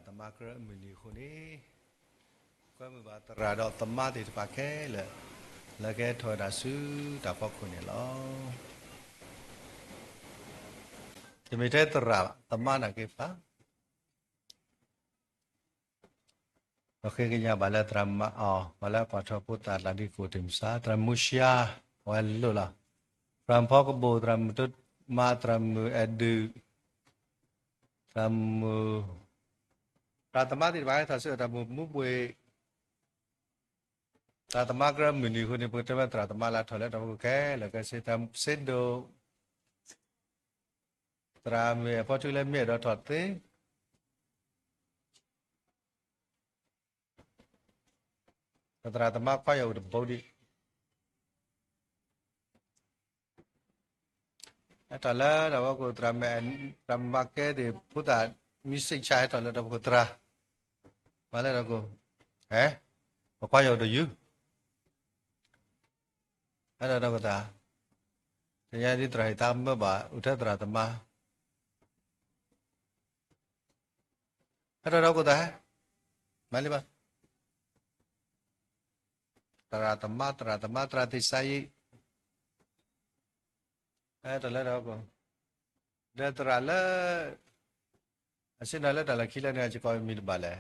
သမါကြၢးအမုၢ်နံၤအဃိန့ၣ်, ကွဲမုာ်ဘၣ်သရၣ်ဒီးသမါသ့ၣ်တဖၣ်ခဲလၢာ် လၢကဟဲထီၣ်ဝဲဒၣ်ဆူတၢ်ဖီခိၣ်န့ၣ်လီၤ. တမ့ၢ်ထဲသရၣ်ဘၣ်, သမါနာ်က့ၤပာ် ပဃ့ကညးဘၣ်လၢသရၣ်မၤအီၤ, ပှၤလၢကွၢ်ထီၣ်ဖိသၣ်တၢ်ဒ်ကိၣ်တမုၢ်ဆါ, သရၣ်မုၢ်ရှါ, အဝဲလိၣ်လီၤ. သရၣ်မုၣ်ဖီကဘိၣ်, သရၣ်မုၣ်တိမါ, သရၣ်မုၣ်အဲၣ်ဒုး, သရၣ်မုၣ်, သရၣ်သမါသ့ၣ်တဖၣ်ဟဲထီၣ်ဆူတၢ်မုၢ်မူပှ့ၤ, သရၣ်သမါကြၢးမုၢ်နံၤအဃိန့ၣ် ပကတဲဝဲသရၣ်သမါလၢအထီၣ်လၢတၢ်ဖီခိၣ်ခဲလၢာ်, ကဲစ့သရၣ်စ့ဒိၣ်, သရၣ်မုၣ်အဲၣ်ဖီထူလၢမ့ၢ်အဲၣ်ဒိးထီၣ်သ့ သရၣ်သမါခွါယီၢ်အိၣ်တဘိဒံး, ဟဲထီၣ်လၢတၢ်ဖီခိၣ်, သရၣ်မုၣ်မၤကဲသ့ၣ် ဖိသၣ်မံစ့ၣ်ဆါ ဟဲထီၣ်လၢတၢ်ဖီခိၣ်သရၣ်, မၤလၢတၢ်ဖီခိၣ်, ဟဲ, ပခွါယီၢ်အိၣ်တယုၢ် ဟဲထီၣ်တၢ်ဖီခိၣ်သရၣ်, တညါဒ်သရၣ်ဟ့ၣ်သးမၢဘၣ် အိၣ်ထဲသရၣ်သမါ ဟဲထီၣ်တၢ်ဖီခိၣ်သရၣ်, မၤလံဘၣ်, သရၣ်သမါ, သရၣ်သမါ, သရၣ်သ့ၣ်စါယံၤ, ဟဲထီၣ်လၢတၢ်ဖီခိၣ်, ဒီးသရၣ်လၢ အဆ့ၣ်နီၤလၢတၢ်လီၢ်ခံလၢန့ၣ် အစ့ၢ်ကီးမံၤတဘၣ်လဲၣ်.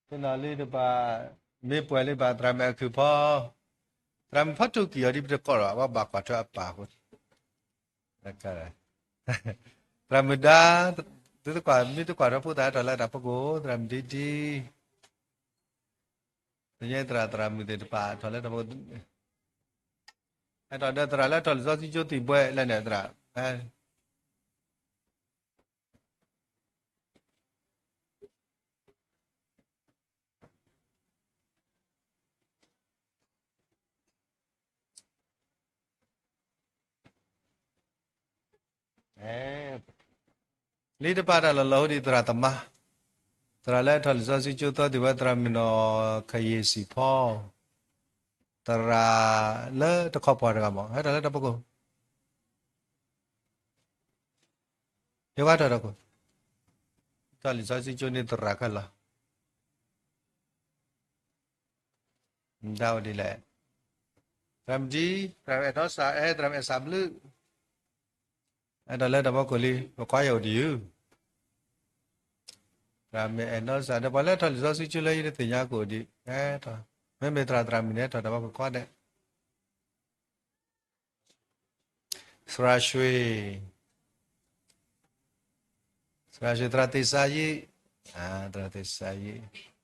သ့ၣ်နီၣ်လံတပၤ, မ့ၢ်ပှဲၤလံ ဘၣ်သရၣ်မုၣ်အဲၣ်ခုၣ်ဖီ, သရၣ်မုၣ်ဖီထူကံၢ်အီၤဒ်ပတကိးဒီး အဝဲဘၣ်ကွၢ်ထွဲအပၢ်အဃိ, သရၣ်မုၣ်ဒါ, သုသကွၢ်, မ့ၢ်သုကွၢ်ထွဲဖိသၣ်ဟဲထီၣ်လၢတၢ်ဖီခိၣ် သရၣ်မုၣ်ဒ်ဒ် သရၣ်, သရၣ်မုၣ်သ့ၣ်တဖၣ်ထီၣ်လၢတၢ်ဖီခိၣ်, ဟဲထီၣ်ဒီးသရၣ်လၢထီၣ်လံာ်စီဆှံကၠိသ့ၣ်ဘှဲလၢန့ၣ်သရၣ် လံတပၤတၢ်လီၢ်လီၤဟိဒ်သရၣ်သမါ, သရၣ်လၢထီၣ်လံာ်စီဆှံကၠိသီသ့ၣ်ဝဲ သရၣ်မုၣ်နီၢ်ခယ့ၣ်စံၣ်ဖီ, သရၣ်လၢတခီပှၤတဂၤမး ဟဲထီၣ်လၢတၢ်ဖီခိၣ်, ယဝဲထီၣ်တၢ်ဖီခိၣ်, ထီၣ်လံာ်စီဆှံကၠိန့ၣ်သရၣ်ခဲလၢာ် ဒ်ဝဲဒ်လဲၣ်, သရၣ်မုၣ်ဒ်, သရၣ်မုၣ်အဲၣ်နီၢ်စၢ်, အဲၣ် သရၣ်မုၣ်အဲၣ်စၢ်ဘျုး, ဟဲထီၣ်လၢတၢ်ဖီခိၣ်လံ ပခွါယီၢ်အိၣ်တယုၢ်, သရၣ်မုၣ်အဲၣ်နီၢ်စၢ် ဒီးပှၤလၢထီၣ်လံာ်စီဆှံကၠိလၢယတသ့ၣ်ညါကအိၣ်ဒံး, ဟဲထီၣ်, မ့မ့ၢ်သရၣ်, သရၣ်မုၣ်န့ၣ် ဟဲထီၣ်တၢ်ဖီခိၣ်ခွါဒဲး သရၣ်ရွှ့ၣ်, သရၣ်ရွှ့ၣ် သရၣ်သ့ၣ်စါယံၤ, သရၣ်သ့ၣ်စါယံၤ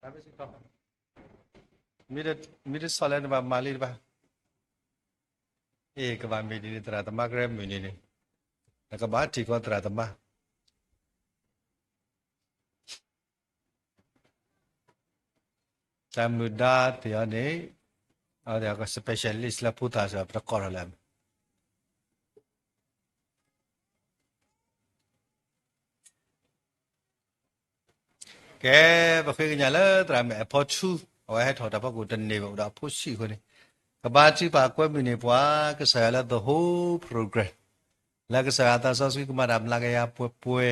မ့ၢ်တဆီၣ်လၢနဘၣ်မၤလံတဘၣ်. အ့ၣ် ကဘၣ်မ့ၢ်ဒ်န့ၣ် သရၣ်သမါကရၢမုၢ်နံၤန့ၣ် နကဘၣ်ထံၣ်ကီးသရၣ်သမါ တၢ်မုာ်ဒါသ့ၣ်အီၤန့ၣ် အဝဲ specialist လၢဖိသၣ်စ့ၢ် ပတကိးထီၣ်လၢ ကဲ ပဃ့ကညးလၢသရၣ်မုၣ်အဲၣ်ဖီဆူ အဝဲဟဲထီၣ်တၢ်ဖီခိၣ်တန့ၢ်ဘၣ် အိၣ်ဒီးအဖိဆံးအဃိန့ၣ် ကဘါထုကဖၣ်ကွဲမုာ်န့ၢ်ပှၤ ကစၢ်ယွၤလၢ the whole program လၢကစၢ်ယွၤသးစီဆှံကမၤတၢ်မျးကယၤပှဲၤပှဲ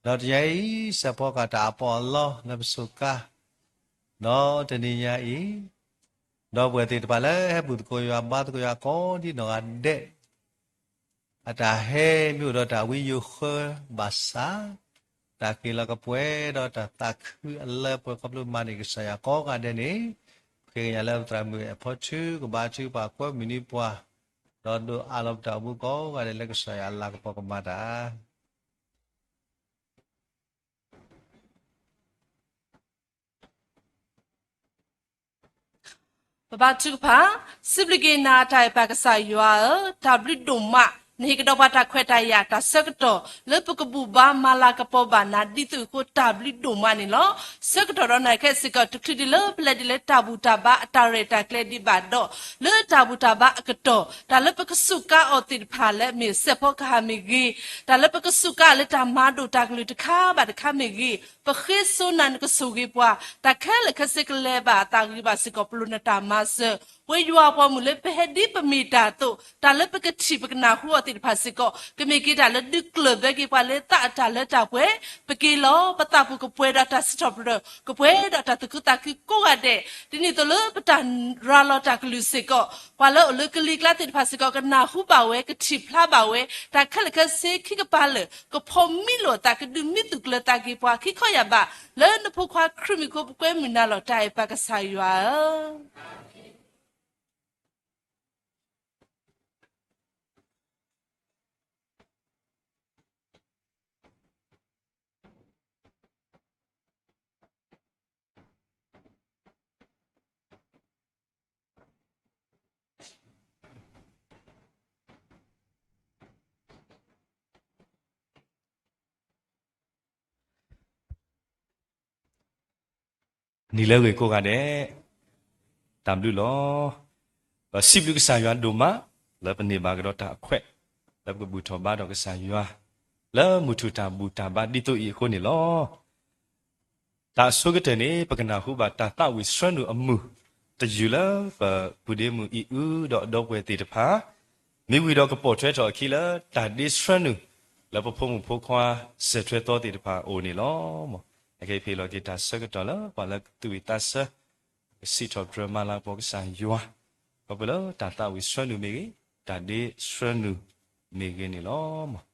ၤ, ဒီးတနံၤညါအံၤ စဲးဖီကၤတၢ်အပီးအလီလၢပစူးကါ, ဒီးတနံၤညါအံၤ ဒီပုၢ်ဝဲၢ်သ့ၣ်တဖၣ်လၢဟဲဘူၣ်သကိးယွၤဘါသကိးယွၤကိးဒ်နီၢ်ဂၤဒဲး အတၢ်ဟဲမ့ၢ်အိၣ်ဒီးတၢ်ဝံယိၤဃၢဘၣ်ဆၣ်, တၢ်က့ၤလီၤကပှဲၤဒီးတၢ်သးခုအလၢပှဲၤခီဖျိမၤန့ၢ်ကစၢ်ယွၤကိးဂၤဒဲးန့ၣ်, ပဃ့ကညးလၢပသရၣ်မုၣ်အဲၣ်ဖီဆူ ကဘါထုကဖၣ်ကွဲမုာ်န့ၢ်ပှၤ, ဒီးဒိးအးလီၤပတၢ်အိၣ်မူကိးဂၤဒဲးလၢကစၢ်ယွၤအလၤကပီၤကမၤတၢ်ပဘါထုကဖၣ်, စံးဘျုးက့ၤနၤတၢ်အဲၣ်ပၢ်ကစၢ်ယွၤဧၢ, တၢ်ဘျုးဒိၣ်မး, နဟ့ၣ်ကဒီးပှၤတၢ်ခွဲးတၢ်ယာ် တၢ်ဆၢကတီၢ်လၢပကဘူၣ်ဘါမၤလၤကပီၤဘၣ်နၤဒ်သိးအဃိ တၢ်ဘျုးဒိၣ်မးန့ၣ်လီၤ. ဆၢကတီၢ်ဒီးနၤခဲစ့ၢ်ကီး တချုးဒံးလၢပလဲၤဒ်လၢတၢ်ဘူၣ်တၢ်ဘါအတၢ်ရဲၣ်တၢ်ကျဲၤဒံးဘၣ်ဒီး, လၢတၢ်ဘူၣ်တၢ်ဘါအကတီၢ် တၢ်လၢပကစူးကါအီၤသ့ၣ်တဖၣ်လၢအမ့ၢ်စဲးဖီကဟၣ်မ့ၢ်ဂ့ၤ, တၢ်လၢပကစူးကါလၢတၢ်မၤဒိၣ်တၢ်ကလုၢ်တခါဘၣ်တခါမ့ၢ်ဂ့ၤ, ပဃ့စိနၤနကဆိၣ်ဂ့ၤပှၤ, တၢ်ခဲလၢာ်ခဲဆ့ကလဲၤဘၣ်အသးဂ့ၤဘၣ်စ့ၢ်ကီး ပလိၣ်နတၢ်မၤစၢၤ, ပဝဲယွၤအပှၤမုၣ်လၢပဟဲဒ်ပမ့ၢ်တၢ်အသိး တၢ်လၢပကထံၣ်ပကနၢ်ဟူအီၤသ့ၣ်တဖၣ်စ့ၢ်ကီး ကမ့ၢ်က့ၤတၢ်လၢဒုးကျၢၢ်ဘၢက့ၤပှၤလၢသးအတၢ်လၢတၢ်ပှဲၤ, ပက့ၤလီၤ ပသးပူၤကပှဲၤဒီးတၢ်စံးထီၣ်ပတြၢၤ ကပှဲၤဒီးတၢ်သူၣ်ခုသးခုကိးဂၤဒဲး, ဒ်န့ၣ်အသိးလၢပတၢ်ရၤလီၤတၢ်ကလုၢ်စ့ၢ်ကီး ပှၤလၢအိၣ်လၢကလံၤကျါသ့ၣ်တဖၣ်စ့ၢ်ကီး ကနၢ်ဟူဘၣ်ဝဲ ကထံၣ်ဖျါဘၣ်ဝဲ တၢ်ခဲလၢာ်ခဲဆ့ခံကပၤလၢာ် ကဖီၣ်မံလိာ်အသး ကဒုးမံသူၣ်ကျၢၤသးက့ၤပှၤခံခီယၢ်ဘး လၢနဖိခွါခရံာ်မံၤအဃိ ပကွဲမုာ်နၤလီၤ တၢ်အဲၣ်ပၢ်ကစၢ်ယွၤဧၢ. နံၤလၢအဂ့ၤကိးဂၤဒဲး, တၢ်ဘျုးလီၤ. ပစံးဘျုးကစၢ်ယွၤဒိၣ်မး လၢပန့ၢ်ဘၣ်ကဒီးတၢ်အခွဲး လၢပကဘူၣ်ထီၣ်ဘါဒီးကစၢ်ယွၤ လၢမုၢ်ထူၣ်တၢ်ဘူၣ်တၢ်ဘါဒ်သိးအံၤအဃိန့ၣ်လီၤ. တၢ်အဆိကတၢၢ်န့ၣ် ပကနၢ်ဟူဘၣ်တၢ်သးဝံၣ်ဆှၢနုာ်အမုၢ် တယုၢ်လၢပပုၢ်ဒ့မုၣ်အံၣ်အုဒီးအဒီပုၢ်ဝဲၢ်သ့ၣ်တဖၣ် မ့ၢ်ဝံၤဒီးကပိာ်ထွဲထီၣ်အခံလၢတၢ်ဒ့ဆှၢနုာ် လၢပဖိမုၣ်ဖိခွါစဲးထွဲသီသ့ၣ်တဖၣ်အအိၣ်န့ၣ်လီၤ. အခဲအံၤဖဲအံၤလီၤက့ၤတၢ်ဆၢကတီၢ်လၢပှၤလၢသူၣ်ဝံၣ်သးဆၢ ကစံးထီၣ်ပတြၢၤမၤလၤကပီၤကစၢ်ယွၤ ခီဖျိလၢတၢ်သးဝံၣ်ဆှၢနုာ်မ့ၢ်ဂ့ၤ, တၢ်ဒ့ဆှၢနုာ်မ့ၢ်ဂ့ၤန့ၣ်လီၤ.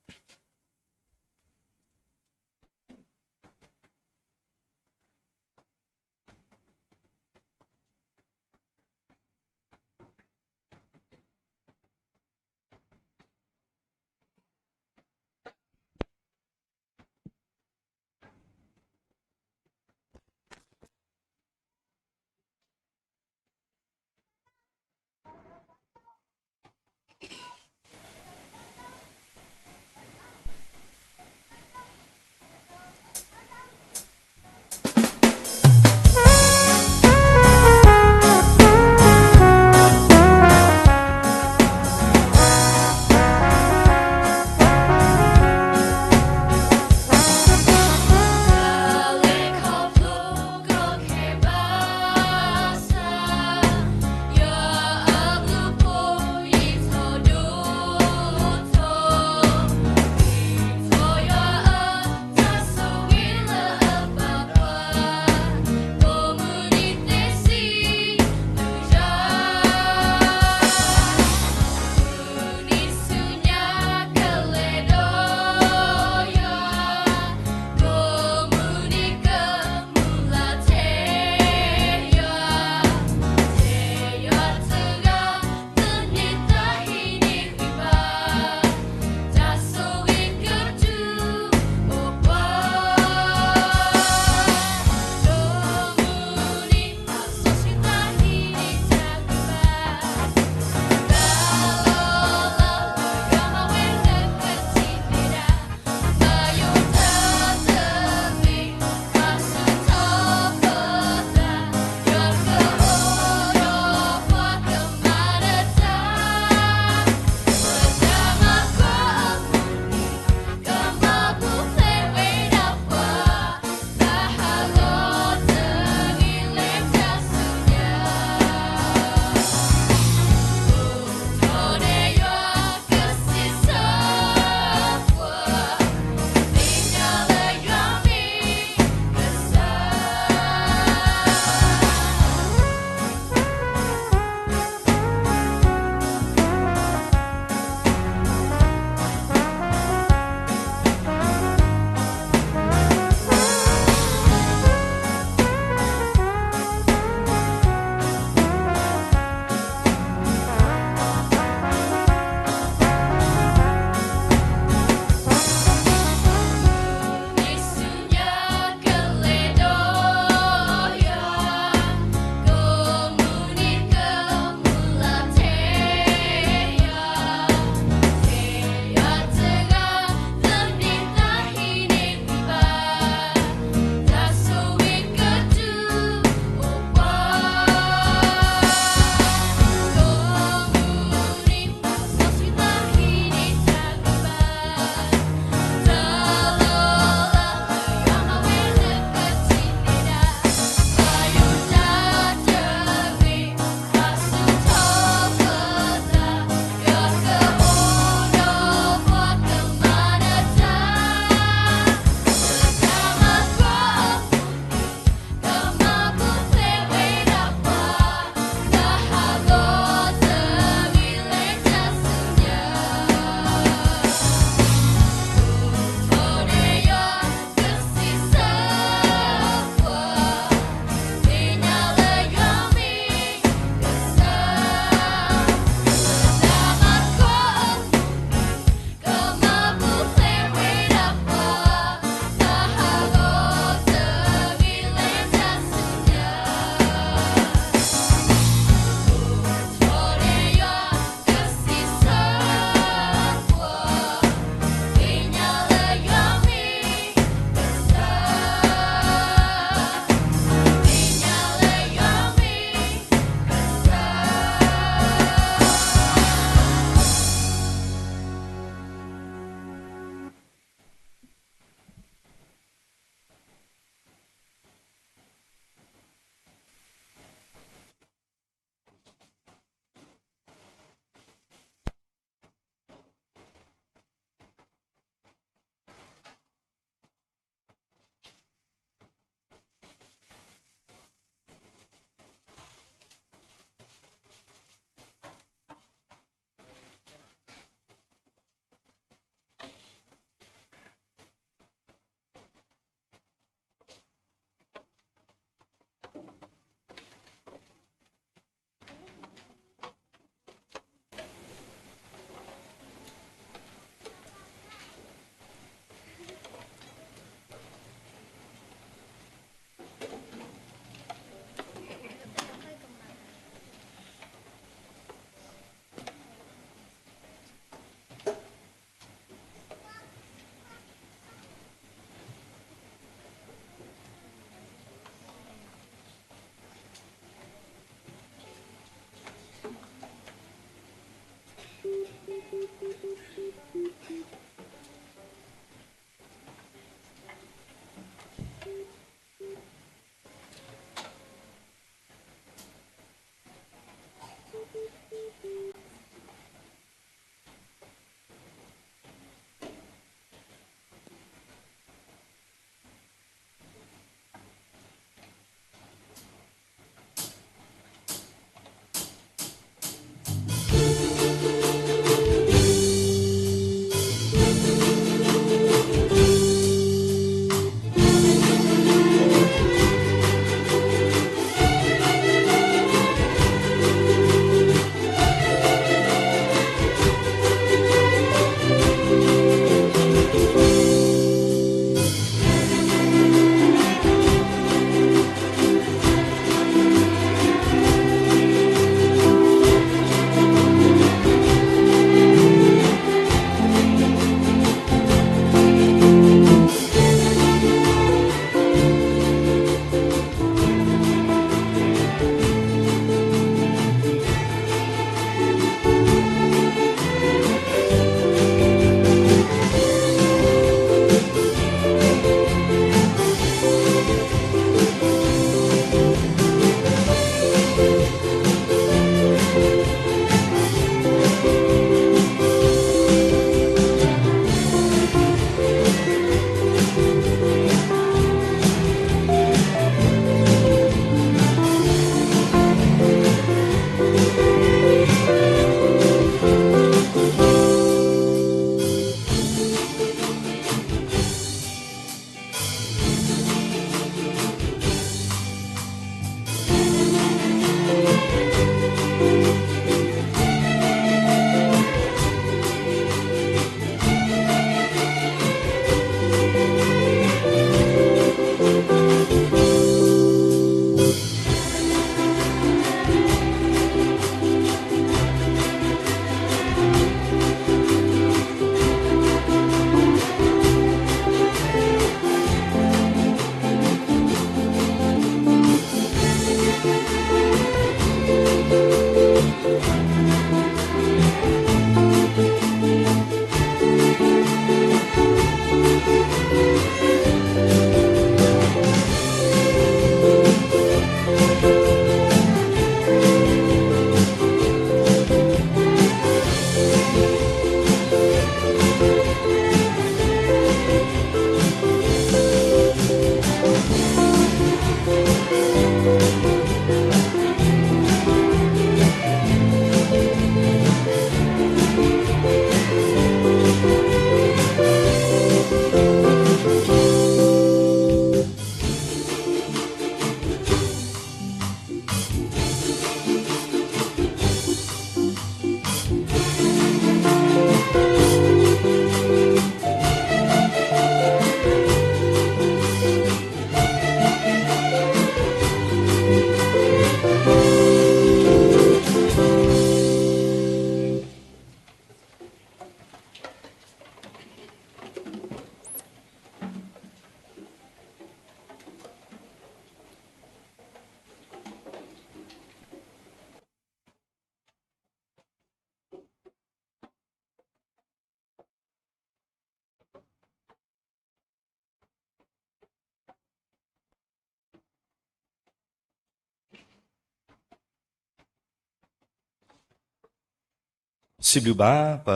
စံးဘျုးဘၣ်ပ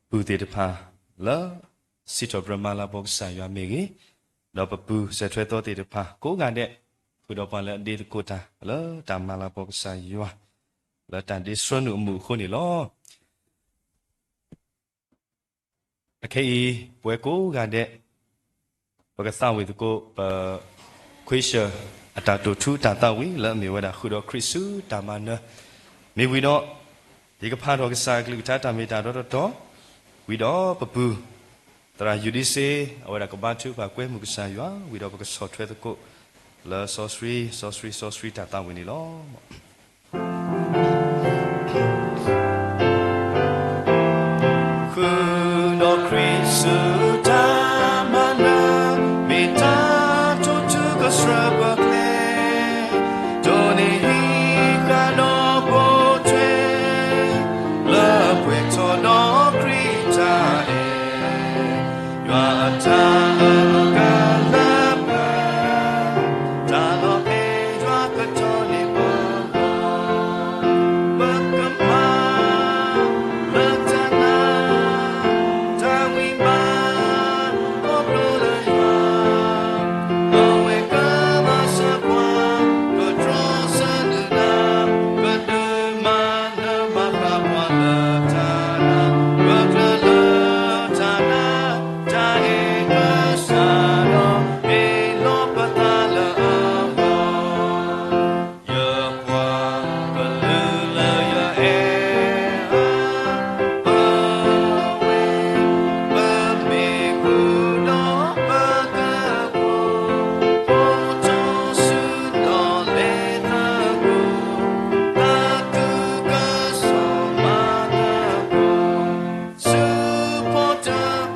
ပုၢ်သ့ၣ်တဖၣ်လၢ စံးထီၣ်ပတြၢၤမၤလၤကပီၤကစၢ်ယွၤမ့ၢ်ဂ့ၤ, ဒီးပပုၢ်စဲးထွဲသီသ့ၣ်တဖၣ်ကိးဂၤဒဲး, ဃုာ်ဒီးပှၤလၢအဒ့သကိးတၢ်လၢတၢ်မၤလၤကပီၤကစၢ်ယွၤ လၢတၢ်ဒ့ဆှၢနုာ်အမူးအဃိန့ၣ်လီၤ. အခဲအံၤ ပဝဲကိးဂၤဒဲး ပကသးဝံၣ်သကိး ပခွ့ၡၢၣ်အတၢ်တိာ်ထူအတၢ်သးဝံၣ် လၢအမ့ၢ်ဝဲဒၣ်ဃုာ်ဒီးခရံာ်ဆူတၢ်မၤနၢၤ, မ့ၢ်ဝံၤဒီး ယကဖးထီၣ်ကစၢ်အကလုၢ်ကထါတၢ်မ့ၢ်တၢ်တီတီတီ, ဝံၤဒီးပပုၢ် သရၣ်ယူၤဒံစ့ အဝဲဒၣ်ကဘါထုကဖၣ်ကွဲမုာ်ကစၢ်ယွၤ, ဝံၤဒီးပကဆီၣ်ထွဲသကိး လၢစီဆှံ စီဆှံ စီဆှံတၢ်သးဝံၣ်န့ၣ်လီၤ. ဃုာ်ဒီးခရံာ်ဆူတၢ်မၤနၢၤ, မ့ၢ်တၢ်တိာ်ထူကဆှၢပှၤကျဲ, တိၢ်န့ၢ်ဟံးဃာ်ဒီးပိာ်ထွဲ လၢပှဲၤထီၣ်ဒီးခရံာ်တၢ်အဲၣ်, ယွၤအတၢ်အၢၣ်လီၤကလၢပှဲၤ, တၢ်လီၤအဲၣ်ယွၤကတီၤန့ၢ်ပှၤ ပကမၤလၢတၢ်နာ်, တၢ်ဝံဘၣ် ခီဖျိလၢယွၤ, အဝဲကမၤစၢၤပှၤ, ကတြီဆၢနုာ်နၤ, ကဒုးမၤနၢၤမၤဃၣ်ပှၤလၢတၢ်နာ်, ပကျၢၤလၢတၢ်နာ်, တၢ်အဲၣ်ကစၢ်ဒီး မ့ၢ်လီၤပသးလၢအဂီၢ် ယပှၤကလုာ်လၢယအဲၣ်အီၤ, အဝဲ ပမ့ၢ်ဃုာ်ဒီးပကဘီ, အိၣ်ထီၣ်ဆူဒီးလဲၤသကိး, သးခုကစီၣ်မၤသကိး ဆူဖီတၢၣ် ပှၤစိဃီဒီး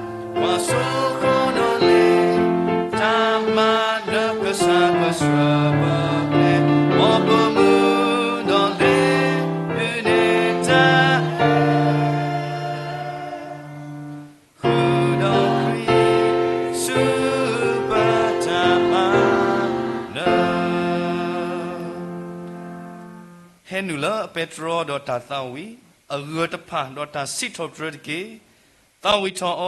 လဲၤ, တၢ်မၤနၢၤကစၢ်ကဆှၢပှၤကျဲ, မ်ပမုၢ်ဒီးလဲၤ ဒုးနဲၣ်တၢ်အဲၣ်, ဃုာ်ဒီးခရံာ်ဆူပတၢ်မၤနၢၤ ဟဲနုာ်လၢအပဲတြီဒီးတၢ်သးဝံၣ်, အဂၢၢ်တဖၣ်ဒီးတၢ်စံးထီၣ်ပတြၢၤတက့ၢ်. သးဝံၣ်ထီၣ်အီၤဒီးစံး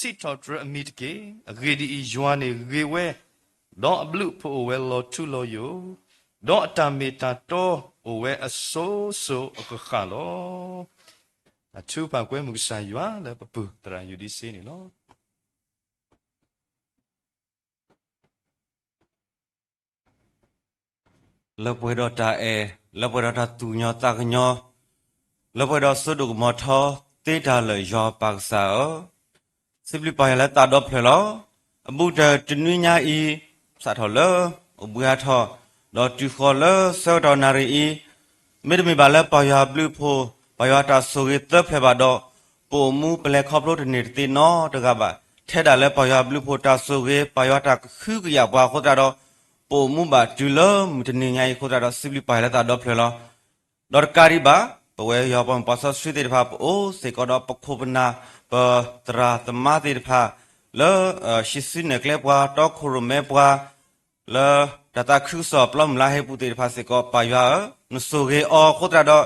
ထီၣ်ပတြၢၤအမံၤတက့ၢ်. အဂ့ၢ်ဒ်အံၤ, ယွၤန့ၣ်ဂ့ၤဝဲ, ဒီးအဘျုးအဖှိၣ်အိၣ်ဝဲလီၤထူလီၤယိာ်, ဒီးအတၢ်မ့ၢ်တၢ်တီအိၣ်ဝဲအစိၤစိၤအဃၣ်ဃၣ်လီၤ. အထုကဖၣ်ကွဲမုာ်ကစၢ်ယွၤလၢပပုၢ်သရၣ်ယူၤဒံစ့န့ၣ်လီၤ. လၢပှဲၤဒီးတၢ်အဲၣ်, လၢပှဲၤဒီးတၢ်သူၣ်ကညီၤသးကညီၤ, လၢပှဲၤဒီးစိဒိၣ်ကမီၤထီသ့တၢ်လၢာ် ယွၤပၢ်ကစၢ်ဧၢ, စံးဘျုးပၢ်ယွၤလၢသးဒီဖျၢၣ်လီၤ. အဘူးကတၢၢ်တနွံညါအံၤ, စးထီၣ်လၢအိၣ်ဘှံးအါထီၣ်, ဒီးတုၤဃီၤလၢဆၢကတီၢ်နၣ်ရံၣ်အံၤ, မ့တမ့ၢ်ဘၣ်လၢပၢ်ယွၤဘျုးအဖှိၣ်, ပၢ်ယွၤတၢ်ဆိၣ်ဂ့ၤသၢဖျၢၣ်ဘၣ်ဒီး, ပအိၣ်မူပလဲၤခီဖျိတန့ၢ်တသ့နီတဂၤဘၣ်. ထဲဒၣ်လၢပၢ်ယွၤဘျုးအဖှိၣ်တၢ်ဆိၣ်ဂ့ၤ, ပၢ်ယွၤတၢ်ကဟုကယာ်ပှၤအဃိသတးဒီး, ပအိၣ်မူဘၣ်တုၤလၢမုၢ်တနံၤညါအံၤအဃိသတးဒီး စံးဘျုးပၢ်ယွၤလၢသးဒီဖျၢၣ်လီၤ. ဒီးတကးဒံးဘၣ်, ပဝဲယွၤပှၤမုၣ်ပှၤစီဆှံသ့ၣ်တဖၣ် ပအိၣ်စ့ၢ်ကီးဒီးပခိၣ်ပနၢ် ပသရၣ်သမါသ့ၣ်တဖၣ် လၢ ဟံးစုနဲၣ်ကျဲပှၤ တီခိၣ်ရိၣ်မဲပှၤ လၢတၢ်သးခုကစီၣ်ပျီမုၢ်လါဟဲပူၤသ့ၣ်တဖၣ်စ့ၢ်ကီး ပၢ်ယွၤဧၢ, နဆိၣ်ဂ့ၤအီၤအဃိသတးဒီး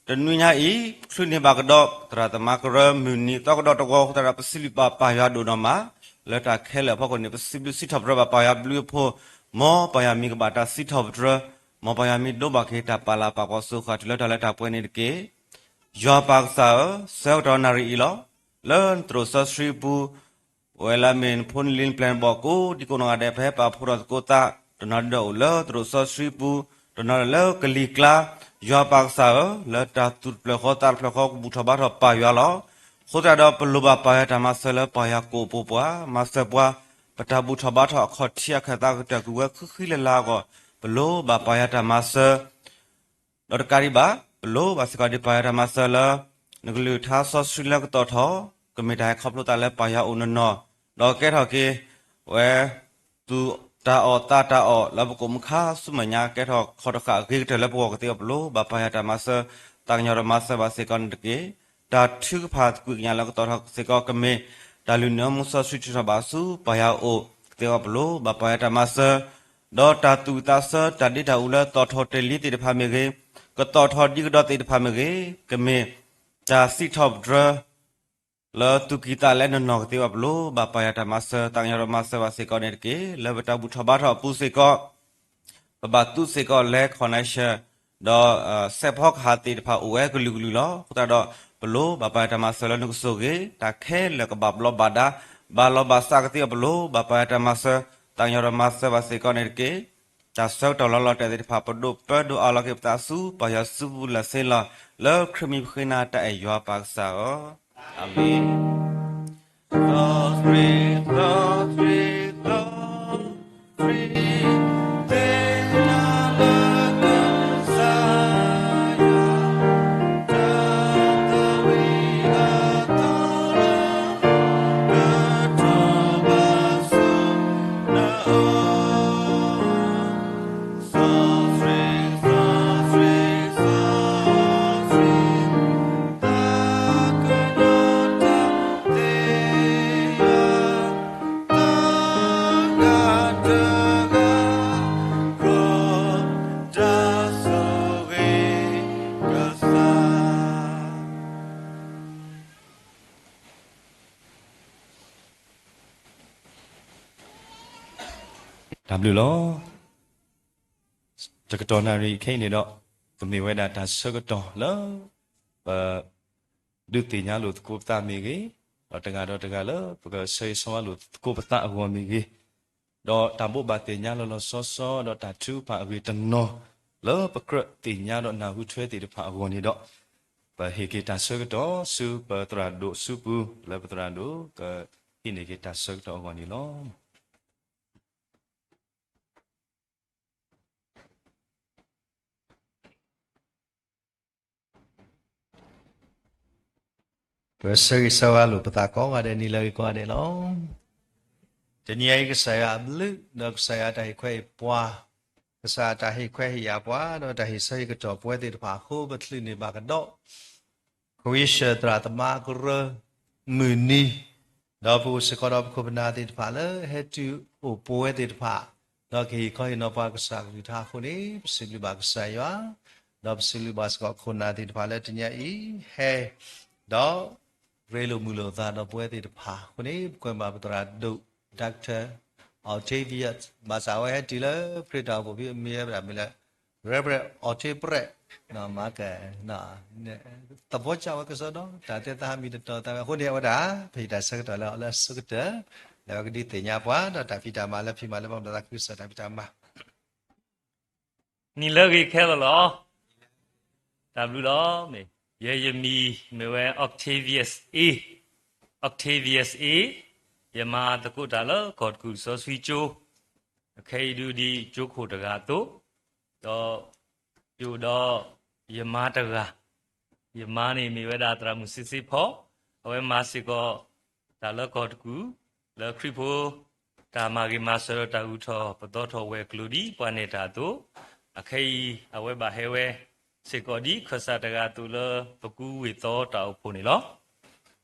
တနွံညါအံၤ ချုးန့ၢ်ဘၣ်ကဒီး သရၣ်သမါကရၢမုၢ်နံၤ သီကဒီးတဝီအဃိသတးဒီးပစံးဘျုးပၢ်ယွၤဒိၣ်နီၢ်မး, လၢတၢ်ခဲလၢာ်အဖီခိၣ်န့ၣ် ပစံးဘျုးစံးထီၣ်ပတြၢၤဘၣ်ပၢ်ယွၤဘျုးအဖှိၣ်, မ်ပၢ်ယွၤမံၤကဘၣ်တၢ်စံးထီၣ်ပတြၢၤ, မ်ပၢ်ယွၤမံၤဒိးဘၣ်က့ၤတၢ်ပာ်လၤပာ်ပှၤစိၤဃာ်တုၤလၢတၢ်လၢတၢ်ပှဲၤန့ၣ်တက့ၢ်. ယွၤပၢ်ကစၢ်ဧၢ, ဆၢကတီၢ်နၣ်ရံၣ်အံၤလီၤ. လၢနသရိာ်စီဆှံပူၤ ဝဲလၢအမ့ၢ်နဖိနလံၤနပျဲၢ်နဘီၣ်ကိးဒံကိးနီၢ်ဂၤဒဲး ပဟဲပာ်ဖှိၣ်ထီၣ်သကိးသး တနီၤဒၣ်အိၣ်လၢသရိာ်စီဆှံပူၤ, တနီၤဒၣ်လၢကလံၤကျါ, ယွၤပၢ်ကစၢ်ဧၢ, လၢတၢ်သူၣ်တဖျၢၣ်ဃီသးတဖျၢၣ်ဃီကဘူၣ်ထီၣ်ဘါထီၣ်ပၢ်ယွၤလီၤ. အဃိသတးဒီးပလိၣ်ဘၣ်ပၢ်ယွၤတၢ်မၤစၢၤလၢပၢ်ယွၤကိးပူၤပှၤ မၤစၢၤပှၤ, ပတၢ်ဘူၣ်ထီၣ်ဘါထီၣ်အခီၣ်ထံးအခၢၣ်သးကတၢၢ်ကွံာ်ဝဲဃံဃံလၤလၤအဂီၢ်, ပလိၣ်ဘၣ်ပၢ်ယွၤတၢ်မၤစၢၤ ဒီးတကးဒံးဘၣ်, ပလိၣ်ဘၣ်စ့ၢ်ကီးဒံးပၢ်ယွၤတၢ်မၤစၢၤလၢ နကလုၢ်ကထါစီဆှံလၢကတီၢ်ထီၣ်, ကမ့ၢ်တၢ်ဟဲခီဖျိသးလၢပၢ်ယွၤအိၣ်နီၢ်နီၢ်, ဒီးကဲထီၣ်က့ၤ ဝဲ သူၣ်တၢ်အီၣ်သးတၢ်အီၣ် လၢပကိးမူခါဆူမဲာ်ညါ ကဲထီၣ်ခီၣ်တဃာ်အဂ့ၤကတၢၢ်လၢပဂီၢ်ကသ့အဂီၢ် ပလိၣ်ဘၣ်ပၢ်ယွၤတၢ်မၤစၢၤ, သးကညီၤတၢ်မၤစၢၤဘၣ်စ့ၢ်ကီးန့ၣ်တက့ၢ်. တၢ်ထုကဖၣ်ကွံာ်ကညးလၢကတီၢ်ထီၣ်စ့ၢ်ကီး ကမ့ၢ် တၢ်လုၢ်နုာ်မူစီဆှံထုးထီၣ်ဘၣ်ဆူပၢ်ယွၤအအိၣ်ကသ့အဂီၢ် ပလိၣ်ဘၣ်ပၢ်ယွၤတၢ်မၤစၢၤ, ဒီးတၢ်သူၣ်ဝံၣ်သးဆၢ တၢ်ဒ့တၢ်အူလၢသီၣ်ထီၣ်တ့ၢ်လံသ့ၣ်တဖၣ်မ့ၢ်ဂ့ၤ, ကတီၤထီၣ်ဒံကဒီးသ့ၣ်တဖၣ်မ့ၢ်ဂ့ၤ, ကမ့ၢ်တၢ်စံးထီၣ်ပတြၢၤ လၢသူၣ်ကံၢ်သးလဲနနီၢ်ကသ့ဘၣ်, ပလိၣ်ဘၣ်ပာ်ယွၤတၢ်မၤစၢၤ သးကညီၤဒီးမၤစၢၤဘၣ်စ့ၢ်ကီးန့ၣ်တက့ၢ်. လၢပတၢ်ဘူၣ်ထီၣ်ဘါထီၣ်အပူၤစ့ၢ်ကီး ပဘၣ်သူစ့ၢ်ကီး land connection ဒီး စဲးဖီကဟၣ်သ့ၣ်တဖၣ်အိၣ်ဝဲကလုာ်ကလုာ်လီၤ. အဃိသတးဒီး ပလိၣ်ဘၣ်ပာ်ယွၤတၢ်မၤစၢၤလၢနကစၢ်ဂ့ၤ, တၢ်ခဲလၢာ်ကဘၣ်ဘျီးဘၣ်ဒါ ဘၣ်လီၤဘၣ်စးကသ့အီၤ, ပလိၣ်ဘၣ်ပာ်ယွၤတၢ်မၤစၢၤ သးကညီၤဒီးမၤစၢၤဘၣ်စ့ၢ်ကီးန့ၣ်တက့ၢ်. တၢ်ဆၢကတီၢ်လီၤလီၤတဲာ်သ့ၣ်တဖၣ် ပဒိၣ်ပၢဒိၣ်အါလီၤက့ၤပသးဆူ ပၢ်ယွၤစုပူၤလၢ်စ့လီၤ. လၢခရံာ်မံၤပဃ့နၤတၢ်အဲၣ်ယွၤပၢ်ကစၢ်ဧၢ, အၤမ့ၣ်. တၢ်ဘျုးလီၤ. တကတီၢ်နၣ်ရံၣ်ခဲအံၤန့ၣ်ဒီး ကမ့ၢ်ဝဲဒၣ်တၢ်ဆၢကတီၢ်လၢ ပ ဒုးသ့ၣ်ညါလိာ်သကိးပသးမ့ၢ်ဂ့ၤ, ဒီးတဂၤဒီးတဂၤလၢပကဆၢဂ့ၤဆၢဝါလိာ်သကိးပသးအဂီၢ်မ့ၢ်ဂ့ၤ, ဒီးတၢ်ဘိးဘၣ်သ့ၣ်ညါလီၤလီၤဆီဆီ ဒီးတၢ်ထုကဖၣ်အဂ့ၢ်တနီၤ လၢပကြၢးသ့ၣ်ညါဒီးနၢ်ဟူထွဲသ့ၣ်တဖၣ်အဂီၢ်န့ၣ်ဒီး, ပဟ့ၣ်က့ၤတၢ်ဆၢကတီၢ်ဆူပသရၣ်ဒိၣ်စုပူၤ လၢပသရၣ်ဒိၣ်ကဟံးန့ၢ်က့ၤတၢ်ဆၢကတီၢ်အဂီၢ်န့ၣ်လီၤ. ပဆၢဂ့ၤဆၢဝါလိာ်ပသးကိးဂၤဒဲး နံၤလၢအဂ့ၤကိးဂၤဒဲးလီၤ. တနံၤအံၤ ကစၢ်ယွၤအဘျုး ဒီးကစၢ်ယွၤတၢ်ဟ့ၣ်ခွဲးဟ့ၣ်ပှၤ, ကစၢ်ယွၤတၢ်ဟ့ၣ်ခွဲးဟ့ၣ်ယာ်ပှၤ ဒီးတၢ်ဟ့ၣ်ဆၢဟ့ၣ်ကတီၢ်ပဝဲသ့ၣ်တဖၣ်အဃိ ပချုးန့ၢ်ဘၣ်ကဒီး ခဝံၡၢၣ်သရၣ်သမါကရၢ မုၢ်နံၤ, ဒီးပအိၣ်စ့ၢ်ကီးဒီးပခိၣ်ပနၢ်သ့ၣ်တဖၣ်လၢဟဲတုၤအိၣ်ပဝဲသ့ၣ်တဖၣ်, ဒီးကဟ့ၣ်ခီဟ့ၣ်နီၤပှၤကစၢ်ကလုၢ်ကထါအဃိန့ၣ် ပစံးဘျုးဘၣ်ကစၢ်ယွၤ, ဒီးပစံးဘျုးဘၣ်စ့ၢ်ကီးခိၣ်နၢ်သ့ၣ်တဖၣ်လၢတနံၤအံၤ ဟဲ ဒီး ရ့လိာ်မုာ်လိာ်သးဒီးပဝဲသ့ၣ်တဖၣ်အဃိန့ၣ် ပကွဲမုာ်ဘၣ်ပသရၣ်ဒိၣ် Doctor Octavius ဘၣ်ဆၣ်အဝဲဟဲတုၤလၢခရံာ်တၢ်အိၣ်ဖှိၣ်ဖဲမ့ၢ်ဝဲဒၣ်မ့ၢ်လၢ Reverend Octavius မၤက သဘောကျဝဲကစီဒီ တၢ်တဲသးဟးမံၤတတီၤသးဝဲ အဃိန့ၣ်အဝဲဒၣ် ပဟ့ၣ်တၢ်ဆၢကတီၢ်လၢအီၤလၢအဆိကတၢၢ် လၢအဝဲကဒုးသ့ၣ်ညါပှၤ ဒီးတၢ်ဖံးတၢ်မၤလၢဖံးမၤလၢပှၤမတၤသးခုကစီၣ်တၢ်ဖံးတၢ်မၤ နံၤလၢအဂ့ၤခဲလၢာ်လီၤ. တၢ်ဘျုးလီၤ. မ့ၢ် ယဲယမံၤမ့ၢ်ဝဲ Octavius A, Octavius A, ယမၤသကိးတၢ်လၢကီၢ်တကူၣ်စီဆှံကၠိ, အခဲအံၤဒုးဒ်ကၠိခိၣ်တဂၤအသိး, ဒီး ယအိၣ်ဒီးယမါတဂၤ, ယမါန့ၣ်မ့ၢ်ဝဲဒၣ်သရၣ်မုၣ်စ့စ့ဖီ, အဝဲမၤစ့ၢ်ကီးတၢ်လၢကီၢ်တကူၣ်, လၢခရံာ်ဖိ တၢ်မၤဂ့ၤမၤစၢၤဒီးတၢ်ဂုၤထီၣ်ပသီထီၣ်ဝဲၤကျိၤဒ်ပှၤနဲၣ်တၢ်အသိး, အခဲအံၤအဝဲဘၣ်ဟဲဝဲစ့ၢ်ကီးဒ်ခၢၣ်စးတဂၤအသိးလၢပကူဝ့ၢ်သီတၢ်အိၣ်ဖှိၣ်န့ၣ်လီၤ.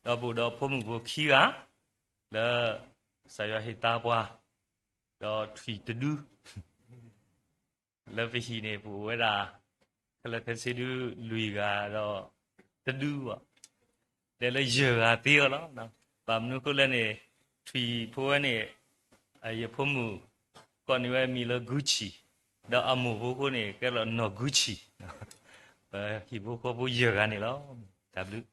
ဒီးပအိၣ်ဒီးဖိမုၣ်ဖိခံဂၤ, လၢကစၢ်ယွၤဟ့ၣ်သါပှၤ, ဒီးထွံၣ်တဒု လၢပဟံၣ်န့ၣ် ပအိၣ်ဝဲဒၣ် ခဲလၢာ်ခဲဆ့ဒုလွံၢ်ဂၤဒီးတဒုဘၣ်, တဲလၢယဲၢ်ဂၤသ့အီၤလီၤ. ဘၣ်မနုၤအဃိလဲၣ်န့ၣ် ထွံၣ်ဖိဝဲန့ၣ် ယဖိမုၣ် ကိးန့ၢ်ဝဲမံၤလၢ Gucci, ဒီးအမိၢ်ဖိအဃိန့ၣ် ကဲလီၤနီၢ် Gucci, ပဟံၣ်ဖိဃီဖိယဲၢ်ဂၤန့ၣ်လီၤ. တၢ်ဘျုး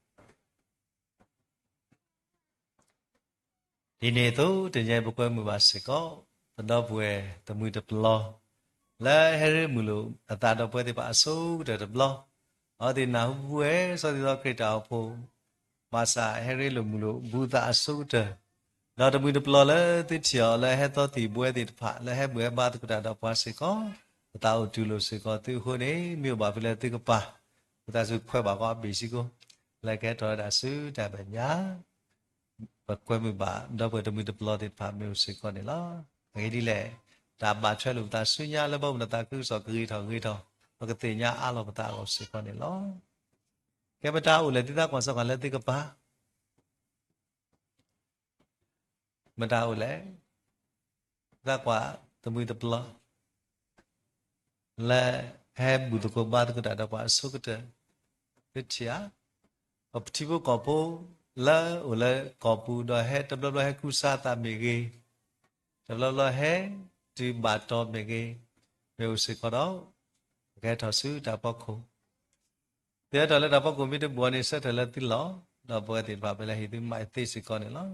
ဒ်န့ၣ်အသိး တနံၤအံၤပကွဲမုာ်ဘၣ်စ့ၢ်ကီး ပဒီပုၢ်ဝဲၢ်တမှံၤတပျီၤ လၢဟဲရ့မုာ်လိာ်အသးဒီးပဝဲသ့ၣ်တဖၣ်အဆိကတၢၢ်တဘျီ, အဝဲသ့ၣ်နၢ်ဟူဝဲ စီၤသံၣ်သီခရံာ်တၢ်အိၣ်ဖှိၣ် ဘၣ်ဆၣ်ဟဲရ့လိာ်မုာ်လိာ်ဘူးသးအဆိကတၢၢ်, ဒီးတမှံၤတပျီၤလၢသုထံၣ်အီၤလၢဟဲသီသံၣ်ဘဝဲသ့ၣ်တဖၣ် လၢဟဲဘူၣ်ဟဲဘါသကိးတၢ်ဒီးပှၤစ့ၢ်ကီး, ပသးအိၣ်တုၤလိာ်စ့ၢ်ကီးသုအဃိန့ၣ် မ့ၢ်အိၣ်ဘၣ်ဖဲလၢသုကပၤ ပသးစူၤခွဲးဘၣ်ကီးအဘ့ၣ်စ့ၢ်ကီး, လၢကဟဲထီၣ်ဝဲဒၣ်ဆူတၢ်မဲာ်ညါ ပကွဲမုာ်ဘၣ် ဒီပုၢ်ဝဲၢ်တမှံၤတပျီၤသ့ၣ်တဖၣ်မ့ၢ်အိၣ်စ့ၢ်ကီးန့ၣ်လီၤ. အဂ့ၢ်ဒ်လဲၣ်, တၢ်ဘၣ်ထွဲလိာ်ပသးဆူညါလၢဘီမုၢ်နသးခုကစီၣ်ကဂ့ၤထီၣ်ဂ့ၤထီၣ်, ပကသ့ၣ်ညါအါလီၤပသးအဂီၢ်စ့ၢ်ကီးန့ၣ်လီၤ. ကဲ မတၤအိၣ်လဲၣ် သုသးကွၢ်စီကွၢ်လၢသုကပၤ မတၤအိၣ်လဲၣ်, သးကွၢ်တမှံၤတပျီၤ လၢ ဟဲဘူၣ်သကိးဘါသကိးတၢ်ဒီးပှၤအဆိကတၢၢ်, သုထံၣ်ဧါ, ပထံဖိကီၢ်ဖိလၢအိၣ်လၢကီၢ်ပူၤဒီးဟဲတဘျီဘျီဟဲကူစါအသးမ့ၢ်ဂ့ၤ, တဘျီဘျီဟဲတုၤဘၣ်တီၤမ့ၢ်ဂ့ၤ, မ့ၢ်အိၣ်စ့ၢ်ကီးဒီး ပကဟဲထီၣ်ဆူတၢ်ဖီခိၣ်, သုဟဲထီၣ်လၢတၢ်ဖီခိၣ်မ့ၢ်တဘူၣ်အီၤန့ၣ် ဆၢထၢၣ်လၢသုလီၢ်, ဒီးပဝဲသ့ၣ်တဖၣ်ပလဲၤဟ့ၣ်သုမၤသ့စ့ၢ်ကီးန့ၣ်လီၤ.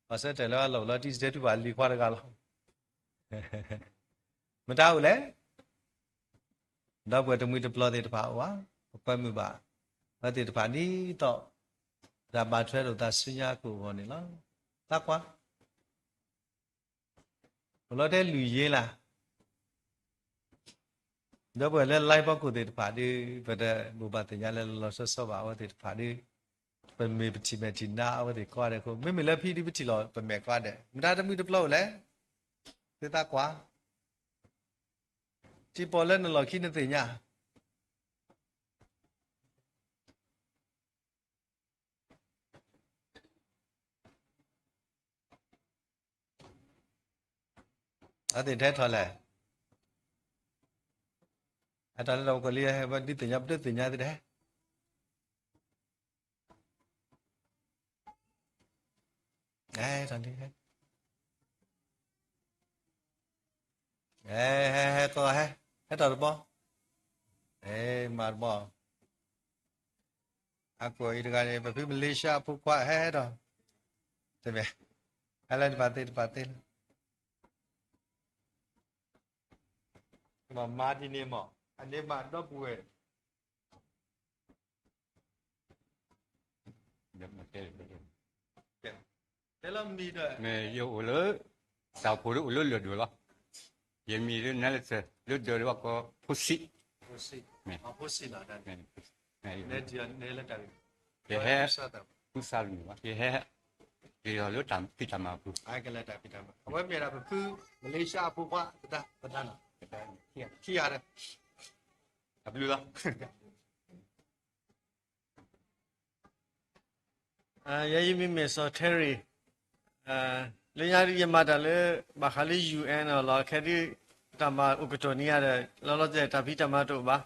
ပှၤဆၢထၢၣ်လၢအလီၢ်လီၤတံၢ်စတဲထူပှၤလံၤခွါတဂၤလီၤ. မတၤအိၣ်လဲၣ်, ဒီပုၢ်ဝဲၢ်တမှံၤတပျီၤသ့ၣ်တဖၣ်အိၣ်ဧါ, ပကွဲမုာ်ဘၣ်, ပဝဲသ့ၣ်တဖၣ်ဒ်သိး တၢ်ဘၣ်ထွဲလိာ်သးဆူညါကအိၣ်အဂီၢ်န့ၣ်လီၤ. သးကွၢ် အိၣ်လီၤတဲာ်လုၢ်ယ့လၢ်, ဒီပုၢ်ဝဲၢ်လၢ live ဖီခိၣ်သ့ၣ်တဖၣ်ဒီး ပတဘိးဘၣ်သ့ၣ်ညါလၢလီၤလီၤဆီဆီဘၣ်အဝဲသ့ၣ်တဖၣ်ဒီး ပမ့ၢ်ပထံၣ်မဲာ်ထံၣ်နါအဝဲသ့ၣ်ကိးဂၤဒဲးအဃိ မ့မ့ၢ်လၢဖဲဒ်ပထံၣ်လီၤပမဲာ်ကိးဂၤဒဲး မတၤတမှံၤတပျီၤအိၣ်လဲၣ်, သုသးကွၢ်, ထံပီၣ်လၢနလီၢ်ခံနသ့ၣ်ညါ အသ့ၣ်ထဲထီၣ်လဲၣ်, ဟဲထီၣ်လၢတၢ်ဖီခိၣ်လံ ဟဲဝဲဒ်သ့ၣ်ညါပတသ့ၣ်ညါသ့ၣ်တဟဲ, ဟဲထီၣ်လံ, ဟဲ ဟဲ ဟဲကိးဂၤဟဲ, ဟဲထီၣ်တဘျီ, မၤတဘျီ, အကွၢ်အံၤတဂၤန့ၣ် ပဖုမလ့ၡါအဖိခွါ ဟဲ ဟဲထီၣ်, တမ့ၢ်, ဟဲလၢတပာ်သ့တပာ်သ့လၢ, မၤဒ်န့ၣ်မး အန့ၣ်မးဒီပုၢ်ဝဲၢ် တဲလီၤမံၤဒီး မ့ၢ်ယအိၣ်လၢ တၢ်အိၣ်ဖှိၣ်လၢအိၣ်လၢလၢၢ်ဒိၣ်လီၤ. ယမံၤလၢနဲလၢစၢၤ လၢဒၢးလၢဘၣ်ကီး ဖိဆံး, ဖိဆံး, ဖိဆံးလီၤ, ယဟဲ ကူစါတမံၤဘၣ် ယဟဲ ဂ့ၤလီၤလၢတၢ်ဖံးတၢ်မၤအပူၤ, အဝဲမ့ၢ်ဒၣ်ပဖု မလ့ၡါအဖိခွါ ပတၢ် ပတၢ်နီၤ ခံဂၤဒီး အဘျုးလီၤ. ယဲယမံၤမ့ၢ်စီၤ Terry, လၢညါဒ်ယမၤတၢ်လၢ ဘၣ်ဃးလၢ ယူၣ်အၣ်အံၤ လီၤ. ခဲဒ် တၢ်မၤအိၣ်ကတီၢ်နံၤဧါဒီး လီၤလီၤဆဲးဆဲး တၢ်ဖံးတၢ်မၤတအိၣ်ဘၣ်.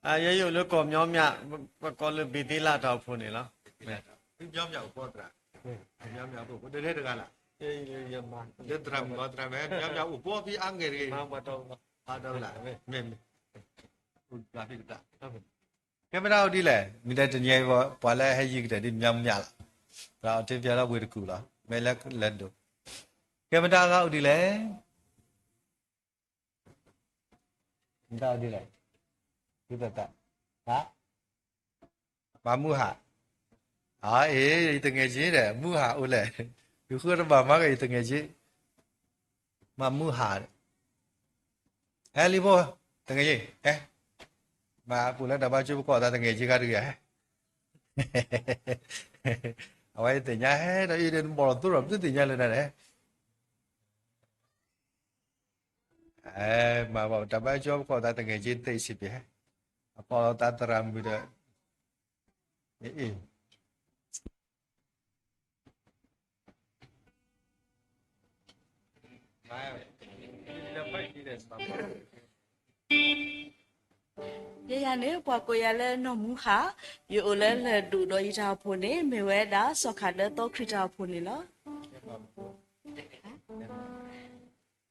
ယဲယအိၣ်လၢကီၢ်မၠီမၠး, ပကိးလၢဘ့ၤသ့လးတၢ်အိၣ်ဖှိၣ်န့ၣ်လီၤ. မၠီမၠးအိၣ်ဘှီသရၣ်, မၠီမၠးအိၣ်ဘှီ ပတဟဲတဂၤလၢ်, လၢသရၣ်မုၣ်လီၤ သရၣ်မုၣ် မၠီမၠးအိၣ်ဘှီဖဲအါဂ့ၢ်တဂ့ၤ, မၤတၢ်လၢ်, မ့ၢ် ကဲမတၤအိၣ်ဒ်လဲၣ်, မ့ၢ်တဲတနံၤအံၤ ပှၤလၢဟဲယံၤကတၢၢ်ဒ်မၠီမၠးလီၤ, ဒီးအီၤတ့ဖျါလၢဝ့ၢ်တကူၣ်လီၤ, မ့ၢ်လၢလၢဒိၣ်, ကဲမတၤအဂၤအိၣ်ဒ်လဲၣ်, မတၤအိၣ်ဒ်လဲၣ်, ဒ်သိးတၢ်, ဟါ, မၤမူဟး, အ့ ယတငဲၢ်ကၠ့ဒီး မူဟးအိၣ်လဲၣ်, ယဃုတဘၣ်မၤက့ၤယတငဲၢ်ကၠ့ မၤမူဟး, ဟဲလံဖိ, တငဲၢ်ကၠ့, ဟဲ, မၤပူၤလၢတၢ်ဘါကၠိပကီၢ်သးတငဲၢ်ကၠ့ဂၤတဂ့ၤ, ဟဲ, အဝဲသ့ၣ်ညါဟဲဒီးအံၤဒီး ဘီၣ်လီၤသိဒီး ပတသ့ၣ်ညါလၢၤတၢ်န့ၣ်, မၤဘၣ်တၢ်ဘါကၠိပကီၢ်သးတငဲၢ်ကၠ့သ့စံးပ့ၤ, အကီၢ်လီၤသးသရၣ်မုၣ်ဒီး, အ့ ယဲယၤန့ၣ် ပှၤကိးယၤလၢနီၢ်မူဟး, ယအိၣ်လၢလၢၢ်ဒိၣ်ဒီးယတၢ်အိၣ်ဖှိၣ်န့ၣ် မ့ၢ်ဝဲဒၣ်စီၤခးဒၢသီခရံာ်တၢ်အိၣ်ဖှိၣ်န့ၣ်လီၤ.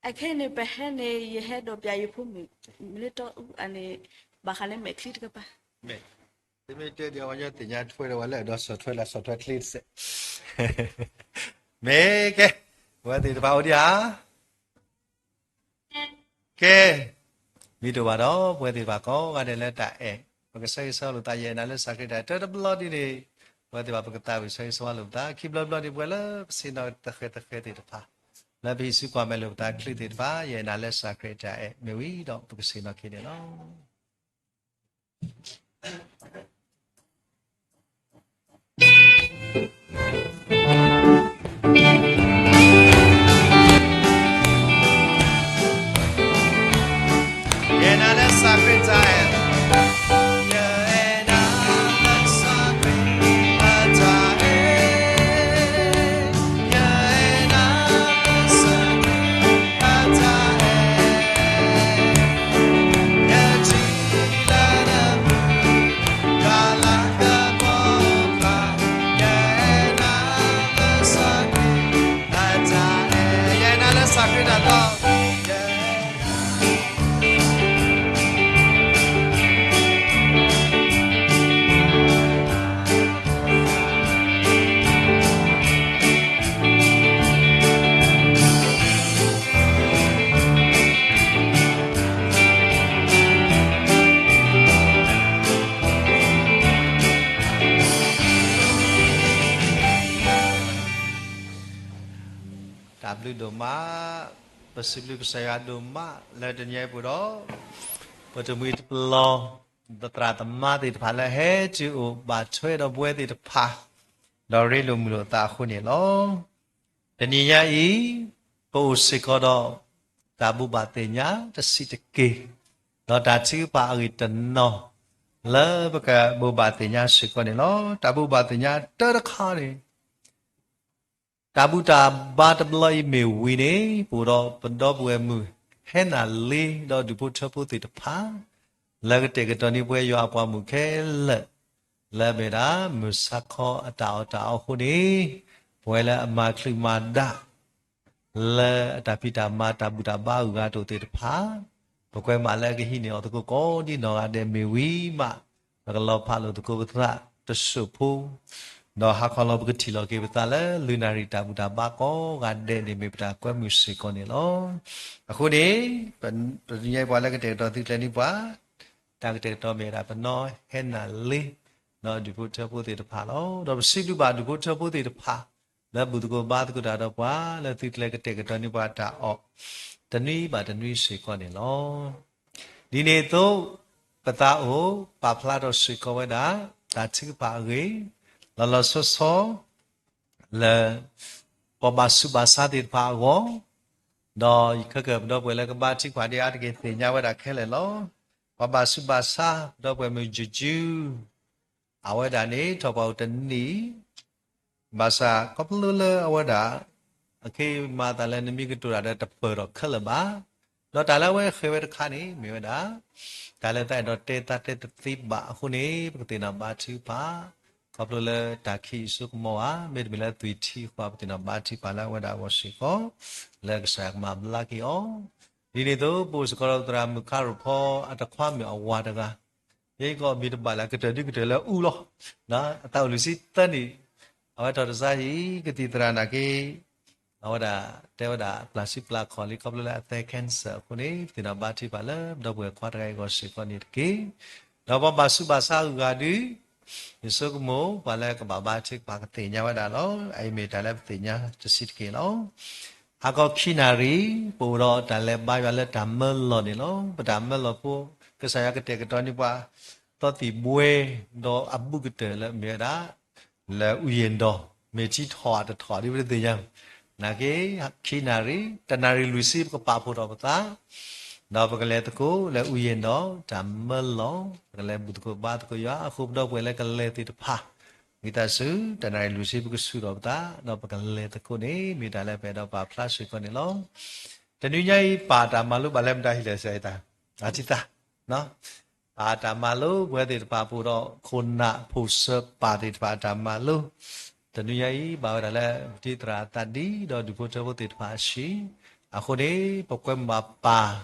အခဲအံၤန့ၣ် ပဟဲန့ၣ် ယဟဲဒိးပျးယဖိမုၣ် လၢတီအူအန့ၣ် ဘၣ်ဃးလၢမဲာ်ချံတကပၤ, မ့ၢ်, တမ့ၢ်တဲဒ်အဝဲညီသ့ၣ်ညါထွဲဒီးဝဲလၢအဒိးစီၤထွဲလၢစီၤထွဲချ့တစဲး, မ့ၢ်ကဲ, ပဝဲသ့ၣ်တဖၣ်အိၣ်ဒံးဧါ ကဲ, မ့ၢ်တအိၣ်ဘၣ်ဒီး ပဝဲသ့ၣ်တဖၣ်ကိးဂၤဒဲးလၢတၢ်အဲၣ်, ပကဆၢဂ့ၤဆၢဝါလိာ်သး ယအဲၣ်နၤလၢစၢ်ခရံာ်တၢ်အဲၣ် တၢတဘျီဒ်န့ၣ်, ပဝဲသ့ၣ်တဖၣ်ပကသးဝံၣ်ဆၢဂ့ၤဆၢဝါလိာ်ပသး ခံဘျီဘျီဒ်ပဝဲလၢပဆ့ၣ်နီၤသဃဲၤသဃဲၤသ့ၣ်တဖၣ်, လၢပဟံးစုကွၢ်မဲာ်လိာ်ပသးချ့သ့ၣ်တဖၣ် ယအဲၣ်နၤလၢစၢ်ခရံာ်တၢ်အဲၣ် မ့ၢ်ဝံၤဒီးပကဆ့ၣ်နီၤက့ၤန့ၣ်လီၤ. ယအဲၣ်နၤလၢစၢ်ခရံာ်တၢ်အဲၣ်, ယအဲၣ်နၤလၢစၢ်ခရံာ်အတၢ်အဲၣ်, ယအဲၣ်နၤလၢစၢ်ခရံာ်အတၢ်အဲၣ် ဒိၣ်မး, ပစံးဘျုးကစၢ်ယွၤဒိၣ်မးလၢတနံၤအံၤပူၤဒီး ပတမှံၤတပလီၢ် သရၣ်သမါသ့ၣ်တဖၣ်လၢဟဲတုၤအိၣ်ဘၣ်ထွဲဒီးပဝဲသ့ၣ်တဖၣ် ဒီးရ့လိာ်မုာ်လိာ်သးအဃိန့ၣ်လီၤ. တနံၤညါအံၤ ပအိၣ်စ့ၢ်ကီးဒီး တၢ်ဘိးဘၣ်သ့ၣ်ညါတဆံးတက့ၢ်, ဒီးတၢ်ထုကဖၣ်အဂ့ၢ်တနီၤ လၢပကဘိးဘၣ်သ့ၣ်ညါစ့ၢ်ကီးန့ၣ်လီၤ. တၢ်ဘိးဘၣ်သ့ၣ်ညါတၢတခါန့ၣ် တၢ်ဘူၣ်တၢ်ဘါတဘျီအံၤမ့ၢ်ဝံၤန့ၣ် ပအိၣ်ဒီးပဒီပုၢ်ဝဲၢ်မုၣ် ဟဲနၢ်လ့ ဒီးဒူၣ်ဖိထၢဖိသ့ၣ်တဖၣ် လၢကတဲာ်ကတီၤန့ၢ်ပဝဲယွၤအပှၤမုၣ်ခဲလၢာ် လၢအမ့ၢ်ဒၣ်မုၢ်ဆါခီအတၢ်အီၣ်တၢ်အီအဃိန့ၣ် ပဝဲလၢအမၤချုးမၤဒါ လၢအတၢ်ဖံးတၢ်မၤတၢ်ဘူၣ်တၢ်ဘါအဂၤတအိၣ်သ့ၣ်တဖၣ် ပကွဲမးလၢအကဟံးန့ၢ်အီၤသကိးကိးဒံနီၢ်ဂၤဒဲးမ့ၢ်ဝံၤမး ပကလီၤဖးလိာ်သကိးပသးတစိၢ်ဖိ ဒီးဟါခီလီၤပကထံၣ်လိာ်က့ၤပသးလၢလုၢ်နၣ်ရံၣ်တၢ်ဘူၣ်တၢ်ဘါကိးဂၤဒဲးန့ၣ်မ့ၢ်ပတၢ်ကွဲမုာ်စ့ၢ်ကီးန့ၣ်လီၤ. အဃိန့ၣ် ပတနံၤညါအံၤပှၤလၢကတဲာ်ကတီၤသုကျဲၤန့ၢ်ပှၤ တၢ်ကတဲာ်ကတီၤမ့ၢ်ဝဲဒၣ်ပနီၢ်ဟဲနၢ်လ့ ဒီးဒူၣ်ဖိထၢဖိသ့ၣ်တဖၣ်လီၤ. ဒီးပစံးဘျုးဘၣ်ဒူၣ်ဖိထၢဖိသ့ၣ်တဖၣ် လၢဘူၣ်သကိးဘါသကိးတၢ်ဒီးပှၤ လၢသုကျဲၤကတဲာ်ကတီၤန့ၢ်ပှၤတၢ်အီၣ် တနွံဘၣ်တနွံစ့ၢ်ကီးန့ၣ်လီၤ. ဒ်န့ၣ်အသိး ပသးအိၣ်ပာ်ဖျါထီၣ်စ့ၢ်ကီးဝဲဒၣ် တၢ်ထုကဖၣ်အဂ့ၢ် လီၤလီၤဆီဆီ လၢ ပှၤဘၣ်ဆူးဘၣ်ဆါသ့ၣ်တဖၣ်အဂီၢ်, ဒီးခဲကၢၢ်ပဒီပုၢ်ဝဲၢ်လၢကဘါထုကဖၣ်ဒ်အါတက့ၢ်သ့ၣ်ညါဝဲဒၣ်ခဲလၢာ်လီၤ. ပှၤဘၣ်ဆူးဘၣ်ဆါ ပဒီပုၢ်ဝဲၢ်မုၣ်ကၠူကၠူ အဝဲဒၣ်န့ၣ် ထီၣ်ပှၤအိၣ်တနံၣ် ဘၣ်ဆၣ်ခီဖျိလၢအဝဲဒၣ် အခ့မၤသးလၢနမ့ၢ်ကတိၤတၢ်ဒီးတပၢၢ်ထီၣ်ခဲလၢာ်ဘၣ်. ဒီးတၢ်လၢအဝဲဃ့ဝဲတခါန့ၣ် မ့ၢ်ဝဲဒၣ် တၢ်လၢသးအဲၣ်ဒိးတဲသးတဲတသ့ဘၣ်အဃိန့ၣ် ပကသ့ၣ်နီၣ်ဘါထုကဖၣ် ခီဖျိလၢတၢ်ခံးအစိကမီၤဧါ, မ့တမ့ၢ်လၢသွံၣ်ထံအဃိ ပသ့ၣ်နီၣ်ဘါထုကဖၣ်လၢအဝဲဒၣ်အဂီၢ်စ့ၢ်ကီး လၢကစၢ်ယွၤကမၤဘျါက့ၤအီၤ. ဒ်န့ၣ်အသိး ပအိၣ်စ့ၢ်ကီးဒီးသရၣ်မုၣ်ခါရိၣ်ဖီအတခွါမုၣ်အဝၤတဂၤ ယဲကီးမ့ၢ်တဘၣ်လၢအကတၢၢ်ဒုကတၢၢ်လၢအူလီၤ. အသးအိၣ်လွံၢ်ဆံသၢနံၣ်, အဝဲထီၣ်တစါဟံၣ် ကသံၣ်သရၣ်နာ်က့ အဝဲဒၣ်တဲဝဲဒၣ်ပျၢ်စုပျၢ်ခီၣ်လံ ခီဖျိလၢအသဲ cancer အဃိန့ၣ် ပသ့ၣ်နီၣ်ဘါထုကဖၣ်လၢပဒီပုၢ်ဝဲၢ်ခွါတဂၤအံၤအဂီၢ်စ့ၢ်ကီးန့ၣ်တက့ၢ်. ဒီးပှၤဘၣ်ဆူးဘၣ်ဆါအဂၤဒု ယဆိကမိၣ် ပှၤလၢကဘၣ်ဘါထုကဖၣ်ကသ့ၣ်ညါဝဲဒၣ်လီၤ. အအံၤမ့ၢ်တၢ်လၢပသ့ၣ်ညါတဆံးတက့ၢ်လီၤ. ဟါခီခံနၣ်ရံၣ် ပအိၣ်ဒီးတၢ်လဲၤဘါယွၤလၢတၢ်မၢလီၢ်န့ၣ်လီၤ. ပတၢ်မၢလီၢ်ဖိ ကစၢ်ယွၤကတဲာ်ကတီၤန့ၢ်ပှၤ သီသံၣ်ဘှဲ ဒီးအဘူးကတၢၢ်လၢမ့ၢ်ဝဲဒၣ် လၢအူယ့ၣ်ဒီး မ့ၢ်ထံထီၣ်အတထီၣ်ဒ်ပတသ့ၣ်ညါ နာ်က့ ခံနၣ်ရံၣ် တနၣ်ရံၣ်လွံၢ်ဆံ ပကပာ်ဖှိၣ်ထီၣ်ပသး ဒီးပကလဲၤသကိးလၢအူယ့ၣ်ဒီး တၢ်မၢလီၢ် ပကလဲၤဘူၣ်သကိးဘါသကိးယွၤ အဃိပဒီပုၢ်ဝဲၢ်လၢကလဲၤသ့ၣ်တဖၣ် ဝံသးစူၤ တနၣ်ရံၣ်လွံၢ်ဆံ ပကဆူၣ်ထီၣ်ပသး ဒီးပကလဲၤသကိးန့ၣ် မ့ၢ်တၢ်လၢပအဲၣ်ဒိးပာ်ဖျါစ့ၢ်ကီးန့ၣ်လီၤ. တနွံညါအံၤ ပာ်တၢ်မၤလိဘၣ်လၢမတၤဟံၣ်လဲၣ် စဲးတၢ် အတံသး ပာ်တၢ်မၤလိပဝဲသ့ၣ်တဖၣ်ပူၤဒီး ခိၣ်နၢ်ဖိစၢၤပၢ်သ့ၣ်တဖၣ်အတၢ်မၤလိ တနွံညါအံၤ ဘၣ်ဝဲဒၣ်လၢ ပတံၤသရၣ်အသးဒံး ဒီးဒူၣ်ဖိထၢဖိသ့ၣ်တဖၣ်အဟံၣ် အဃိန့ၣ် ပကွဲမုာ်ဘၣ်ပၢ်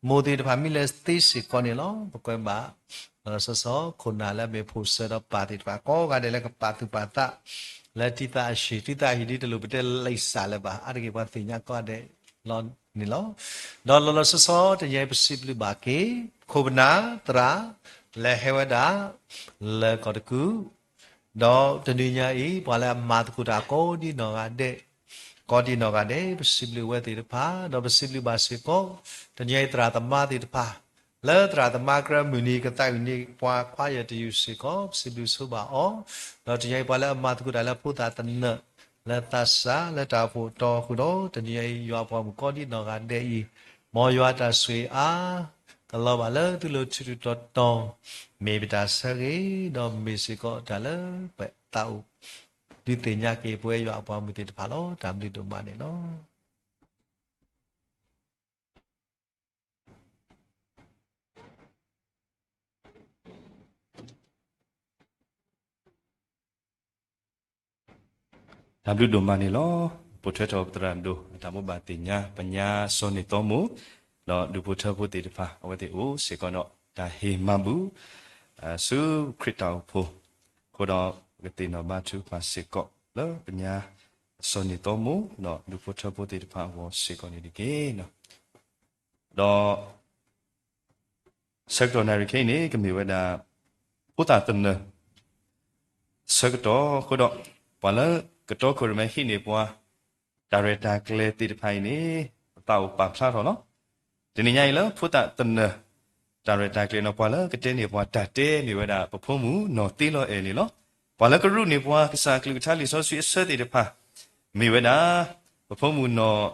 မိၢ်သ့ၣ်တဖၣ်မ့ၢ်လဲၤသ့စ့ၢ်ကီးန့ၣ်လီၤ. ပကွဲမုာ်ဘၣ် လီၤလီၤဆီဆီ ခိၣ်နၢ်လၢအမ့ၢ်ဖိစၢၤဒီးပၢ်သ့ၣ်တဖၣ် ကိးဂၤဒဲးလၢကပာ်သူၣ်ပာ်သး လၢတံၤသးအဟံၣ် တံၤသးအဟံၣ်ဒ်တလိၣ်ပတဲလံာ်စၢ်လၢၤဘၣ် အါတက့ၢ်ပှၤသ့ၣ်ညါကိးဂၤဒဲးလီၤန့ၣ်လီၤ. ဒီးလီၤလီၤဆီဆီ တနံၤအံၤပစံးဘျုးဘၣ်က့ၤ ခိၣ်ပနၢ်သရၣ် လၢဟဲဝဲဒၣ် လၢကီၢ်တကူၣ် ဒီးတနွံညါအံၤ ပှၤလၢအမၤသကိးတၢ်ကိးဒံနီၢ်ဂၤဒဲး ကိးဒံနီၢ်ဂၤဒဲး ပစံးဘျုးဝဲသ့ၣ်တဖၣ် ဒီးပစံးဘျုးဘၣ်စ့ၢ်ကီး တနံၤအံၤသရၣ်သမါသ့ၣ်တဖၣ် လၢသရၣ်သမါကြၢးမုၢ်နံၤ ကသးဝံၣ်န့ၢ်ပှၤခွါယဲၢ်တယုၢ်စ့ၢ်ကီး ပစံးဘျုးဆိဘၣ်အီၤ ဒီးတနံၤအံၤပှၤလၢအမၤသကိးတၢ်လၢဖိသၣ်သနၢၣ် လၢသးစၢ် လၢတၢ်အိၣ်ဖှိၣ်တီဃုာ်ဒီး တနံၤအံၤယွၤအပှၤမုၣ်ကိးဒံနီၢ်ဂၤဒဲးအံၤ မ်ယွၤတၢ်ဆိၣ်ဂ့ၤအါ ကလီၤဘၣ်လၢသုလိၤထူးထူးတီၤတီၤ မ့ၢ်ပတၢ်ဆၢဂ့ၤ ဒီးမ့ၢ်စ့ၢ်ကီးတၢ်လၢပသးအိၣ် ဒုးသ့ၣ်ညါက့ၤပဝဲယွၤအပှၤမုၣ်သ့ၣ်တဖၣ်လီၤ. တၢ်ဘျုးဒိၣ်မးန့ၣ်လီၤ. တၢ်ဘျုးဒိၣ်မးန့ၣ်လီၤ. ပိာ်ထွဲထီၣ်ပသရၣ်ဒိၣ် အတၢ်ဘိးဘၣ်သ့ၣ်ညါ ပညါစီၤန့ၣ်သီမိၢ် ဒီးဒူၣ်ဖိထၢဖိသ့ၣ်တဖၣ် အဝဲသ့ၣ်အိၣ်စ့ၢ်ကီးဒီး တၢ်ဟ့ၣ်မၤဘူၣ် ဆူခရံာ်တၢ်အိၣ်ဖှိၣ် အဃိဒီး ပကသ့ၣ်နီၣ်ဘါထုကဖၣ်စ့ၢ်ကီး လၢပညါစီၤန့ၣ်သီမိၢ် ဒီးဒူၣ်ဖိထၢဖိသ့ၣ်တဖၣ်အဂီၢ်စ့ၢ်ကီးန့ၣ်တက့ၢ်. ဒီး ဆၢကတီၢ်နၣ်ရံၣ်ခဲအံၤန့ၣ် ကမ့ၢ်ဝဲဒၣ် ဖိသၣ်သနၢၣ် ဆၢကတီၢ်အဃိဒီး ပှၤလၢကတီခိၣ်ရိၣ်မဲဟံးန့ၢ်ပှၤ တၢ်ရဲၣ်တၢ်ကျဲၤသ့ၣ်တဖၣ်အံၤန့ၣ် ပသးအိၣ်ပာ်ဖျါထီၣ်လီၤ. တနံၤညါအံၤလၢဖိသၣ်သနၢၣ် တၢ်ရဲၣ်တၢ်ကျဲၤန့ၣ် ပှၤလၢကတဲန့ၢ်ပှၤတၢ်တဲမ့ၢ်ဝဲဒၣ် ပဖိမုၣ်နီၢ်သ့လီၤအဲၣ်န့ၣ်လီၤ. ပှၤလၢကရူၢ်န့ၢ်ပှၤကစၢ်အကလုၢ်ကထါလံာ်စီဆှံအဆၢသ့ၣ်တဖၣ် မ့ၢ်ဝဲဒၣ် ပဖိမုၣ်နီၢ်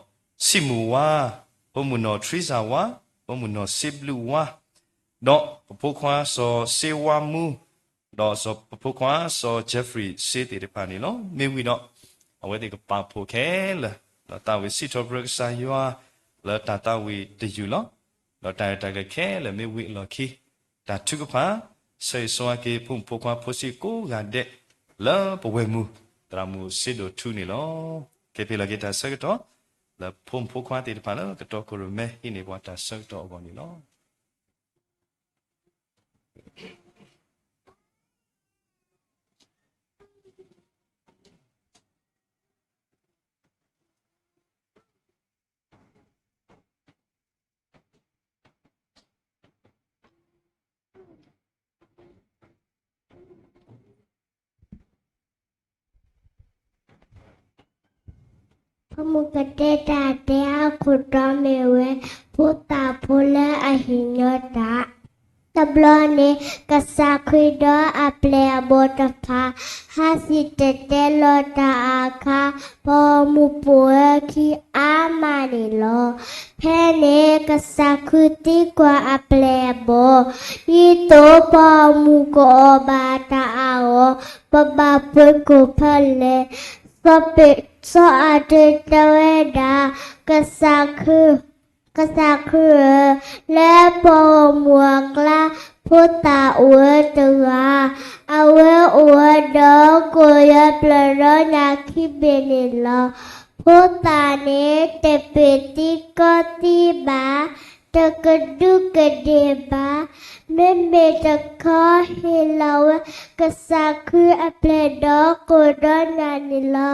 ဆံးမုၢ်ဝါ, ဖိမုၣ်နီၢ်ထရံစၢ်ဝါ, ဖိမုၣ်နီၢ်စ့ဘျုးဝါ, ဒီးပဖိခွါစီၤစ့ဝါမူ, ဒီးပဖိခွါစီၤ Jeffrey စ့သ့ၣ်တဖၣ်န့ၣ်လီၤ. မ့ၢ်ဝံၤဒီး အဝဲသ့ၣ်ကပာ်ဖှိၣ်ခဲလၢာ် ဒီးသးဝံၣ်စံးထီၣ်ပတြၢၤကစၢ်ယွၤ လၢတၢ်သးဝံၣ်တယုၢ်လီၤ. ဒီးတၢ်ရဲၣ်တၢ်ကျဲၤခဲလၢာ်မ့ၢ်ဝံၤအလီၢ်ခံ တၢ်ထုကဖၣ် ဆၢဂ့ၤဆၢဝါက့ၤဖိမုၣ်ဖိခွါဖိဆံးကိးဂၤဒဲး လၢပဝဲၢ်မုၢ် သရၣ်မုၣ်စ့ဒိၣ်ထူန့ၣ်လီၤ. ကဖံးလီၤက့ၤတၢ်ဆၢကတီၢ် လၢဖိမုၣ်ဖိခွါသ့ၣ်တဖၣ်လၢ ကတီၤခိၣ်ရိၣ်မဲဟံးန့ၢ်ပှၤတၢ်ဆၢကတီၢ်အဂီၢ်န့ၣ်လီၤ. ပမုၢ်ကတဲတၢ်တဲအခိၣ်တီမ့ၢ်ဝဲ ဖိသၣ်ဖိလၢအဟ့ၣ်ညီတၢ်. တဘျီန့ၣ် ကစၢ်ခရံာ်ဒီးအပျဲၢ်အဘီၣ်တဖၣ် ဟးစံၣ်တဲၤတဲလီၤတၢ်အခါ ပှၤဂီၢ်မုၢ်ပိာ်ဝဲခံအါမးန့ၣ်လီၤ. ဖဲန့ၣ် ကစၢ်ခရံာ်သံကွၢ်အပျဲၢ်အဘီၣ်, ဒ်သိးပှၤဂီၢ်မုၢ်ကအီၣ်ဘၣ်တၢ်အဂီၢ် ပဘၣ်ပှ့ၤခိၣ်ဖဲလဲၣ်. စီၤပ့း, စီၤအၤဒ့ၣ်တဲဝဲဒၣ်, ကစၢ်ခရံာ်, ကစၢ်ခရံာ်ဧၢ, လၢပှၤဂီၢ်မုၢ်အကျါ ဖိသၣ်အိၣ်ဝဲတဂၤ, အဝဲအိၣ်ဝဲဒီးကိၣ်ယွၤပျဲၢ်ဒီးညၣ်ခံဘ့ၣ်န့ၣ်လီၤ. ဖိသၣ်န့ၣ် တပ့ၤသံကီသံဘၣ်, တကဒူးကဒ့ၣ်ဘၣ်. မ့မ့ၢ်တခီဟ့ၣ်လီၤဝဲ ကစၢ်ခရံာ်အပျဲၢ်ဒီးကိၣ်ဒီးညၣ်န့ၣ်လီၤ.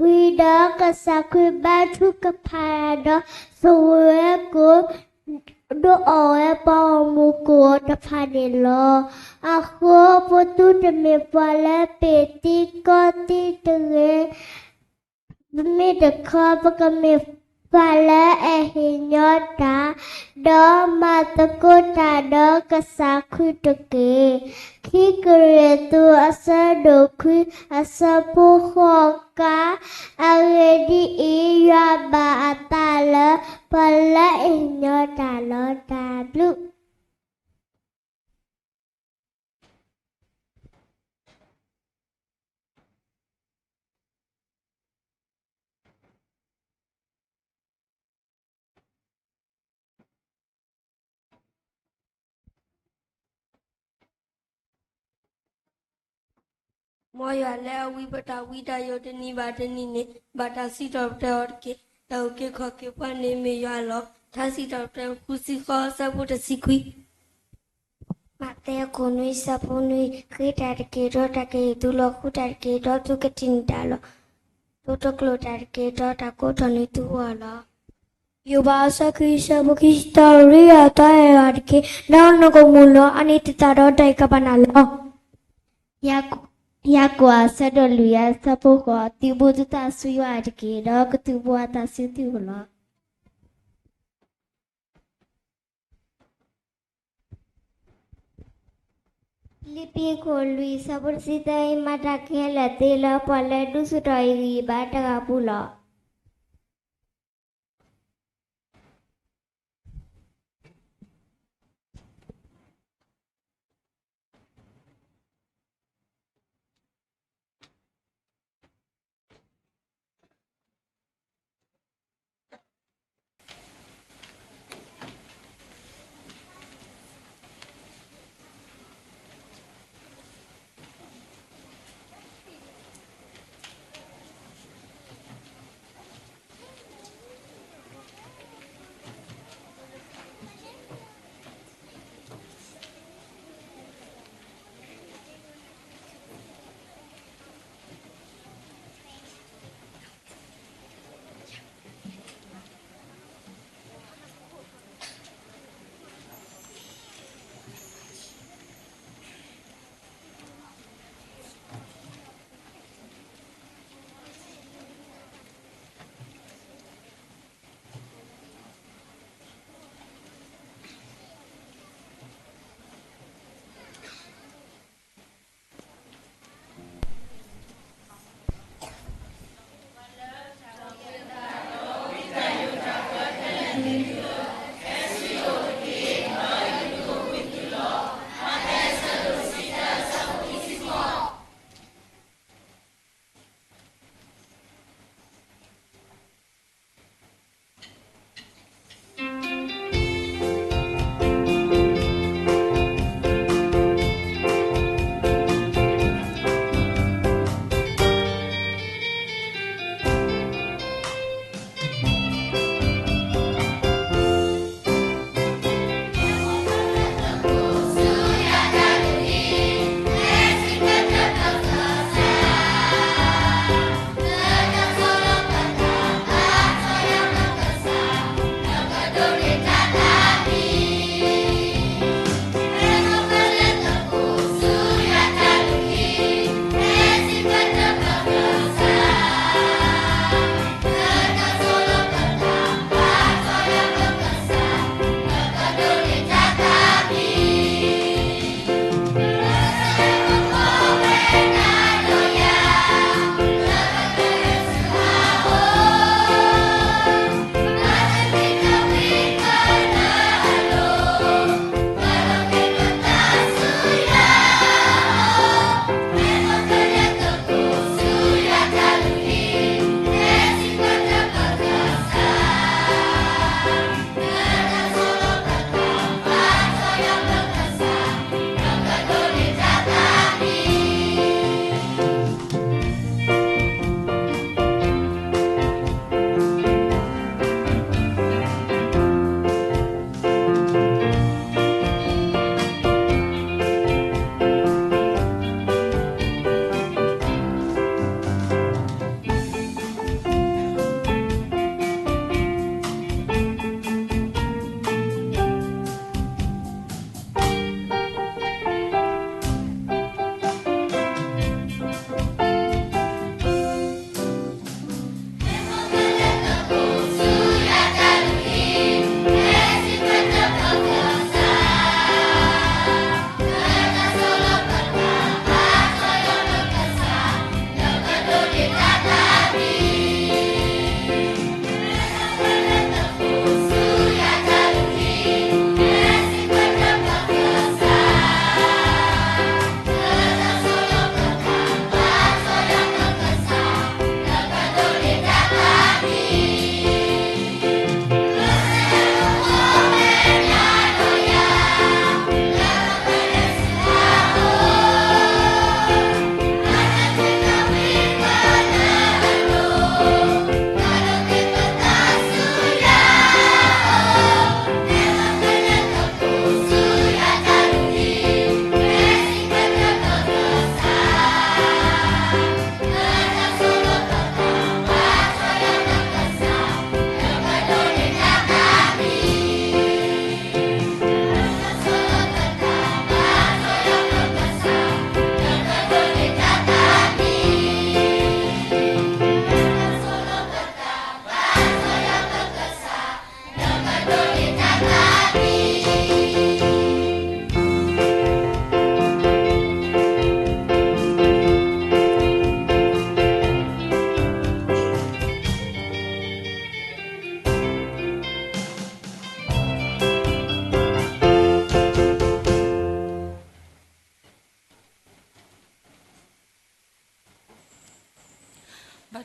ဝံၤဒီးကစၢ်ခရံာ်ဘါထုကဖၣ်ဒီး ဆိၣ်ဂ့ၤဝဲကိၣ် ဒုးအီၣ်ဝဲပှၤဂီၢ်မုၢ်ကိၣ်တဖၣ်န့ၣ်လီၤ. အဃိပသုတမ့ၢ်ပှၤလၢပ့ၤသံကီသံတဂ့ၤ. မ့မ့ၢ်တခီ ပကမ့ၢ်ပှၤလၢအဟ့ၣ်ညီတၢ်, ဒီးမၤသကိးတၢ်ဒီးကစၢ်ခရံာ်တက့ၢ်. ခံကရံၣ်သူးအဆၢဒိၣ်ခွံ အဆၢဖိဃိးကါ, အဂ့ၢ်ဒ်အံၤ, ယွၤဘၣ်အသးလၢ ပှၤလၢအဟ့ၣ်ညီတၢ်လီၤ. တၢ်ဘျုး မ်ယွၤလၢအဝံပတၢ်ဝံတၢ်ယိးတနံၤဘၣ်တနံၤန့ၣ် ဘၣ်တၢ်စံးထီၣ်ပတြၢၤအီၤတက့ၢ်. တၢ်အုၣ်က့ၤခီၣ်က့ၤပှၤန့ၣ်မ့ၢ်ယွၤလီၤ. ထါစံးထီၣ်ပတြၢၤ ဃုဆံဃီ အဆၢဖိတဆံခွံ. မးသဲ အခိၣ်နွံ အဆၢဖိနွံ, ဃ့တၢ်တက့ၢ်ဒီးတၢ်ကဟ့ၣ်သုလီၤ. ဃုတၢ်တက့ၢ်ဒီးသုကထံၣ်န့ၢ်တၢ်လီၤ. ဒိတကျိာ်တၢ်တက့ၢ်ဒီးတၢ်ကိးထီၣ်န့ၢ်သုအဂီၢ်လီၤ. ယိၤဘး အဆၢခံ အဆၢဖိခံဆံသၢ, ရ့အသးအဲၣ်ယွၤတက့ၢ်, ဒီးနကမူလီၤ. အါန့ၢ်သုသးဒီးတၢ်အံၤကဘၣ်နၤလီၤ. ယၤကိာ် အဆၢဒိၣ်လွံၢ် အဆၢဖိဃိး, သုးဘူးသုသးဆူယွၤတက့ၢ်, ဒီးကသုးဘူးအသးဆူသုလီၤ. ဖံလံးပံး အခိၣ်လွံၢ် အဆၢဖိတဆံသၢ, ယမၤတၢ်ခဲလၢာ်သ့လၢပှၤလၢဒုးဆူၣ်ထီၣ်ယဂံၢ်ယဘါတဂၤအပူၤလီၤ.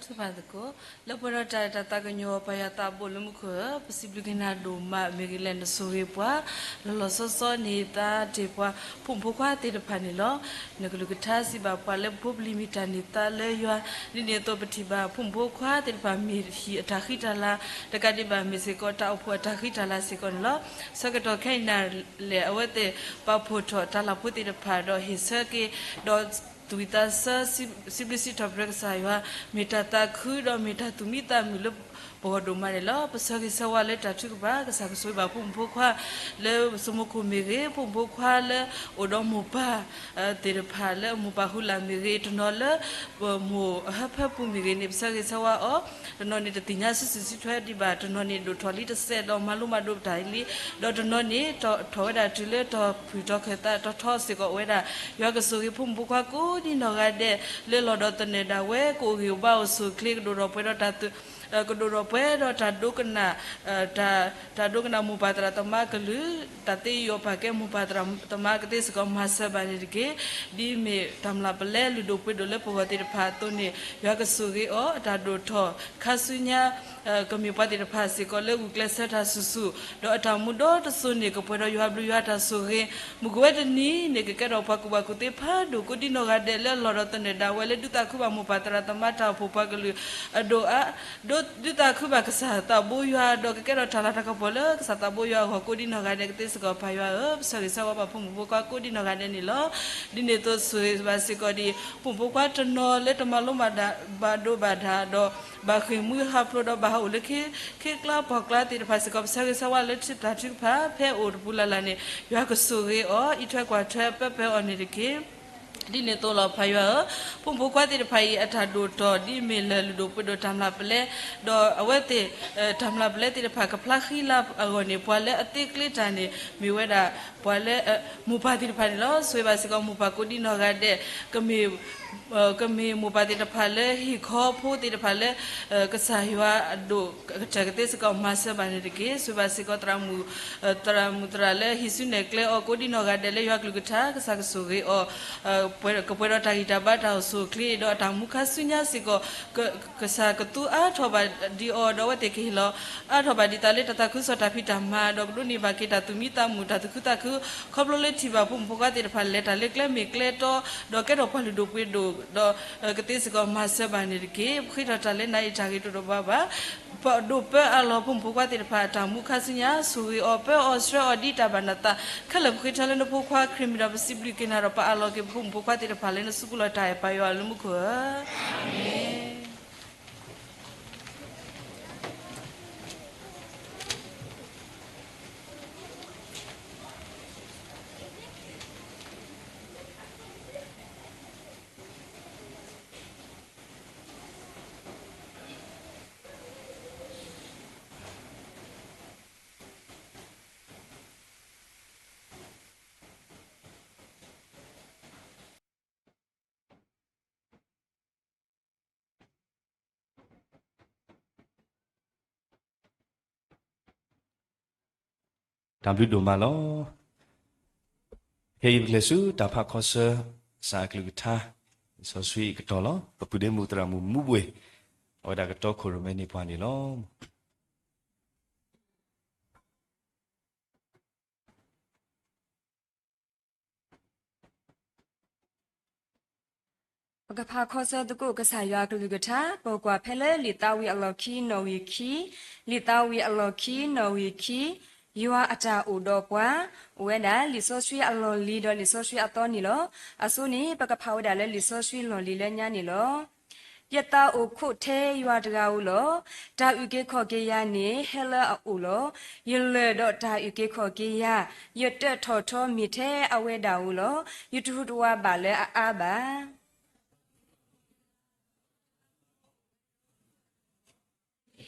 ထုကဖၣ်သကိး လၢပှဲၤဒီးတၢ်အဲၣ်တၢ်သးကညီၤ ပၢ်ယွၤသးဘိလၢမူခိၣ်ဧၢ, ပစံးဘျုးက့ၤနၤဒိၣ်မး မ့ၢ်ဂ့ၤလဲၣ်နဆိၣ်ဂ့ၤပှၤ လီၤလီၤဆီဆီန့ၣ် သးတ့ၢ်ပှၤ ဖိမုၣ်ဖိခွါသ့ၣ်တဖၣ်န့ၣ်လီၤ. နကလုၢ်ကထါစံးဘၣ်ပှၤလၢပဖိပလံၤမ့ၢ်တၢ်န့ၢ်သါလၢယွၤ, ဒ်န့ၣ်အသိးပထံၣ်ဘၣ် ဖိမုၣ်ဖိခွါသ့ၣ်တဖၣ်မ့ၢ်ဟံၣ်အတၢ်ဃံတၢ်လၤ တကးဒံးဘၣ်မ့ၢ်စ့ၢ်ကီး တၢ်အိၣ်ဖှိၣ်အတၢ်ဃံတၢ်လၤစ့ၢ်ကီးန့ၣ်လီၤ. ဆၢကတီၢ်ခဲအံၤနၤလဲၣ် အဝဲသ့ၣ်ပာ်ဖှိၣ်ထီၣ်တၢ်လၤဖိသ့ၣ်တဖၣ် ဒီးဟ့ၣ်ဆၢက့ၤ ဒီး သူၣ်ဝံၣ်သးဆၢ စံးဘျုးစံးထီၣ်ပတြၢၤကစၢ်ယွၤ, မ့ၢ်တၢ်သးခုဒီးမ့ၢ်တၢ်သူၣ်မံသးမုာ်လၢပဂီၢ်ဒိၣ်မးန့ၣ်လီၤ. ပဆၢဂ့ၤဆၢဝါလၢတၢ်ထုကဖၣ် ကစၢ်ကဆိၣ်ဂ့ၤဘၣ်ဖိမုၣ်ဖိခွါ လၢစိမိခိၣ်မ့ၢ်ဂ့ၤ, ဖိမုၣ်ဖိခွါလၢအိၣ်ဒီးမိၢ်ပၢ်သ့ၣ်တဖၣ်လၢအမိၢ်ပၢ်ဟူလၢ်မ့ၢ်ဂ့ၤ, တနီၤလၢ မိၢ်အဟၢဖၢပူၤမ့ၢ်ဂ့ၤန့ၣ် ပဆၢဂ့ၤဆၢဝါအီၤ, တနီၤန့ၣ်တသ့ၣ်ညါစုဆူၣ်စုထွဲဒံးဘၣ်, တနီၤန့ၣ်ဒိၣ်ထီၣ်လံတစဲးဒီးမၤလိမၤဒိးပတၢ်လံ, ဒီးတနီၤန့ၣ် ထီၣ်ဝဲဒၣ်တုၤလၢတီၢ်ဖုၣ်တီၢ်ခၢၣ်သးတီၢ်ထီစ့ၢ်ကီးအိၣ်ဝဲဒၣ်, ယွၤကဆိၣ်ဂ့ၤဖိမုၣ်ဖိခွါကိးဒ်နီၢ်ဂၤဒဲး လၢလီၢ်ဒီးသနၢၣ်ဒၣ်ဝဲ ကအိၣ်ဂ့ၤအိၣ်ဘါအိၣ်ဆူၣ်အိၣ်ချ့ ကဒိၣ်ထီၣ်ပှဲၤဒီးတၢ် ကဒိၣ်ထီၣ်ပှဲၤဒီးတၢ်ဒိကနၣ် တၢ်ဒိကနၣ်မိၢ်ပၢ်သရၣ်သမါကလုၢ်, တၢ်သ့ယီၤပာ်ကဲမိၢ်ပၢ်သရၣ်သမါကသ့စ့ၢ်ကီးမၤစၢၤဘၣ်န့ၣ်တက့ၢ်. ဒ်မ့ၢ်တၢ်မျၢ်ပလဲလုၢ်ဒိၣ်ပှ့ၤဒိၣ်လၢပဂီၢ်သ့ၣ်တဖၣ်အသိးန့ၣ် ယွၤကဆိၣ်ဂ့ၤအီၤ အတၢ်ဒိၣ်ထီၣ်ခါဆူညါ ကမ့ၢ်ပှၤသ့ၣ်တဖၣ်စ့ၢ်ကီးလၢဂုာ်ကျဲးစၢးတၢ်ဆူၣ်ဆူၣ်, ဒီးအတၢ်မူဒီတစိၤန့ၣ် ကပှဲၤဒီးယွၤဘျုးယွၤတၢ်ဆိၣ်ဂ့ၤ, မုၢ်ကဝဲတနံၤန့ၣ် ကကဲထီၣ်ပှၤကူၣ်ဘၣ်ကူၣ်သ့ဖးဒိၣ်ကိးဒ်နီၢ်ဂၤဒဲးလၢအလီၢ်ဒီးသနၢၣ်ဒၣ်ဝဲလၢဒုးသးခုဘၣ်မိၢ်ပၢ်သရၣ်သမါ တၢ်အိၣ်ဖှိၣ်ပှၤကလုာ်အဒိၣ်အါ ဒုးသးခုဘၣ်ကစၢ်သးဘိယွၤ ဒီးကကဲထီၣ်တၢ်လၤတၢ်ကပီၤလၢကစၢ်သးဘိယွၤအဂီၢ်ကိးဒ်နီၢ်ဂၤဒဲးကသ့စ့ၢ်ကီး ပၢ်ယွၤဧၢ, ပဆၢဂ့ၤဆၢဝါဘၣ်ဖိမုၣ်ဖိခွါကိးဒ်နီၢ်ဂၤဒဲးန့ၣ်လီၤ. ဒ်န့ၣ်အသိးဆိၣ်ဂ့ၤဘၣ်စ့ၢ်ကီးဒံး ဖိမုၣ်ဖိခွါတနီၤလၢတမၤလိမၤဒိးဘၣ်ဒၣ် ဒီးဘၣ်ဃ့ၢ်မှံဟးဖျိးဒီးဘၣ်ဟးအိၣ်လၢခ့ကျါပှၢ်ကျါသ့ၣ်တဖၣ်စ့ၢ်ကီး ပဆၢဂ့ၤဆၢဝါလၢတၢ်ထုကဖၣ် ဖဲအိၣ်တပူၤလၢ်လၢ်န့ၣ် ယွၤကဆိၣ်ဂ့ၤအီၤ အံးထွဲကွၢ်ထွဲပၢပၢအီၤန့ၣ်တက့ၢ်. ဒ်န့ၣ်အသိးလီၤ ပၢ်ယွၤဧၢ, ဖိမုၣ်ဖိခွါသ့ၣ်တဖၣ်အံၤ အတၢ်ဒိၣ်ထီၣ် ဒ်မ့ၢ်လၢၢ်လုၢ်ဒိၣ်ပှ့ၤဒိၣ်တၢ်မျၢ်ပလဲ, ဒီးအဝဲသ့ၣ် တၢ်မျၢ်ပလဲသ့ၣ်တဖၣ် ကဖျါဃံလၤအဂီၢ်န့ၣ် ပှၤလၢအသ့ကျ့တၢ်န့ၣ် မ့ၢ်ဝဲဒၣ် ပှၤလၢ မိၢ်ပၢ်သ့ၣ်တဖၣ်န့ၣ်လီၤ. ဆိၣ်ဂ့ၤဘၣ်စ့ၢ်ကီးမိၢ်ပၢ်ကိးဒ်နီၢ်ဂၤဒဲး ကမ့ၢ် ကမ့ၢ်မိၢ်ပၢ်သ့ၣ်တဖၣ်လၢဟ့ၣ်ခီဖိသ့ၣ်တဖၣ်လၢ ကစၢ်ယွၤအဒိၣ်ကတၢၢ်ကသ့စ့ၢ်ကီး မၤစၢၤဘၣ်န့ၣ်တက့ၢ်. ဆိၣ်ဂ့ၤဘၣ်စ့ၢ်ကီး သရၣ်မုၣ်သရၣ်လၢဟံးစုနဲၣ်ကျဲအီၤကိးဒ်နီၢ်ဂၤဒဲးလၢယွၤကလုၢ်ကထါ ကစၢ်ကဆိၣ်ဂ့ၤအီၤ ကပှဲၤဒီးတၢ်ဂံၢ်တၢ်ဘါတၢ်အိၣ်ဆူၣ်အိၣ်ချ့ ဒီးအတၢ်မူခါဆူညါစ့ၢ်ကီး ကစၢ်ကသူအါထီၣ်ဘၣ်ဒံးအီၤ ဒီးအဝဲသ့ၣ်ကဟ့ၣ်လီၤအါထီၣ်ဘၣ်ဒံးသးလၢတၢ်သးခုကစီၣ်တၢ်ဖံးတၢ်မၤ ဒီးကဒိးန့ၢ်ဘၣ်က့ၤတၢ်သူၣ်မံသးမုာ်တၢ်သူၣ်ခုသးခု ခီဖျိလၢထံၣ်ဘၣ်ဖိမုၣ်ဖိခွါသ့ၣ်တဖၣ် လဲၤတၢ်လၢကျဲမ့ၢ်ကျဲတီ ဒီးကဲထီၣ်ပှၤလုၢ်ဒိၣ်ပှ့ၤဒိၣ် ဒီးကသ့စ့ၢ်ကီးမၤစၢၤဘၣ်န့ၣ်တက့ၢ်. ပဃ့ထီၣ်တၢ်လၢနၤအံၤတၢ်ဂ့ၤတအိၣ်ဒီးဘၣ်ဘၣ် ပဒိးပၢအါလီၤဖိမုၣ်ဖိခွါသ့ၣ်တဖၣ် အတၢ်မူခါဆူညါ ဆိၣ်ဂ့ၤအီၤ ပၢအီၤ ဆှၢအီၤဒ်တၢ်ဘၣ်နသး ခဲလၢာ်ပဃ့ထီၣ်လၢနဖိခွါခရံာ်မံၤဒီး ပစံးဘျုးက့ၤနၤဒီး ပအးလီၤက့ၤပဖိမုၣ်ဖိခွါသ့ၣ်တဖၣ်လၢနစုပူၤလီၤတၢ်အဲၣ် ပၢ်ယွၤလၢမူခိၣ်ဧၢ. တၢ်ဘျုးဒိၣ်မးလီၤ. ခဲအံၤပကလဲၤဆူတၢ်ဖးခီဆၢ ကစၢ်အကလုၢ်ကထါ လံာ်စီဆှံအကတီၢ်လီၤ. ပပုၢ်ဒ့မုၣ်သရၣ်မုၣ်မူဘှ့ၣ် အဝဲဒၣ်ကတီခိၣ်ရိၣ်မဲန့ၢ်ပှၤန့ၣ်လီၤ. ပကဖးခီဆၢသကိးကစၢ်ယွၤအကလုၢ်ကထါ ပကွၢ်ဖဲလၢလံာ်သးဝံၣ်အလီၢ်ခံနီၣ်ဂံၢ်ခံ, လံာ်သးဝံၣ်အလီၢ်ခံနီၣ်ဂံၢ်ခံ, ယွၤအတၢ်အိၣ်ဒီးပှၤ, အိၣ်ဝဲဒၣ်လံာ်စီဆှံအလီၢ်လံၤဒီးလံာ်စီဆှံအသီန့ၣ်လီၤ. အဆိန့ၣ် ပကဖးဝဲဒၣ်လၢလံာ်စီဆှံလီၢ်လံၤလၢညါန့ၣ်လီၤ. ယသးအိၣ်ခိးထဲယွၤတဂၤဧိၤလီၤ. တၢ်အုၣ်က့ၤခီၣ်က့ၤယၤန့ၣ် ဟဲလၢအအိၣ်လီၤ. ယလၢၢ်ဒီးတၢ်အုၣ်က့ၤခီၣ်က့ၤယၤ, ယတၢးထီၣ်ထီမ့ၢ်ထဲအဝဲဒၣ်ဧိၤလီၤ. ယတဟူးတဝးဘၣ်လၢအအါဘၣ်.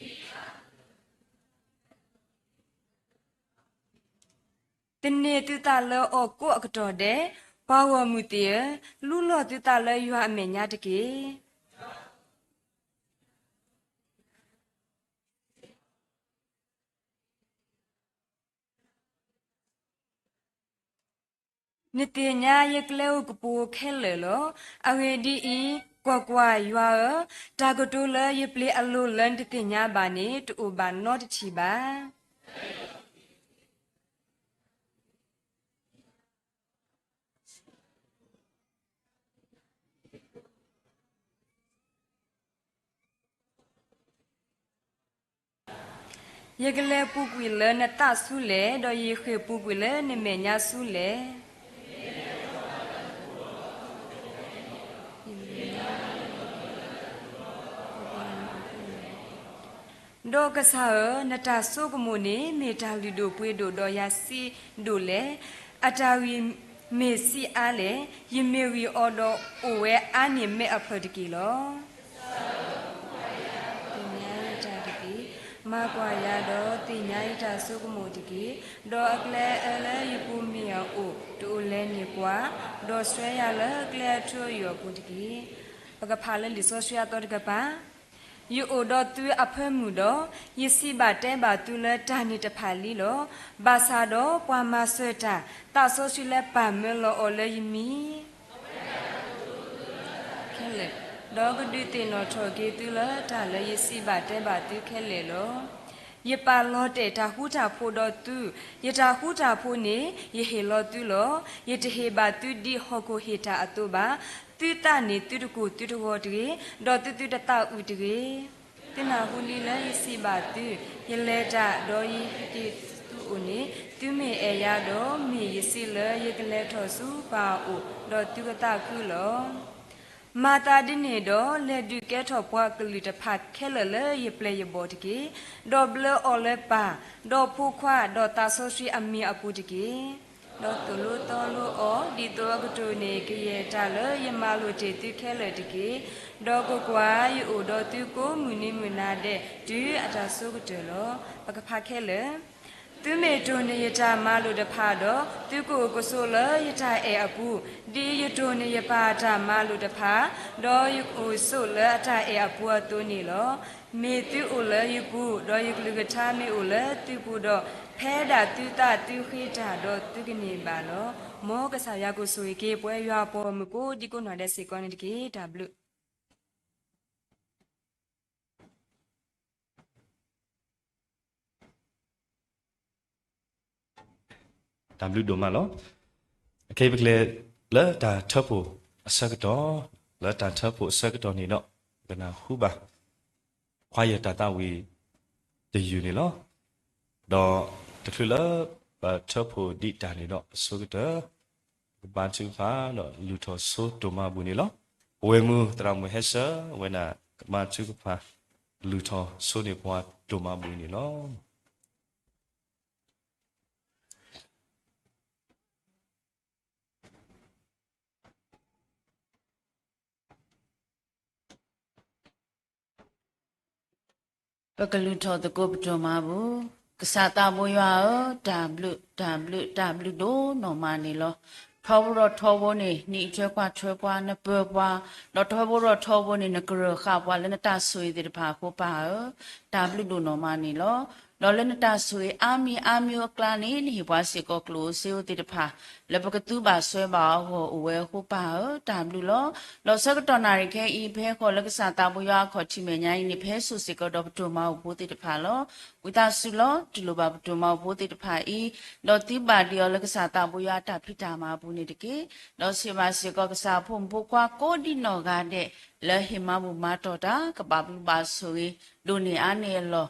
သန့ၤသုသးလၢအီၣ်ကိးအကတီၢ်ဒဲး, ပှၤဂီၢ်မုၢ်သ့ၣ်ဧၢ, လူလီၤသုသးလၢယွၤအမဲာ်ညါတက့ၢ်. နသ့ၣ်ညါယကျဲဧိၤကပူၤဧိၤခဲလၢာ်လီၤ. အဂ့ၢ်ဒ်အံၤ, ကွၢ်ကွၢ်, ယွၤဧၢ, တၢ်ကတိၤလၢယပျ့ၤအလိၤလၢနတသ့ၣ်ညါဘၣ်န့ၣ် တအိၣ်ဘၣ်နီတထံၣ်ဘၣ်. ယကလဲၤပူၤကွံာ်လၢနသးဆူလဲၣ်, ဒီးယဃ့ၢ်ပူၤကွံာ်လၢနမဲာ်ညါဆူလဲၣ်. ဒီးကစၢ်ဧၢ, နတၢ်ဆိကမိၣ်န့ၣ် မ့ၢ်တၢ်လုၢ်ဒိၣ်ပှ့ၤဒိၣ်ဒီးယၤဆံးဒိၣ်လဲၣ်. အတၢ်ဂံၢ်မ့ၢ်ဆံးအါလဲၣ်. ယမ့ၢ်ဂံၢ်အီၤဒီးအိၣ်ဝဲအါန့ၢ်မဲးအဖျၢၣ်တက့ၢ်လီၤ. သ့ၣ်ညါယတၢ်တက့ၢ်. မၤကွၢ်ယၤဒီးသ့ၣ်ညါယတၢ်ဆိကမိၣ်တက့ၢ်. ဒီးအကျဲအၢလၢယပူၤမ့ၢ်အအိၣ် တအိၣ်လဲၣ်န့ၣ်ကွၢ်, ဒီးဆှၢယၤလၢကျဲအထၢအယိာ်အပူၤတက့ၢ်. ပကဖးလၢလံာ်စီဆှံအသီတကပၤ. ယအိၣ်ဒီးသုအဖၢမုၢ်ဒီး, ယစံးဘၣ်တဲဘၣ်သုလၢတၢ်န့ၣ်တဖၣ်လံလီၤ. ဘၣ်ဆၣ်ဒီးပှၤမၤစၢၤတၢ် သးစီဆှံလၢပာ်မၢလီၤအီၤလၢယမံၤ ခဲလၢာ်, ဒီးကဒုးသ့ၣ်နီၣ်ထီၣ်က့ၤသုလၢတၢ်လၢယစံးဘၣ်တဲဘၣ်သုခဲလၢာ်လီၤ. ယပာ်လီၤတဲာ်တၢ်ဃူတၢ်ဖိးဒီးသု, ယတၢ်ဃူတၢ်ဖိးန့ၣ် ယဟ့ၣ်လီၤသုလီၤ. ယတဟ့ၣ်ဘၣ်သုဒ်ဟီၣ်ခိၣ်ဟ့ၣ်တၢ်အသိးဘၣ်. သုသးန့ၣ်သုတကိၢ်သုတဂီၤတဂ့ၤ, ဒီးသုသုတသးအုးတဂ့ၤ. သုနၢ်ဟူလံလၢယစံးဘၣ်သု, ယလဲၤတၢ်ဒီးယဟဲက့ၤဆူသုအိၣ်န့ၣ်, သုမ့ၢ်အဲၣ်ယၤဒီး မ့ၢ်ယစံးလၢယကလဲၤထီၣ်ဆူပၢ်အအိၣ်, ဒီးသုကသးခုလီၤ. မၤသးဒ်န့ၣ်ဒီး လဲၤဒုးကဲထီၣ်ပှၤကလုာ်တဖၣ်ခဲလၢာ်လၢယပျဲၢ်ယဘီၣ်တက့ၢ်. ဒီးဘျၢအီၤလၢပၢ်, ဒီးဖိခွါ, ဒီးသးစီဆှံအမံၤအပူၤတက့ၢ်. ဒီးသိၣ်လိသီလိအီၤ, ဒ်သိးအကတိၢ်န့ၢ်ကယဲၢ်တၢ်လၢယမၤလိာ်တ့ၢ်သုခဲလၢာ်တက့ၢ်. ဒီးကွၢ်ကွၢ်, ယအိၣ်ဒီးသုကိးမုၢ်နံၤမုၢ်နၤဒဲး တုၤအတၢ်ဆိကတၢၢ်လီၤ. ပကဖးခဲလၢာ်. သုမ့ၢ်တိၢ်န့ၢ်ယတၢ်မၤလိာ်တဖၣ်ဒီး, သုကအိၣ်ကဆိးလၢယတၢ်အဲၣ်အပူၤ, ဒ်ယတိၢ်န့ၢ်ယပၢ်အတၢ်မၤလိာ်တဖၣ်, ဒီးယအိၣ်ဆိးလၢအတၢ်အဲၣ်အပူၤအသိးန့ၣ်လီၤ. မ့ၢ်သုအိၣ်လၢယပူၤ, ဒီးယကလုၢ်ကထါမ့ၢ်အိၣ်လၢသုပူၤဒီး, ဖဲဒၣ်သုသးသုဃ့တၢ်ဒီးသုကန့ၢ်ဘၣ်လီၤ. မ်ကစၢ်ယွၤကဆိၣ်ဂ့ၤက့ၤ ပဝဲယွၤအပှၤဂီၢ်မုၢ်ကိးဒံကိးနီၢ်ဒဲးစ့ၢ်ကီးန့ၣ်တက့ၢ်. တၢ်ဘျုး တၢ်ဘျုးဒိၣ်မးလီၤ. အခဲအံၤပကလဲၤလၢတၢ်ထၢဖှိၣ်အဆၢကတီၢ်, လၢတၢ်ထၢဖှိၣ်အဆၢကတီၢ်န့ၣ်ဒီး ပကနၢ်ဟူဘၣ် ခွါယၢၢ်တၢ်သးဝံၣ်တယုၢ်န့ၣ်လီၤ. ဒီးတချုးလၢပထၢဖှိၣ်ဒံးတၢ်န့ၣ်ဒီး အဆိကတၢၢ် ပကဘါထုကဖၣ်ဒီးလုၢ်ထီၣ်ဆိတိၢ်မါပူၤန့ၣ်လီၤ. ပဝဲမုၢ်သရၣ်မုၣ်ဟဲဆၢ အဝဲဒၣ်ကဘါထုကဖၣ် လုၢ်ထီၣ်ဆိန့ၢ်ပှၤတိၢ်မါပူၤအံၤန့ၣ်လီၤ. ပကလုၢ်ထီၣ်သကိးပတိၢ်မါပူၤ, ကစၢ်သးဘိယွၤဧၢ, တၢ်ဘျုး, တၢ်ဘျုး, တၢ်ဘျုးဒိၣ်နီၢ်မးန့ၣ်လီၤ. ထီဘိဒီးထီဘိန့ၣ် နအံးထွဲကွၢ်ထွဲပှၤ နပၢၤပှၤ, ဒီးထီဘိဒီးထီဘိန့ၣ် နကရၢၢ်ဃာ်ပှၤလၢနတၢ်ဆိၣ်ဂ့ၤသ့ၣ်တဖၣ်အဃိပၢ်ဧၢ, တၢ်ဘျုးဒိၣ်နီၢ်မးန့ၣ်လီၤ. ဒီးလၢနတၢ်ဆိၣ်ဂ့ၤအါမံၤအါမံၤအကျါန့ၣ် နဟ့ၣ်ပှၤစ့ၢ်ကီးကျိၣ်ဧိၤစ့ဧိၤသ့ၣ်တဖၣ် လၢပကသူဘၣ်စွဲဘၣ်အဂီၢ်အိၣ်ဝဲအဃိပၢ်ဧၢ, တၢ်ဘျုးလီၤ. ဒီးဆၢကတီၢ်နၣ်ရံၣ်ခဲအံၤ ပဟဲဃီၤလၢကစၢ်သးဘိယွၤအခီၣ်ထံးမဲာ်ညါအံၤန့ၣ် ပဟဲစိာ်စ့ၢ်ကီးဒီးပတိၢ်မါအိၣ်ဖိသ့ၣ်တဖၣ်လီၤ. ဝံသးစူၤလီၤ တူၢ်လိာ်ဘၣ်ပတိၢ်မါအိၣ်ဖိသ့ၣ်တဖၣ်အံၤ, ဒီးသုဘၣ်ဒံးအီၤလၢကစၢ်သးဘိယွၤအတၢ်ဖံးတၢ်မၤအပူၤန့ၣ်တက့ၢ်. ဒီးဆံးဘၣ်စ့ၢ်ကီးကစၢ်ဖိမုၣ်ဖိခွါကိးဒံနီၢ်ဂၤဒဲး လၢဟ့ၣ်မၤဘူၣ်မၤတီၢ်တၢ် ကဘၣ်ဘျုးဘၣ်ဆိၣ်ဂ့ၤ ဒိၣ်န့ၢ်အါန့ၢ်အလီၢ်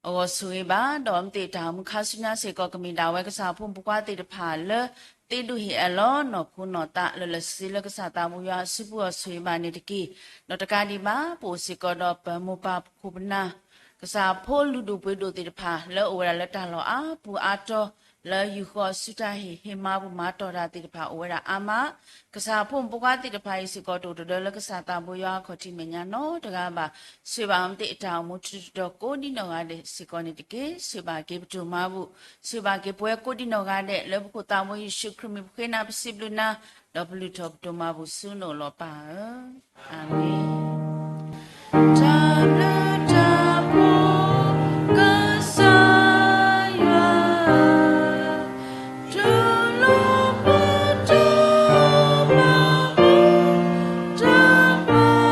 အဂီၢ်ဆိၣ်ဂ့ၤဘၣ်, ဒီးမ့ၢ်သ့ၣ်တၢ်မူခါဆူညါစ့ၢ်ကီး ကမ့ၢ်ဒၣ်ဝဲကစၢ်ဖိမုၣ်ဖိခွါသ့ၣ်တဖၣ်လၢ သ့ဒိၣ်ဟ့ၣ်အလီၤနီၢ်ခိနီၢ်သးလၢလၢဆ့ဆ့လၢကစၢ်သးဘိယွၤအစုပူၤအဂီၢ်ဆိၣ်ဂ့ၤဘၣ်န့ၣ်တက့ၢ်. ဒီးတကးဒံးဘၣ် ပအိၣ်စ့ၢ်ကီးဒီးပမိၢ်ပၢ်ခိၣ်ပနၢ် ကစၢ်ဖိလုၢ်ဒိၣ်ပှ့ၤဒိၣ်သ့ၣ်တဖၣ် လၢအိၣ်ဝဲဒၣ်လၢတၢ်လီၢ်အါပူၤအါတီၤ လၢယူၢ်ဃီၤဆူတၢ်ဟ့ၣ် ဟ့ၣ်မၤဘူၣ်မၤတီၢ်တၢ်သ့ၣ်တဖၣ်အိၣ်ဝဲဒၣ်အါမး, ကစၢ်ဖိမုၣ်ဖိခွါသ့ၣ်တဖၣ်အံၤစ့ၢ်ကီး တအိၣ်တဒၢလၢကစၢ်သးဘိယွၤအခီၣ်ထံးမဲာ်ညါနီတဂၤဘၣ်. ဆိၣ်ဂ့ၤဘၣ်မ့ၢ်သ့ၣ်အတၢ်အိၣ်မူထူတတီၤကိးဒံနီၢ်ဂၤဒဲးစ့ၢ်ကီးန့ၣ်တက့ၢ်. ဆိၣ်ဂ့ၤဘၣ်က့ၤပတိၢ်မါဘူၣ်, ဆိၣ်ဂ့ၤဘၣ်က့ၤပဝဲကိးဒံနီၢ်ဂၤဒဲး လၢပခိၣ်သးဘိယ့ၣ်ၡူးခရံာ်မံၤပဃ့နၤပစံးဘျုးနၤ, ဒီးပလုၢ်ထီၣ်ပတိၢ်မါဘူၣ်ဆူနအိၣ်လီၤပၢ်ဧၢ. အၤမ့ၣ်. တၢ်ဘျုးတၢ်ဖှိၣ် ကစၢ်ယွၤ, တူၢ်လိာ်ပတိၢ်မါဘူၣ်, တၢ်ဘျုး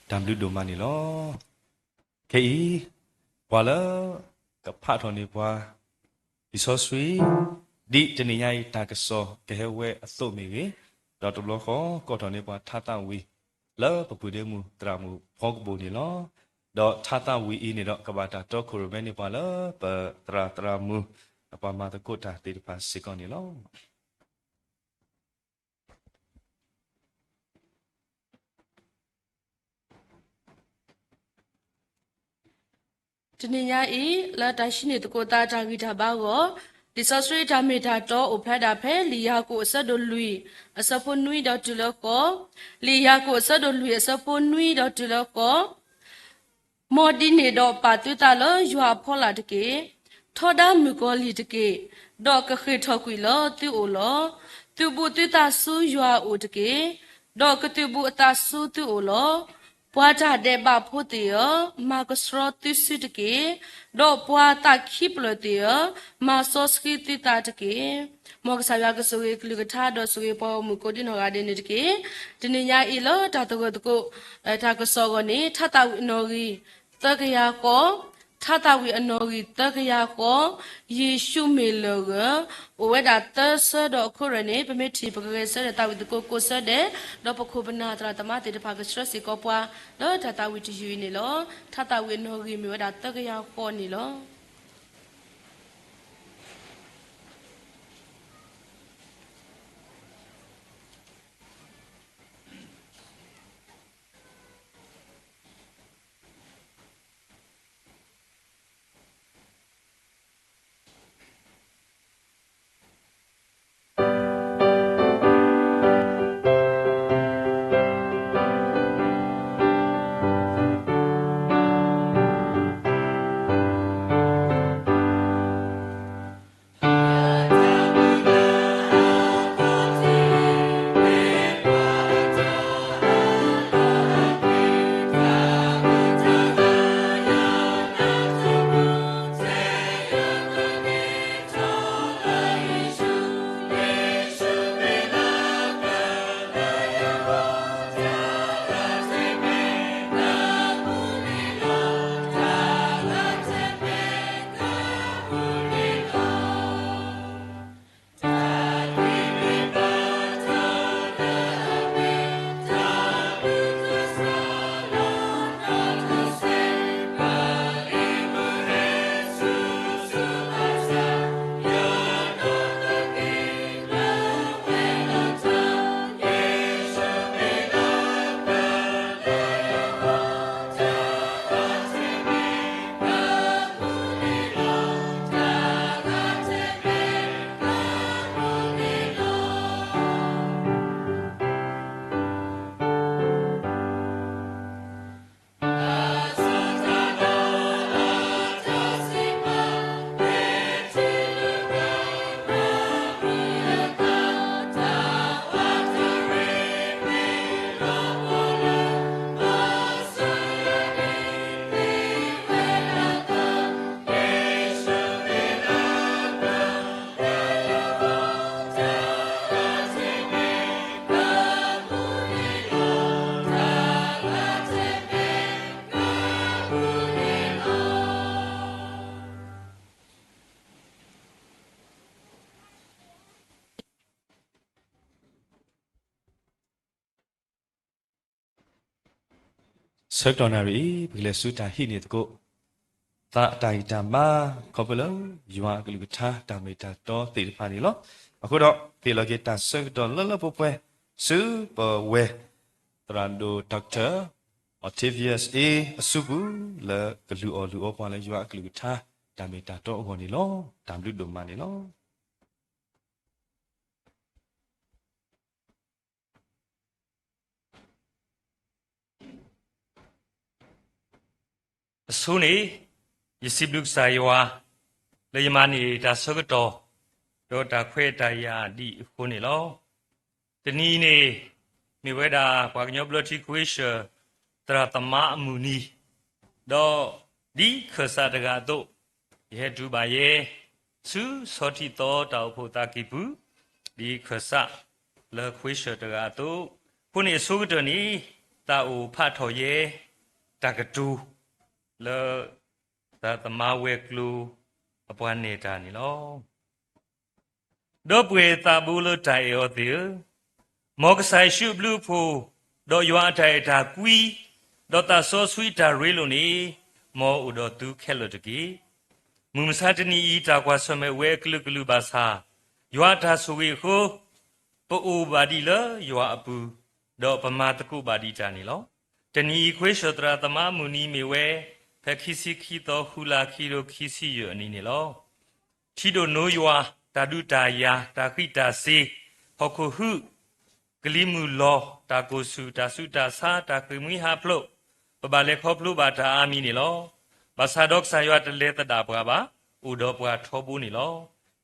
တၢ်ဘျုးဒိၣ်မးန့ၣ်လီၤ. ခဲအံၤ ပှၤလၢကဖးထီၣ်န့ၢ်ပှၤ လံာ်စီဆှံ ဒ်တနံၤညါအံၤတၢ်ကစီၣ်ကဟဲဝဲအသိးမ့ၢ်ဂ့ၤ, ဒီးတဘျီဃီကိးထီၣ်န့ၢ်ပှၤထါသးဝံၣ် လၢပပှ့ၤဒ့မုၣ်သရၣ်မုၣ်ဖီကဘိၣ်န့ၣ်လီၤ. ဒီးထါသးဝံၣ်အံၤန့ၣ်ဒီး ကဘၣ်တၢ်တီခိၣ်ရိၣ်မဲန့ၢ်ပှၤလၢပသရၣ်သရၣ်မုၣ် ပှၤမၤသကိးတၢ်သ့ၣ်တဖၣ်စ့ၢ်ကီးန့ၣ်လီၤ. တနံၤညါအံၤ လၢတၢ်ဟံးန့ၢ်သကိးသးတၢ်ဂံၢ်တၢ်ဘါအဂီၢ်, လံာ်စီဆှံတၢ်မ့ၢ်တၢ်တီအိၣ်ဖျါဒၣ်ဖဲ လံာ်ယၤကိာ်အဆၢဒိၣ်လွံၢ် အဆၢဖိနွံဒီးတုၤလၢဃိး, လံာ်ယၤကိာ်အဆၢဒိၣ်လွံၢ်အဆၢဖိနွံဒီးတုၤလၢဃိး မ်ဒ်န့ၣ်ဒီးပာ်သုသးလၢယွၤအဖီလာ်တက့ၢ်. ထီဒါမုၣ်ကီၤလံၢ်တက့ၢ်, ဒီးကဃ့ၢ်ထီၣ်ကွံာ်လၢသုအိၣ်လီၤ. သုးဘူးသုသးဆူယွၤအအိၣ်တက့ၢ်, ဒီးကသုးဘူးအသးဆူသုအိၣ်လီၤ. ပှၤတၢ်ဒဲးဘးဖိသ့ၣ်ဧၢ, မၤကဆှီသုစုတက့ၢ်, ဒီးပှၤသးခံဖျၢၣ်သ့ၣ်ဧၢ, မၤစီဆှံသုသးတက့ၢ်. မ်ကစၢ်ယွၤကဆိၣ်ဂ့ၤကလုၢ်ကထါဒီးဆိၣ်ဂ့ၤပှၤဂီၢ်မုၢ်ကိးဒံနီၢ်ဂၤဒဲးန့ၣ်တက့ၢ်. တနံၤညါအံၤလၢတၢ်သဂၢၢ်သကိး တၢ်ကစီၣ်အဂီၢ်န့ၣ် ထါသးဝံၣ်အနီၣ်ဂံၢ် သၢကယၤဃီ, ထါသးဝံၣ်အနီၣ်ဂံၢ်သၢကယၤဃီ, ယ့ၣ်ၡူးမ့ၢ်လၢၢ်ဂၢၢ်, အိၣ်ဝဲဒၣ်သၢဆၢဒီးအခိၣ်ရၢၢ်န့ၣ် ပမ့ၢ်ထံၣ်ပကဂဲၤဆၢထၢၣ်သးဝံၣ်သကိးကိးဆၢဒဲး, ဒီးပခိၣ်ပနၢ်သရၣ်သမါသ့ၣ်တဖၣ်ကဆှၢစ့ၢ်ကီးပှၤ လၢတၢ်သးဝံၣ်တယုၢ်အံၤန့ၣ်လီၤ. ထါသးဝံၣ်အနီၣ်ဂံၢ်မ့ၢ်ဝဲဒၣ်သၢကယၤဃီန့ၣ်လီၤ.ဆၢကတီၢ်နၣ်ရံၣ်အံၤ ပကလဲၤဆူတၢ်ဟံးန့ၢ်သကိး သးတၢ်ဂံၢ်တၢ်ဘါ ခီဖျိလၢယွၤအကလုၢ်ကထါတၢ်မ့ၢ်တၢ်တီသ့ၣ်တဖၣ်န့ၣ်လီၤ. အဃိဒီး သ့ၣ်လီၤက့ၤတၢ်ဆၢကတီၢ်လၢလၢပှဲၤပှဲၤ ဆူပဝဲ သရၣ်ဒိၣ် Doctor Octavius A အစုပူၤ လၢကလုၢ်အီၣ်လုၢ်အီပှၤလၢယွၤအကလုၢ်ကထါ တၢ်မ့ၢ်တၢ်တီအဂီၢ်န့ၣ်လီၤ. တၢ်ဘျုးဒိၣ်မးန့ၣ်လီၤ. အဆိန့ၣ် ယစံးဘျုးကစၢ်ယွၤ လၢယမၤန့ၢ်တၢ်ဆၢကတီၢ် ဒီးတၢ်ခွဲးတၢ်ယာ်ဒံးအဃိန့ၣ်လီၤ. တနံၤအံၤန့ၣ် မ့ၢ်ဝဲဒၣ်ပှၤကညီဘျၢထံခွ့ဆၢၣ် သရၣ်သမါအမုၢ်နံၤ, ဒီးဒ်ခၢၣ်စးတဂၤအသိး ယဟဲတုၤဘၣ်ယဲ ဆူဆီထံသီတၢ်အိၣ်ဖှိၣ်သးကံၢ်ပူၤ ဒ်ခၢၣ်စးလၢခွ့ဆၢၣ်တဂၤအသိး, အဃိန့ၣ်အဆိကတၢၢ်န့ၣ် သးအိၣ်ဖးထီၣ်ယဲ တၢ်ကတိၤ လၢ သရၣ်သမါဝဲၤကျိၤ အပှၤနဲၣ်တၢ်န့ၣ်လီၤ. ဒီပုၢ်ဝဲၢ်သးဘိလၢတၢ်အဲၣ်အီၤသ့ၣ်ဧၢ, မ်ကစၢ်ယ့ၣ်ၡူးအဘျုးအဖှိၣ်, ဒီးယွၤအတၢ်အဲၣ်တၢ်ကွံ, ဒီးသးစီဆှံတၢ်ရ့လိာ်န့ၣ်, မ်အအိၣ်ဒီးသုခဲလၢာ်တက့ၢ်. မုၢ်မဆါတနံၤအံၤ တၢ်ကွၢ်ဆၢၣ်မဲာ်ဝဲအကလုာ်ကလုာ်ဘၣ်ဆၣ်, ယွၤအတၢ်ဆိၣ်ဂ့ၤအဃိ, ပအိၣ်ဘၣ်ဒံးလၢယွၤအပူၤ, ဒီးပမၤသကိးဘၣ်ဒံးတၢ်န့ၣ်လီၤ. တနံၤအံၤ ခွ့ၡၢၣ်သရၣ်သမါမုၢ်နံၤမ့ၢ်ဝဲ ဖဲခံဆံခံသီ ဃုလါ ခံကထိခံဆံယဲၢ်အနံၤန့ၣ်လီၤ. ထံဒိၣ်နိယွၤ, တၢ်ဒုးတၢ်ယၤ, တၢ်ဃံးတၢ်စ့ၤ, ဟီၣ်ခိၣ်ဟူး, ကလံၤမုၢ်လီၤ, တၢ်ကိၢ်ဆူၣ်, တၢ်ဆူးတၢ်ဆါ, တၢ်ဃ့ၢ်မှံဟးဖျိး, ပဘၣ်လဲၤခီဖျိဘၣ်တၢ်အါမံၤန့ၣ်လီၤ. ဘၣ်ဆၣ်ဒီးကစၢ်ယွၤတလဲၤသဒၣ်ပှၤဘၣ်, အိၣ်ဒီးပှၤထီဘိန့ၣ်လီၤ.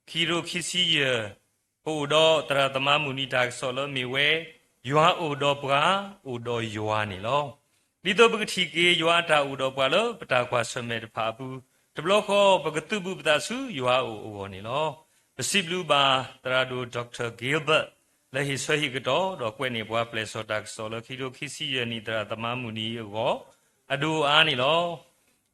ခံကထိခံဆံယဲၢ် ပအိၣ်ဒီးသရၣ်သမါမုၢ်နံၤတၢ်ကစီၣ်လၢမ့ၢ်ဝဲ, ယွၤအိၣ်ဒီးပှၤ, အိၣ်ဒီးယွၤန့ၣ်လီၤ. ဒ်သိးပကထံၣ်က့ၤယွၤအတၢ်အိၣ်ဒီးပှၤလၢပတၢ်ကွၢ်ဆၢၣ်မဲာ်တဖၣ်အပူၤ, တဘျီဃီပကသုးဘူးပသးဆူယွၤအအိၣ်အဂီၢ်န့ၣ်လီၤ. ပစံးဘျုးဘၣ် သရၣ်ဒိၣ် Doctor Gilbert လၢဟ့ၣ်ဆၢဟ့ၣ်ကတီၢ် ဒီးကွဲးန့ၢ်ပှၤပျဲၢ်စီၣ်တၢ်ကစီၣ်လၢခံကထိခံဆံယဲၢ်နံၣ်သရၣ်သမါမုၢ်နံၤအဂီၢ် အဒိၣ်အါန့ၣ်လီၤ.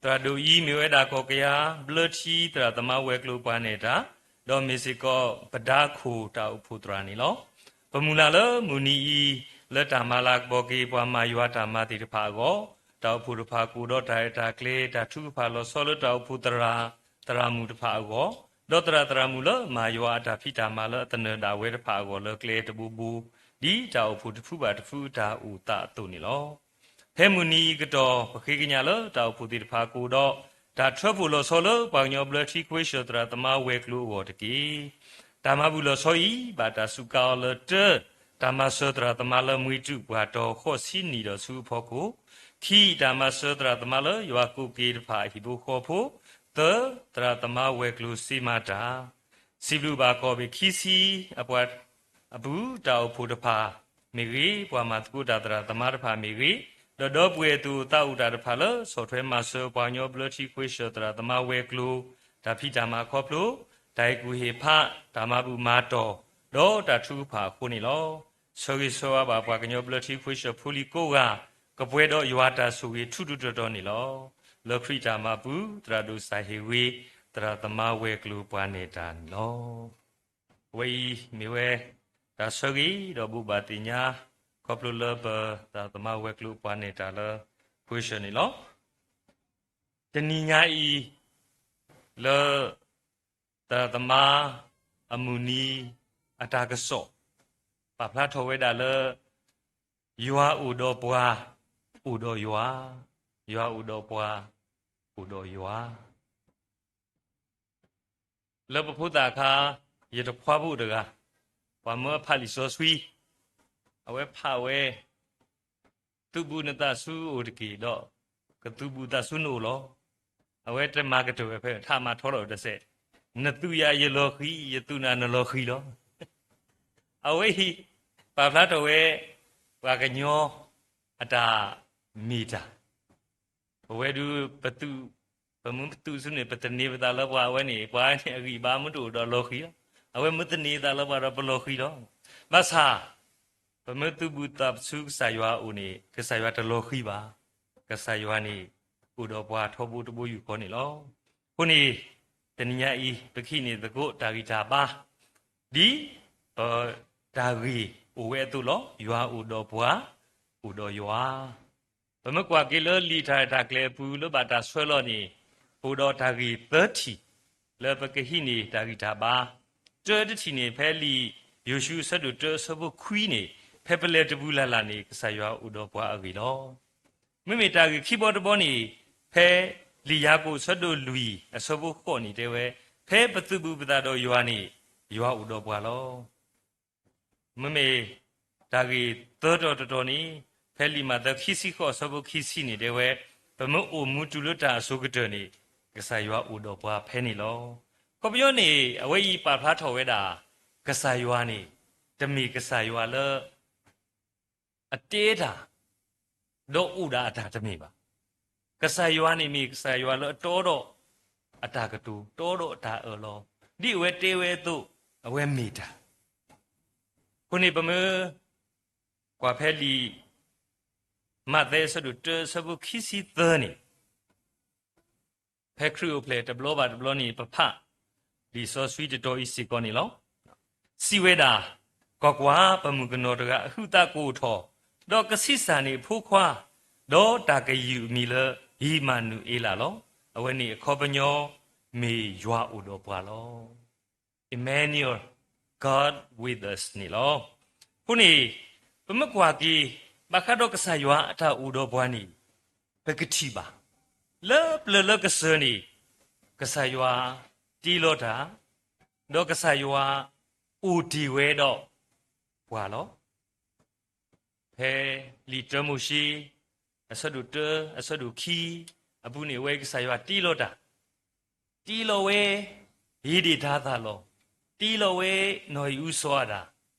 သရၣ်ဒိၣ်အံၤမ့ၢ်ဝဲဒၣ်ကီၢ်ကယၤဘျၢထံသရၣ်သမါဝဲၤကျိၤပှၤနဲၣ်တၢ်, ဒီးမ့ၢ်စ့ၢ်ကီးပဒါခိၣ်တၢ်အိၣ်ဖှိၣ်သရၣ်န့ၣ်လီၤ. ပမုၢ်လၢ်လၢမုၢ်နံၤအံၤ လၢတၢ်မၤလၤကပီၤက့ၤပှၤမၤယွၤတၢ်မၤသ့ၣ်တဖၣ်အဂီၢ်, တၢ်အိၣ်ဖှိၣ်တဖၣ်ကအိၣ်ဒီးတၢ်ရဲၣ်တၢ်ကျဲၤ တၢ်ထုကဖၣ်လီၤဆီလၢတၢ်အိၣ်ဖှိၣ်သရၣ်, သရၣ်မုၣ်တဖၣ်အဂီၢ်, ဒီးသရၣ်သရၣ်မုၣ်လၢမၤယွၤအတၢ်ဖံးတၢ်မၤလၢအသနၢၣ်ဒၣ်ဝဲတဖၣ်အဂီၢ်လၢကျဲတဘိဘိ, ဒ်တၢ်အိၣ်ဖှိၣ်တဖုဘၣ်တဖုအတၢ်အိၣ်သးအသိးန့ၣ်လီၤ. ဖဲမုၢ်နံၤအံၤကတီၢ် ပဃ့ကညးလၢတၢ်အိၣ်ဖှိၣ်သ့ၣ်တဖၣ်ကအိၣ်ဒီး တၢ်ထၢဖှိၣ်လီၤဆီလၢပှၤကညီဘျၢထံခွ့ၡၢၣ်သရၣ်သမါဝဲၤကျိၤအဂီၢ်တက့ၢ်. တၢ်မၤဘူၣ်လီၤဆီအံၤ ဘၣ်တၢ်စူးကါအီၤလၢတၢ်, တၢ်မၤစၢၤသရၣ်သမါလၢမှံၤတူာ်ပှၢ်တီၤဃိးဆံနံၣ်ဒီးဆူအဖီခိၣ်, ခံ, တၢ်မၤစၢၤသရၣ်သမါလၢယွၤကိးက့ၤတဖၣ်အဟံၣ်ဖိဃီဖိ, သၢ, သရၣ်သမါဝဲၤကျိၤစ့မၤတၢ် စံးဘျုးဘၣ်ကီၢ်ဘ့ၣ်ခံဆံအပှၤ, အပူၤတၢ်အိၣ်ဖှိၣ်တဖၣ်မ့ၢ်ဂ့ၤ, ပှၤမၤသကိးတၢ်သရၣ်သမါတဖၣ်မ့ၢ်ဂ့ၤ, ဒီးဒီပုၢ်ဝဲၢ်သူၣ်အိၣ်သးအိၣ်တၢ်တဖၣ်လၢ ဆီၣ်ထွဲမၤစၢၤပှၤကညီဘျၢထံခွ့ၡၢၣ်သရၣ်သမါဝဲၤကျိၤ, တၢ်ဖံးတၢ်မၤခီဖျိ, တၢ်ဟ့ၣ်ကူၣ်ဟ့ၣ်ဖး, တၢ်မၤဘူၣ်မၤတီၢ်, ဒီးတၢ်ထုကဖၣ်အဃိန့ၣ်လီၤ. ဆၢဂ့ၤဆၢဝါဘၣ်ပှၤကညီဘျၢထံခွ့ၡၢၣ်ဖိလံၤကိးဂၤ, ကပှဲၤဒီးယွၤတၢ်ဆိၣ်ဂ့ၤထူးထူးတီၤတီၤန့ၣ်လီၤ. လၢခရံာ်တၢ်မၤပူၤ သရၣ်ဒိၣ်စၢ်ဟ့ၣ်ဂ့ၤ သရၣ်သမါဝဲၤကျိၤပှၤနဲၣ်တၢ်န့ၣ်လီၤ. အဝဲအံၤမ့ၢ်ဝဲ တၢ်ဆၢဂ့ၤဒီးဘိးဘၣ်သ့ၣ်ညါ ခီဖျိလၢပသရၣ်သမါဝဲၤကျိၤပှၤနဲၣ်တၢ်လၢ ခွ့ၡၢၣ်န့ၣ်လီၤ. တနံၤညါအံၤ လၢ သရၣ်သမါအမုၢ်နံၤအတၢ်ကစီၣ် ပာ်ဖျါထီၣ်ဝဲဒၣ်လၢ ယွၤအိၣ်ဒီးပှၤ အိၣ်ဒီးယွၤ, ယွၤအိၣ်ဒီးပှၤ အိၣ်ဒီးယွၤ လၢပဖိသၣ်အခါ ယတခွါဖိတဂၤ ပှၤမၢအဖးလံာ်စီဆှံ, အဝဲဖးဝဲ သုးဘူးနသးဆူအအိၣ်တက့ၢ်ဒီး ကသုးဘူးသးဆူနအိၣ်လီၤ. အဝဲတမၤကတၢၢ်ဝဲဖဲ ထးမၤထီလီၤတစဲး, နသုးယၤယလီၤဃံၤ, ယသုးနၤနလီၤဃံၤလီၤ. အဝဲအံၤ ပာ်ဖျါထီၣ်ဝဲ ပှၤကညီအတၢ်မ့ၢ်တၢ် ပဝဲဒုး ပသုး, ပမ့ၢ်ပသုးဆူန့ၣ် ပသန့ၤပသးလၢပှၤအဝဲန့ၣ် ပှၤန့ၣ်အဂံၢ်အဘါမ့ၢ်တအိၣ်ဒီးလီၤဃံၤလီၤ. အဝဲမ့ၢ်သန့ၤသးလၢပှၤဒီးပလီၤဃံၤလီၤ. ဘၣ်ဆၣ် ပမ့ၢ်သုးဘူးသးဆူကစၢ်ယွၤအအိၣ်န့ၣ် ကစၢ်ယွၤတလီၤဃံၤဘၣ်. ကစၢ်ယွၤန့ၣ် အိၣ်ဒီးပှၤထီဘိတဘိယူၢ်ဃီန့ၣ်လီၤ. အဃိန့ၣ် တနံၤညါအံၤ ပကဟံးန့ၢ်သကိးတၢ်ဂံၢ်တၢ်ဘါ ဒ်ပတၢ်ဂ့ၢ်အိၣ်ဝဲအသိးလီၤ. ယွၤအိၣ်ဒီးပှၤ, အိၣ်ဒီးယွၤ ပမ့ၢ်ကွၢ်က့ၤလၢလံာ်တၢ်ရဲၣ်တၢ်ကျဲၤအပူၤလၢဘၣ်တၢ်ဆှၢလီၤန့ၣ် အိၣ်ဒီးတၢ်ဂ့ၢ်သၢထံၣ် လၢပကဟံးန့ၢ်တၢ်ဂံၢ်တၢ်ဘါ. တၢတထံၣ်န့ၣ် ဖဲလံာ်ယိၤၡူအဆၢဒိၣ်တၢအဆၢဖိခွံန့ၣ် ဖဲပလဲၤတပူၤလၢ်လၢ်န့ၣ် ကစၢ်ယွၤအိၣ်ဒီးပှၤအဂ့ၢ်လီၤ. မ့မ့ၢ်တၢ်ဂ့ၢ်ခံဘီတဘီန့ၣ် ဖဲလံာ်ယၤကိာ်အဆၢဒိၣ်လွံၢ်အဆၢဖိဃိးန့ၣ်တဲဝဲ, ဖဲပသုးဘူးပသးဒီးယွၤန့ၣ် ယွၤအိၣ်ဒီးပှၤလီၤ. မ့မ့ၢ်တၢ်ဂ့ၢ်သၢတီၤတတီၤန့ၣ် ဖဲလံာ်မးသဲခံဆံဃိးအဆၢဖိခံဆံန့ၣ်တဲဝဲ, ပမ့ၢ်အိၣ်မူတုၤလၢတၢ်အစိၤကတၢၢ်န့ၣ် ကစၢ်ယွၤအိၣ်ဒီးပှၤဖဲန့ၣ်လီၤ. အခီပညီန့ၣ် အဝဲအံၤပာ်ဖျါထီၣ်ဝဲဒၣ် ကစၢ်ယွၤန့ၣ် တမ့ၢ်ကစၢ်ယွၤလၢ အတဲတၢ် ဒီးအိၣ်ဒၣ်အတၢ်တမ့ၢ်ဘၣ်. ကစၢ်ယွၤန့ၣ်မ့ၢ်ကစၢ်ယွၤလၢအတီဒီးအတၢ်ကတိၤ, တီဒီးအတၢ်အၢၣ်လီၤ, ဒ်အဝဲတဲဝဲအသိး အဝဲမ့ၢ်တၢ်. အဃိန့ၣ် ပမ့ၢ်ကွၢ်ဖဲလံာ် မးသဲအဆၢဒိၣ်တၢ အဆၢဖိခံဆံသၢန့ၣ်, ဖဲခရံာ်အိၣ်ဖျဲၣ်တဘျီဘၣ်တဘျီန့ၣ် ပဖးလံာ်စီဆှံတတီၤအံၤစ့ၢ်ကီးန့ၣ်လီၤ. စံးဝဲဒၣ်, ကွၢ်ကွၢ်, ပမုၣ်ကနီၤတဂၤအဟုးသးကအိၣ်ထီၣ်, ဒီးကဆံးစၢ်န့ၢ်အဖိခွါ, ဒီးတၢ်ကယုၢ်အမံၤလၢ အ့မၤနူၤအ့လးလီၤ. အဝဲန့ၣ်အခီပညီ မ့ၢ်ယွၤအိၣ်ဒီးပှၤလီၤ. Emmanuel, God with us န့ၣ်လီၤ. အဃိန့ၣ် ပမ့ၢ်ကွၢ်က့ၤ ဘၣ်ဃးဒီးကစၢ်ယွၤအတၢ်အိၣ်ဒီးပှၤန့ၣ် ပကထံၣ်ဘၣ် လၢပျၢၤလၢကစၢၤန့ၣ် ကစၢ်ယွၤတ့လီၤတၢ်, ဒီးကစၢ်ယွၤအိၣ်တ့ၢ်ဝဲဒီးပှၤလီၤ. ဖဲလံာ်တၢမိၤၡ့ အဆၢဒိၣ်တၢ အဆၢဒိၣ်ခံအပူၤန့ၣ် အဝဲကစၢ်ယွၤတ့လီၤတၢ်, တ့လီၤဝဲ ဧ့ဒ့ၣ်တၤသၣ်လီၤ, တ့လီၤဝဲ နီၢ်အံၣ်အူစီၤအၤဒၣ်,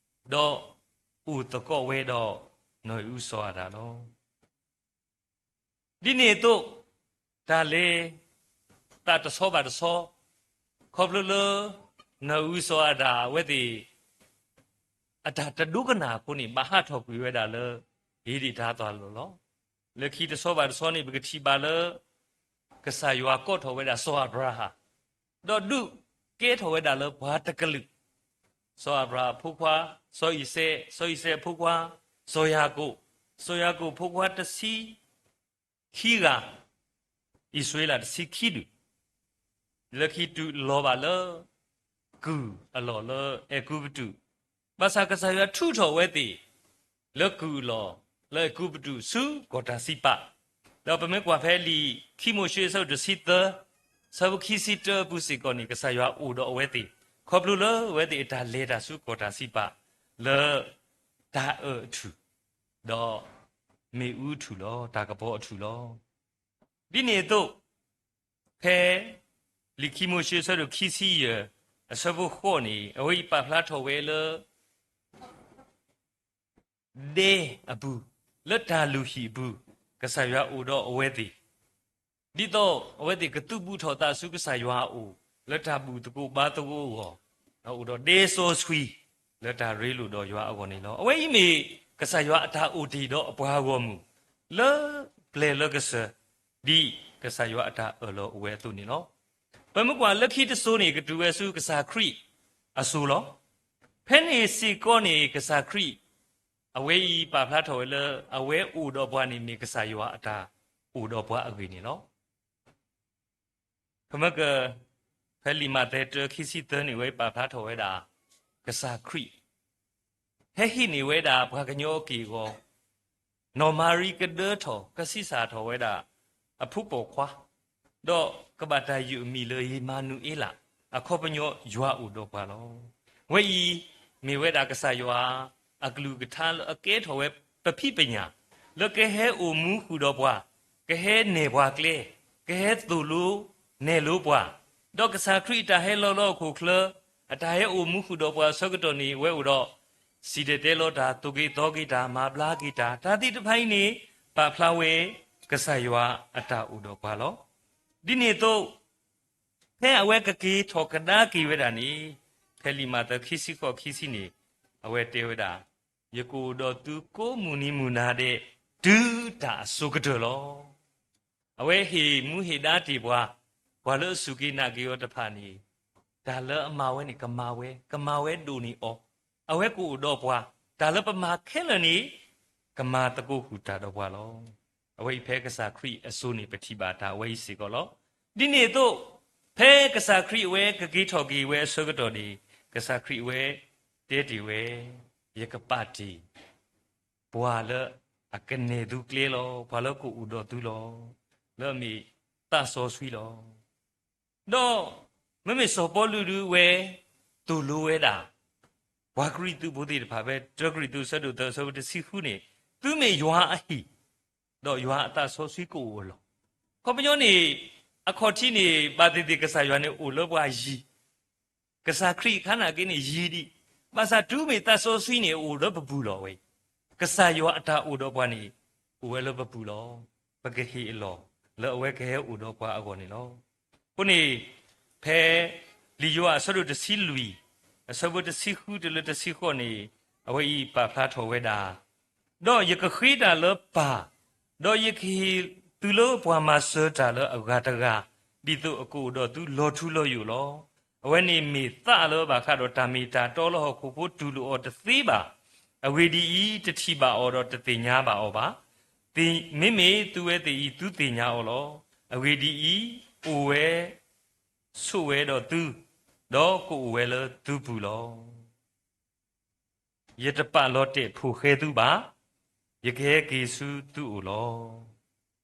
ဒီးအိၣ်သကိးဝဲဒီး နီၢ်အံၣ်အူစီၤအၤဒၣ်လီၤ. ဒ်န့ၣ်အသိး တၢ်လဲၤသးတဆီဘၣ်တဆီ, ခီဖျိလၢ နီၢ်အံၣ်အူစီၤအၤဒၣ်အဝဲသ့ၣ် အတၢ်တဒိကနၣ်အဃိန့ၣ် ဘၣ်ဟးထီၣ်ကွံာ်ဝဲဒၣ်လၢ ဧ့ဒ့ၣ်တၤသၣ်လီၤလီၤ. လၢခံတဆီဘၣ်တဆီန့ၣ် ပကထံၣ်ဘၣ်လၢ ကစၢ်ယွၤကိးထီၣ်ဝဲဒၣ်စီၤအၤဘြၤဟၣ်, ဒီးဒုးကဲထီၣ်ဝဲဒၣ်လၢပှၤတကလုာ်, စီၤအၤဘြၤဟၣ်အဖိခွါ, စီၤအံၤစဲး, စီၤအံၤစဲးအဖိခွါ, စီၤယၤကိာ်, စီၤယၤကိာ်အဖိခွါတဆံခံဂၤ, အံၣ်စရ့လးတဆံခံဒူၣ် လၢခံတုၤလီၤဘၣ်လၢ ကုၢ်အလီၢ်လၢအဲၤကူပတူး, ဘၣ်ဆၣ်ကစၢ်ယွၤထုးထီၣ်ဝဲသ့ၣ် လၢကုၢ်အလီၢ်လၢအဲၤကူပတူးဆူကီၢ်တၢ်စံးပာ်, ဒီးပမ့ၢ်ကွၢ်ဖဲလံာ်ခံမိၤၡ့အဆၢဒိၣ်တဆံသၢ ဆၢဖိခံဆံတၢအပူၤစ့ၢ်ကီးန့ၣ် ကစၢ်ယွၤအိၣ်ဒီးအဝဲသ့ၣ် ခီဖျိလၢအဝဲသ့ၣ်အတၢ်လဲၤတၢ်ဆူကီၢ်တၢ်စံးပာ် လၢတၢ်အၢၣ်အထူၣ် ဒီးမ့ၣ်အူအထူၣ်လီၤ, တၢ်ကပီၤအထူၣ်လီၤ. ဒ်န့ၣ်အသိး ဖဲလံာ်ခံမိၤၡ့အဆၢဒိၣ်ခံဆံယဲၢ် အဆၢဖိဃိးန့ၣ် အဝဲအံၤပာ်ဖျါထီၣ်ဝဲလၢ ဒဲအပူၤ, လၢတၢ်လုၢ်ဟံၣ်အပူၤ, ကစၢ်ယွၤအိၣ်ဒီးအဝဲသ့ၣ် ဒ်သိးအဝဲသ့ၣ်ကသုးဘူးထီၣ်သးဆူကစၢ်ယွၤအအိၣ် လၢတၢ်ဘူၣ်သကိးဘါသကိးအဂီၢ်, ဒီးအိၣ်ဒီးဒဲစီဆှံ လၢတၢ်ရ့လိာ်ဒီးယွၤအဂီၢ်န့ၣ်လီၤ. အဝဲအံၤမ့ၢ်ကစၢ်ယွၤအတၢ်အိၣ်တ့ၢ်ဒီးအပှၤဂီၢ်မုၢ် လၢပျဲၢ်လၢကစၢၤ ဒ်ကစၢ်ယွၤအတၢ်အၢၣ်လီၤအိၣ်ဝဲအသိးန့ၣ်လီၤ. ပမ့ၢ်ကွၢ်လၢခံတစိၤန့ၣ် ကတုၤဝဲဆူကစၢ်ခရံာ်အစိၤလီၤ. ဖဲန့ၣ်စ့ၢ်ကီးန့ၣ် ကစၢ်ခရံာ် အဝဲအံၤပာ်ဖျါထီၣ်ဝဲလၢ အဝဲအိၣ်ဒီးပှၤန့ၣ် မ့ၢ်ကစၢ်ယွၤအတၢ်အိၣ်ဒီးပှၤအဂ့ၢ်န့ၣ်လီၤ. ပမ့ၢ်က ဖဲလံာ်မးသဲတၢခံဆံသၢန့ၣ် အဝဲပာ်ဖျါထီၣ်ဝဲဒၣ် ကစၢ်ခရံာ် ဟဲဟ့ၣ်န့ၢ်ဝဲဒၣ်ပှၤကညီအက့ၢ်အဂီၤ, နီၢ်မၤရံကဒၢထီၣ် ကဆံးစၢ်ထီၣ်ဝဲဒၣ် အဖိပိာ်ခွါ, ဒီးကဘၣ်တၢ်ယုၢ်အမံၤလၢ အ့မၤနူၤအ့လး, အခီပညီ ယွၤအိၣ်ဒီးပှၤလီၤ. အဝဲအံၤ မ့ၢ်ဝဲဒၣ်ကစၢ်ယွၤ အကလုၢ်ကထါလၢအကဲထီၣ်ဝဲပဖံးပညၣ်, လၢကဟဲအိၣ်မူဃုာ်ဒီးပှၤ, ကဟဲနဲၣ်ပှၤကျဲ, ကဟဲသိၣ်လိနဲၣ်လိပှၤ, ဒီးကစၢ်ခရံာ်အတၢ်ဟဲလီၤလၢဟီၣ်ခိၣ်ချၢ, အတၢ်ဟဲအိၣ်မူဃုာ်ဒီးပှၤအဆၢကတီၢ်န့ၣ် အဝဲအိၣ်ဒီး စံၣ်တဲၤတဲလီၤတၢ်, သိၣ်က့ၤသီက့ၤတၢ်, မၤဘျါက့ၤတၢ်, တၢ်သ့ၣ်တဖၣ်အံၤန့ၣ် ပာ်ဖျါဝဲ ကစၢ်ယွၤအတၢ်အိၣ်ဒီးပှၤလီၤ. ဒ်န့ၣ်အသိး ဖဲအဝဲကက့ၤထီၣ်ကဒါက့ၤဝဲဒၣ်န့ၣ် ဖဲလံာ်မးသဲခံဆံဃိးခံဆံန့ၣ် အဝဲတဲဝဲဒၣ်, ယကအိၣ်ဒီးသုကိးမုၢ်နံၤမုၢ်နၤဒဲး တုၤတၢ်အစိၤကတၢၢ်လီၤ. အဝဲဟ့ၣ်မူဟ့ၣ်ဒါတ့ၢ်ပှၤ, ပှၤလၢအစူၢ်က့ၤနာ်က့ၤအီၤတဖၣ်န့ၣ် တၢ်လၢအမၤဝဲန့ၣ် ကမၤဝဲ, ကမၤဝဲဒိၣ်န့ၢ်အီၤ, အဝဲကအိၣ်ဒီးပှၤ, တၢ်လၢပမၤခဲလၢာ်န့ၣ် ကမၤသကိးဃုာ်တၢ်ဒီးပှၤလီၤ. အဝဲအံၤဖဲကစၢ်ခရံာ်အစိၤန့ၣ် ပထံၣ်ဘၣ်တၢ်ဝဲအံၤစ့ၢ်ကီးလီၤ. ဒ်န့ၣ်အသိး ဖဲကစၢ်ခရံာ်အဝဲကက့ၤထီၣ်က့ၤဝဲအဆၢကတီၢ်န့ၣ် ကစၢ်ခရံာ်အဝဲတဲတ့ၢ်ဝဲ, ယကပာ်တ့ၢ် ပှၤလၢအကနဲၣ်သုကျဲလီၤ, ပှၤလၢကအိၣ်ဒီးသုလီၤ, လၢအမ့ၢ်သးစီဆှံလီၤ. ဒီးမ့မ့ၢ်စီၤပီလူးဒုးဝဲ သိၣ်လိဝဲဒၣ် ပှၤကရံၣ်သူးဖိသ့ၣ်တဖၣ် ဖဲတၢကရံၣ်သူးအဆၢဒိၣ်သၢအဆၢဖိတဆံဃုန့ၣ်, သုမ့ၢ်ယွၤအဟံၣ်, ဒီးယွၤအသးစီဆှံကအိၣ်အလီၢ်. အခီပညီန့ၣ် အခီၣ်ထံးန့ၣ် ဘၣ်သ့ၣ်သ့ၣ်ကစၢ်ယွၤန့ၣ်အိၣ်လၢပှၤယံၤ ကစၢ်ခရံာ်အခါနာ်က့န့ၣ်ယံၤဒံး, ဘၣ်ဆၣ်တုၤမ့ၢ်သးစီဆှံန့ၣ်အိၣ်လၢပပူၤလီၤဝဲ, ကစၢ်ယွၤအတၢ်အိၣ်ဒီးပှၤန့ၣ် အိၣ်ဝဲလၢပပူၤလီၤ. ပကဟ့ၣ်အလီၢ် လၢအဝဲကဟဲအိၣ်ဒီးပှၤအဂီၢ်န့ၣ်လီၤ. အဃိန့ၣ် ဖဲလံာ်ယိၤဟၣ်အဆၢဒိၣ်တဆံလွံၢ် အဆၢဖိတဆံဃုတုၤလၢတဆံဃိးန့ၣ် အဝဲအံၤပာ်ဖျါထီၣ်ဝဲဒၣ်, ဒီးယကဃ့တၢ်လၢပၢ် ဒီးယကဟ့ၣ်သုလၢပှၤမၤစၢၤတၢ်လၢအဂၤတဂၤ, ဒ်သိးအကအိၣ်ဒီးသုလီၤထူလီၤယိာ်လီၤ. အဝဲန့ၣ်မ့ၢ်သးလၢဘၣ်ဃးဒီးတၢ်မ့ၢ်တၢ်တီလၢဟီၣ်ခိၣ်ဖိတူၢ်လိာ်အီၤတသ့ဘၣ်. အဂ့ၢ်ဒ်အံၤ, တထံၣ်ဘၣ်အီၤဒီးတသ့ၣ်ညါဘၣ်အီၤဘၣ်. မ့မ့ၢ်သုဝဲသ့ၣ်အံၤ သုသ့ၣ်ညါအီၤလီၤ. အဂ့ၢ်ဒ်အံၤ, အိၣ်ဝဲ ဆိးဝဲဒီးသု, ဒီးကအိၣ်ဝဲလၢသုပူၤလီၤ. ယတပာ်လီၤတဲာ်ဖိဃဲသုဘၣ်. ယကဟဲက့ၤဆူသုအိၣ်လီၤ.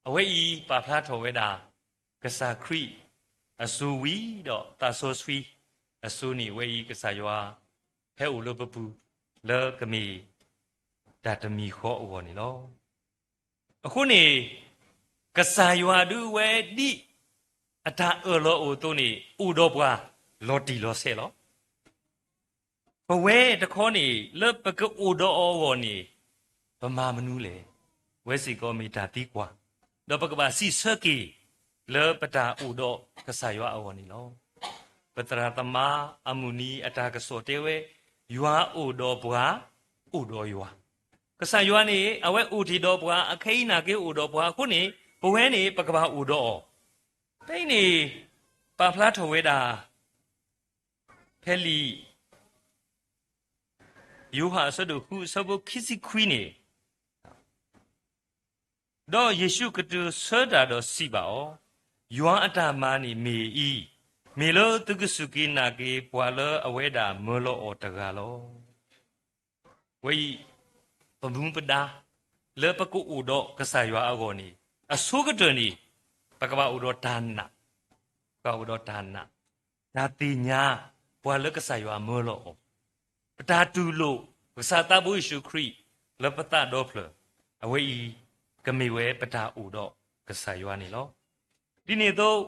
အဝဲအံၤပာ်ဖျါထီၣ်ဝဲဒၣ် ကစၢ်ခရံာ်အစိၤဝံၤဒီးသးစီဆှံအစိၤန့ၣ် အဝဲအံၤကစၢ်ယွၤဟဲအိၣ်လၢပပူၤ လၢကမ့ၢ်တၢ်တမံၤဃီအဂီၢ်န့ၣ်လီၤ. အဃိန့ၣ် ကစၢ်ယွၤဒုးဝဲဒ်အတၢ်အၢၣ်လီၤအိၣ်အသိးန့ၣ် အိၣ်ဒီးပှၤလီၤတံၢ်လီၤဆဲးလီၤ. ပဝဲတခီန့ၣ် လၢပကအိၣ်ဒီးအီၤအဂီၢ်န့ၣ် ပမၤမနုၤလဲၣ်. ဝဲစ့ၢ်ကီးမ့ၢ်တၢ်သံကွၢ်, ဒီးပကဘၣ်စံးဆၢက့ၤ လၢပတၢ်အိၣ်ဒီးကစၢ်ယွၤအဂီၢ်န့ၣ်လီၤ. ပသရၣ်သမါအမုၢ်နံၤအတၢ်ကစီၣ်တဲဝဲ, ယွၤအိၣ်ဒီးပှၤ, အိၣ်ဒီးယွၤ. ကစၢ်ယွၤန့ၣ် အဝဲအိၣ်တ့ၢ်ဒီးပှၤ, အခဲအံၤနာ်က့အိၣ်ဒီးပှၤအဃိန့ၣ် ပဝဲန့ၣ် ပကဘၣ်အိၣ်ဒီးအီၤ. ဖဲအံၤန့ၣ် ပာ်ဖျါထီၣ်ဝဲဒၣ် ဖဲလံာ်ယိၤဟၣ်အဆၢဒိၣ်ဃုအဆၢဖိခံဆံခွံန့ၣ်, ဒီးယ့ၣ်ၡူးကတိၤဆၢတၢ်ဒီးစံးဘၣ်အီၤ, ယွၤအတၢ်မၤန့ၣ်မ့ၢ်အံၤ, မ့ၢ်လၢသုကစူၢ်က့ၤနာ်က့ၤပှၤလၢအဝဲဒၣ်မၢလီၤအီၤတဂၤလီၤ. ဝဲအံၤ ပမူပဒါ လၢပကအိၣ်ဒီးကစၢ်ယွၤအဂီၢ်န့ၣ် အဆိကတၢၢ်န့ၣ် ပကဘၣ်အိၣ်ဒီးတၢ်နာ်, ပကဘၣ်အိၣ်ဒီးတၢ်နာ်, တၢ်သ့ၣ်ညါ ပှၤလၢကစၢ်ယွၤမၢလီၤအီၤ, ပတၢ်တူၢ်လိာ် ကစၢ်သးဘိယ့ၣ်ၡူးခရံာ် လၢပသးဒီဖျၢၣ်, အဝဲအံၤ ကမ့ၢ်ဝဲပတၢ်အိၣ်ဒီးကစၢ်ယွၤန့ၣ်လီၤ. ဒ်န့ၣ်အသိး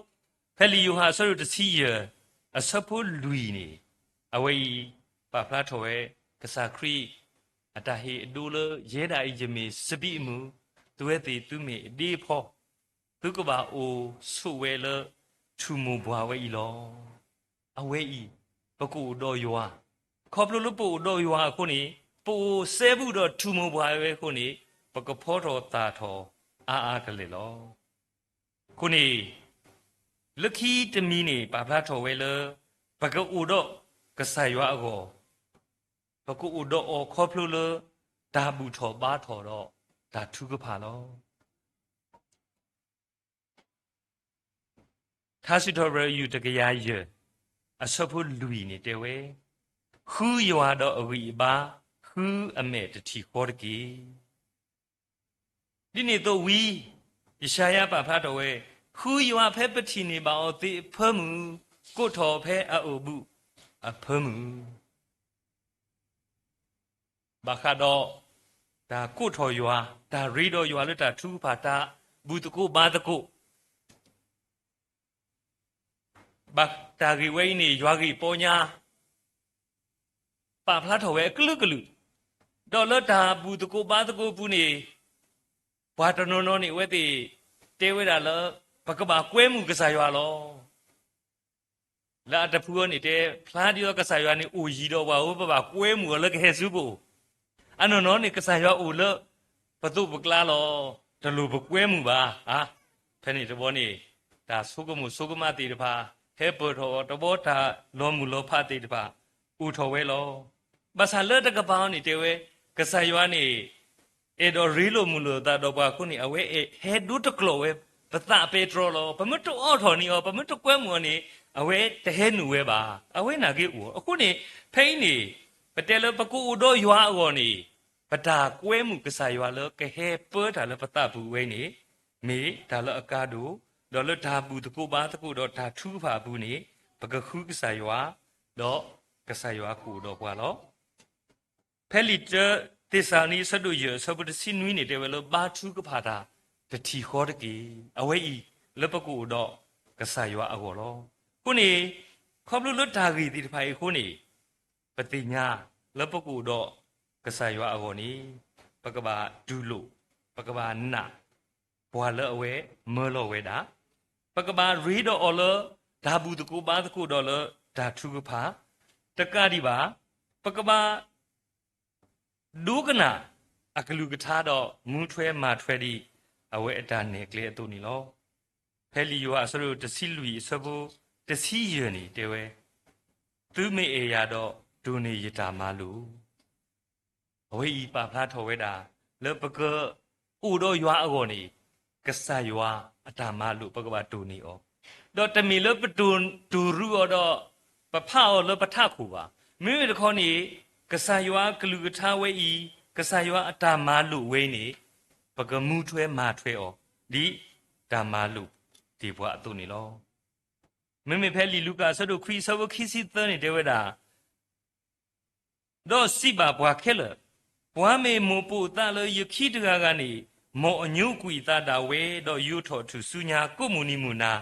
ဖဲလံာ်ယိၤဟၣ်အဆၢဒိၣ်တဆံယဲၢ် အဆၢဖိလွံၢ်န့ၣ်, အဝဲအံၤ ပာ်ဖျါထီၣ်ဝဲ ကစၢ်ခရံာ် အတၢ်ဟ့ၣ်အဒိလၢ ယဲဒၣ်အံၤယမ့ၢ်စပံးအမုၢ်, သုဝဲသ့ၣ်သုမ့ၢ်အဒ့အဖီ, သုကဘၣ်အိၣ်ဆိးဝဲလၢ ထူၣ်မိၢ်ပှၢ်ဝဲအံၤလီၤ. အဝဲအံၤ ပကအိၣ်ဒီးယွၤ, ခီဖျိလၢပအိၣ်ဒီးယွၤအဃိန့ၣ်, ပအိၣ်စဲဘူးဒီးထူၣ်မိၢ်ပှၢ်ဝဲအဃိန့ၣ်, ပကဖီထီၣ်သၣ်ထီၣ်အါအါကလဲာ်လီၤ. အဃိန့ၣ် လၢခံတမံၤန့ၣ် ပာ်ဖျါထီၣ်ဝဲလၢ ပကအိၣ်ဒီးကစၢ်ယွၤအဂီၢ်, ပကအိၣ်ဒီးအီၤခီဖျိလၢ တၢ်ဘူၣ်ထီၣ်ဘါထီၣ်ဒီးတၢ်ထုကဖၣ်လီၤ. ထါစံးထီၣ်ပတြၢၤယုၢ်တကယၤယဲၢ် အဆၢဖိလွံၢ်န့ၣ်တဲဝဲ, ဃုယွၤဒီးအဂံၢ်အဘါ, ဃုအမဲာ်တထံၣ်ဃီတက့ၢ်. ဒ်န့ၣ်အသိးဝံၤ ယၡါယၤပာ်ဖျါထီၣ်ဝဲ, ဃုယွၤဖဲပထံၣ်န့ၢ်ဘၣ်အီၤသ့အဖၢမုၢ်, ကိးထီၣ်ဖဲအအိၣ်ဘူးအဖၢမုၢ်. ဘၣ်ဃးဒီး တၢ်ကိးထီၣ်ယွၤ, တၢ်ရ့ဒီးယွၤလၢတၢ်ထုကဖၣ်, တၢ်ဘူၣ်သကိးဘါသကိး, ဘၣ်တၢ်ဂ့ၢ်ဝဲအံၤန့ၣ် ယွၤဂ့ၢ်ပီညါ ပာ်ဖျါထီၣ်ဝဲအကလုာ်ကလုာ်, ဒီးလၢတၢ်ဘူၣ်သကိးဘါသကိးအပူၤန့ၣ်, ပှၤတနီၤနီၤန့ၣ်အဝဲသ့ၣ် တဲဝဲဒၣ်လၢ ပကဘၣ်ကွဲမုာ်ကစၢ်ယွၤလီၤ. လၢအတဖုအံၤန့ၣ်တဲ ဖျါဒ်သိးကစၢ်ယွၤန့ၣ်အိၣ်ယံၤဒီးပှၤဧိၤ ပဘၣ်ကွဲမုာ်အီၤလၢကဟဲဆူပအိၣ်, အနီၢ်နီၢ်န့ၣ် ကစၢ်ယွၤအိၣ်လၢပသိးပကျါလီၤ. တလိၣ်ပကွဲမုာ်ဘၣ်. ဖဲန့ၣ်တဘျီန့ၣ် တၢ်ဆိကမိၣ်ဆိကမးသ့ၣ်တဖၣ် ဟဲပၢၢ်ထီၣ်အီၤတဘျီ တၢ်လီၤမုၢ်လီၤဖးသ့ၣ်တဖၣ် အိၣ်ထီၣ်ဝဲလီၤ. ဘၣ်ဆၣ်လၢတကပၤအံၤန့ၣ်တဲဝဲ ကစၢ်ယွၤန့ၣ် အဲၣ်ဒိးရ့လိာ်မုာ်လိာ်သးဒီးပှၤအဃိန့ၣ် အဝဲဟဲဒိတကျိာ်ဝဲ ပသးပဲတြီလီၤ. ပမ့ၢ်တအိးထီၣ်န့ၢ်အီၤ ပမ့ၢ်တကွဲမုာ်အီၤန့ၣ် အဝဲတဟဲနုာ်ဝဲဘၣ်. အဝဲနာ်က့အိၣ်. အဃိန့ၣ် ဖဲအံၤန့ၣ် ပတဲလၢပကအိၣ်ဒီးယွၤအဂီၢ်န့ၣ် ပတၢ်ကွဲမုာ်ကစၢ်ယွၤလၢကဟဲပၢတၢ်လၢပသးပူၤဝဲန့ၣ် မ့ၢ်တၢ်လၢအကါဒိၣ်, ဒီးလၢတၢ်ဘူၣ်သကိးဘါသကိးဒီးတၢ်ထုကဖၣ်အပူၤန့ၣ် ပကဃုကစၢ်ယွၤ, ဒီးကစၢ်ယွၤကအိၣ်ဒီးပှၤလီၤ. ဖဲလံာ်တၢသ့းစၤလနံအဆၢဒိၣ်ယဲၢ်အဆၢဖိတဆံနွံန့ၣ် တဲဝဲလၢ ဘါထုကဖၣ်တၢ်တထံၣ်ဃီတက့ၢ်. အဝဲအံၤ လၢပကအိၣ်ဒီးကစၢ်ယွၤအဂီၢ်လီၤ. အဃိန့ၣ် ခီဖျိလၢတၢ်ဂ့ၢ်သ့ၣ်တဖၣ်အံၤအဃိန့ၣ် ပသ့ၣ်ညါလၢပကအိၣ်ဒီးကစၢ်ယွၤအဂီၢ်န့ၣ် ပကဘၣ်တူၢ်လိာ်, ပကဘၣ်နာ် ပှၤလၢအဝဲမၢလီၤဝဲဒၣ်, ပကဘၣ်ရ့ဒီးအီၤလၢ တၢ်ဘူၣ်သကိးဘါသကိးဒီးလၢတၢ်ထုကဖၣ်, တကးဒံးဘၣ် ပကဘၣ် ဒိကနၣ်အကလုၢ်ကထါဒီးမူထွဲမၤထွဲဒံး အဝဲအတၢ်နဲၣ်ကျဲအသိးန့ၣ်လီၤ. ဖဲလံာ်ယိၤဟၣ်အဆၢဒိၣ်တဆံလွံၢ်အဆၢဖိတဆံယဲၢ်န့ၣ်တဲဝဲ, သုမ့ၢ်အဲၣ်ယၤဒီး တိၢ်န့ၢ်ယတၢ်မၤလိာ်. အဝဲအံၤပာ်ဖျါထီၣ်ဝဲဒၣ် လၢပကအိၣ်ဒီးယွၤအဂီၢ်န့ၣ် ကစၢ်ယွၤအတၢ်မၤလိာ် ပကဘၣ်တိၢ်န့ၢ်အီၤ, ဒီးတမ့ၢ်လၢပတိၢ်, တိၢ်ရူးအီၤဒီး ပဖးအီၤလၢပထးခိၣ်ဘၣ်. မ့မ့ၢ်တခီန့ၣ် ကစၢ်ယွၤအကလုၢ်ကထါဝဲအံၤ, ကစၢ်ယွၤအတၢ်မၤလိာ်ဝဲအံၤန့ၣ် ပကမူထွဲမၤထွဲအီၤ ဒ်တၢ်မၤလိာ်တ့ၢ်ပှၤအသိးန့ၣ်လီၤ. မ့မ့ၢ်ဖဲလံာ်လူၤကၣ်အဆၢဒိၣ်ခွံအဆၢဖိခံဆံသၢန့ၣ်တဲဝဲဒၣ်, ဒီးစံးဘၣ်ပှၤခဲလၢာ်, ပှၤမ့ၢ်မိၣ်ပိာ်အသးလၢယခံတဂၤဂၤန့ၣ်, မ်အညိကွံာ်အသးဒၣ်ဝဲ, ဒီးယူးထီၣ်ထူၣ်စုညါကိးမုၢ်နံၤမုၢ်နၤ,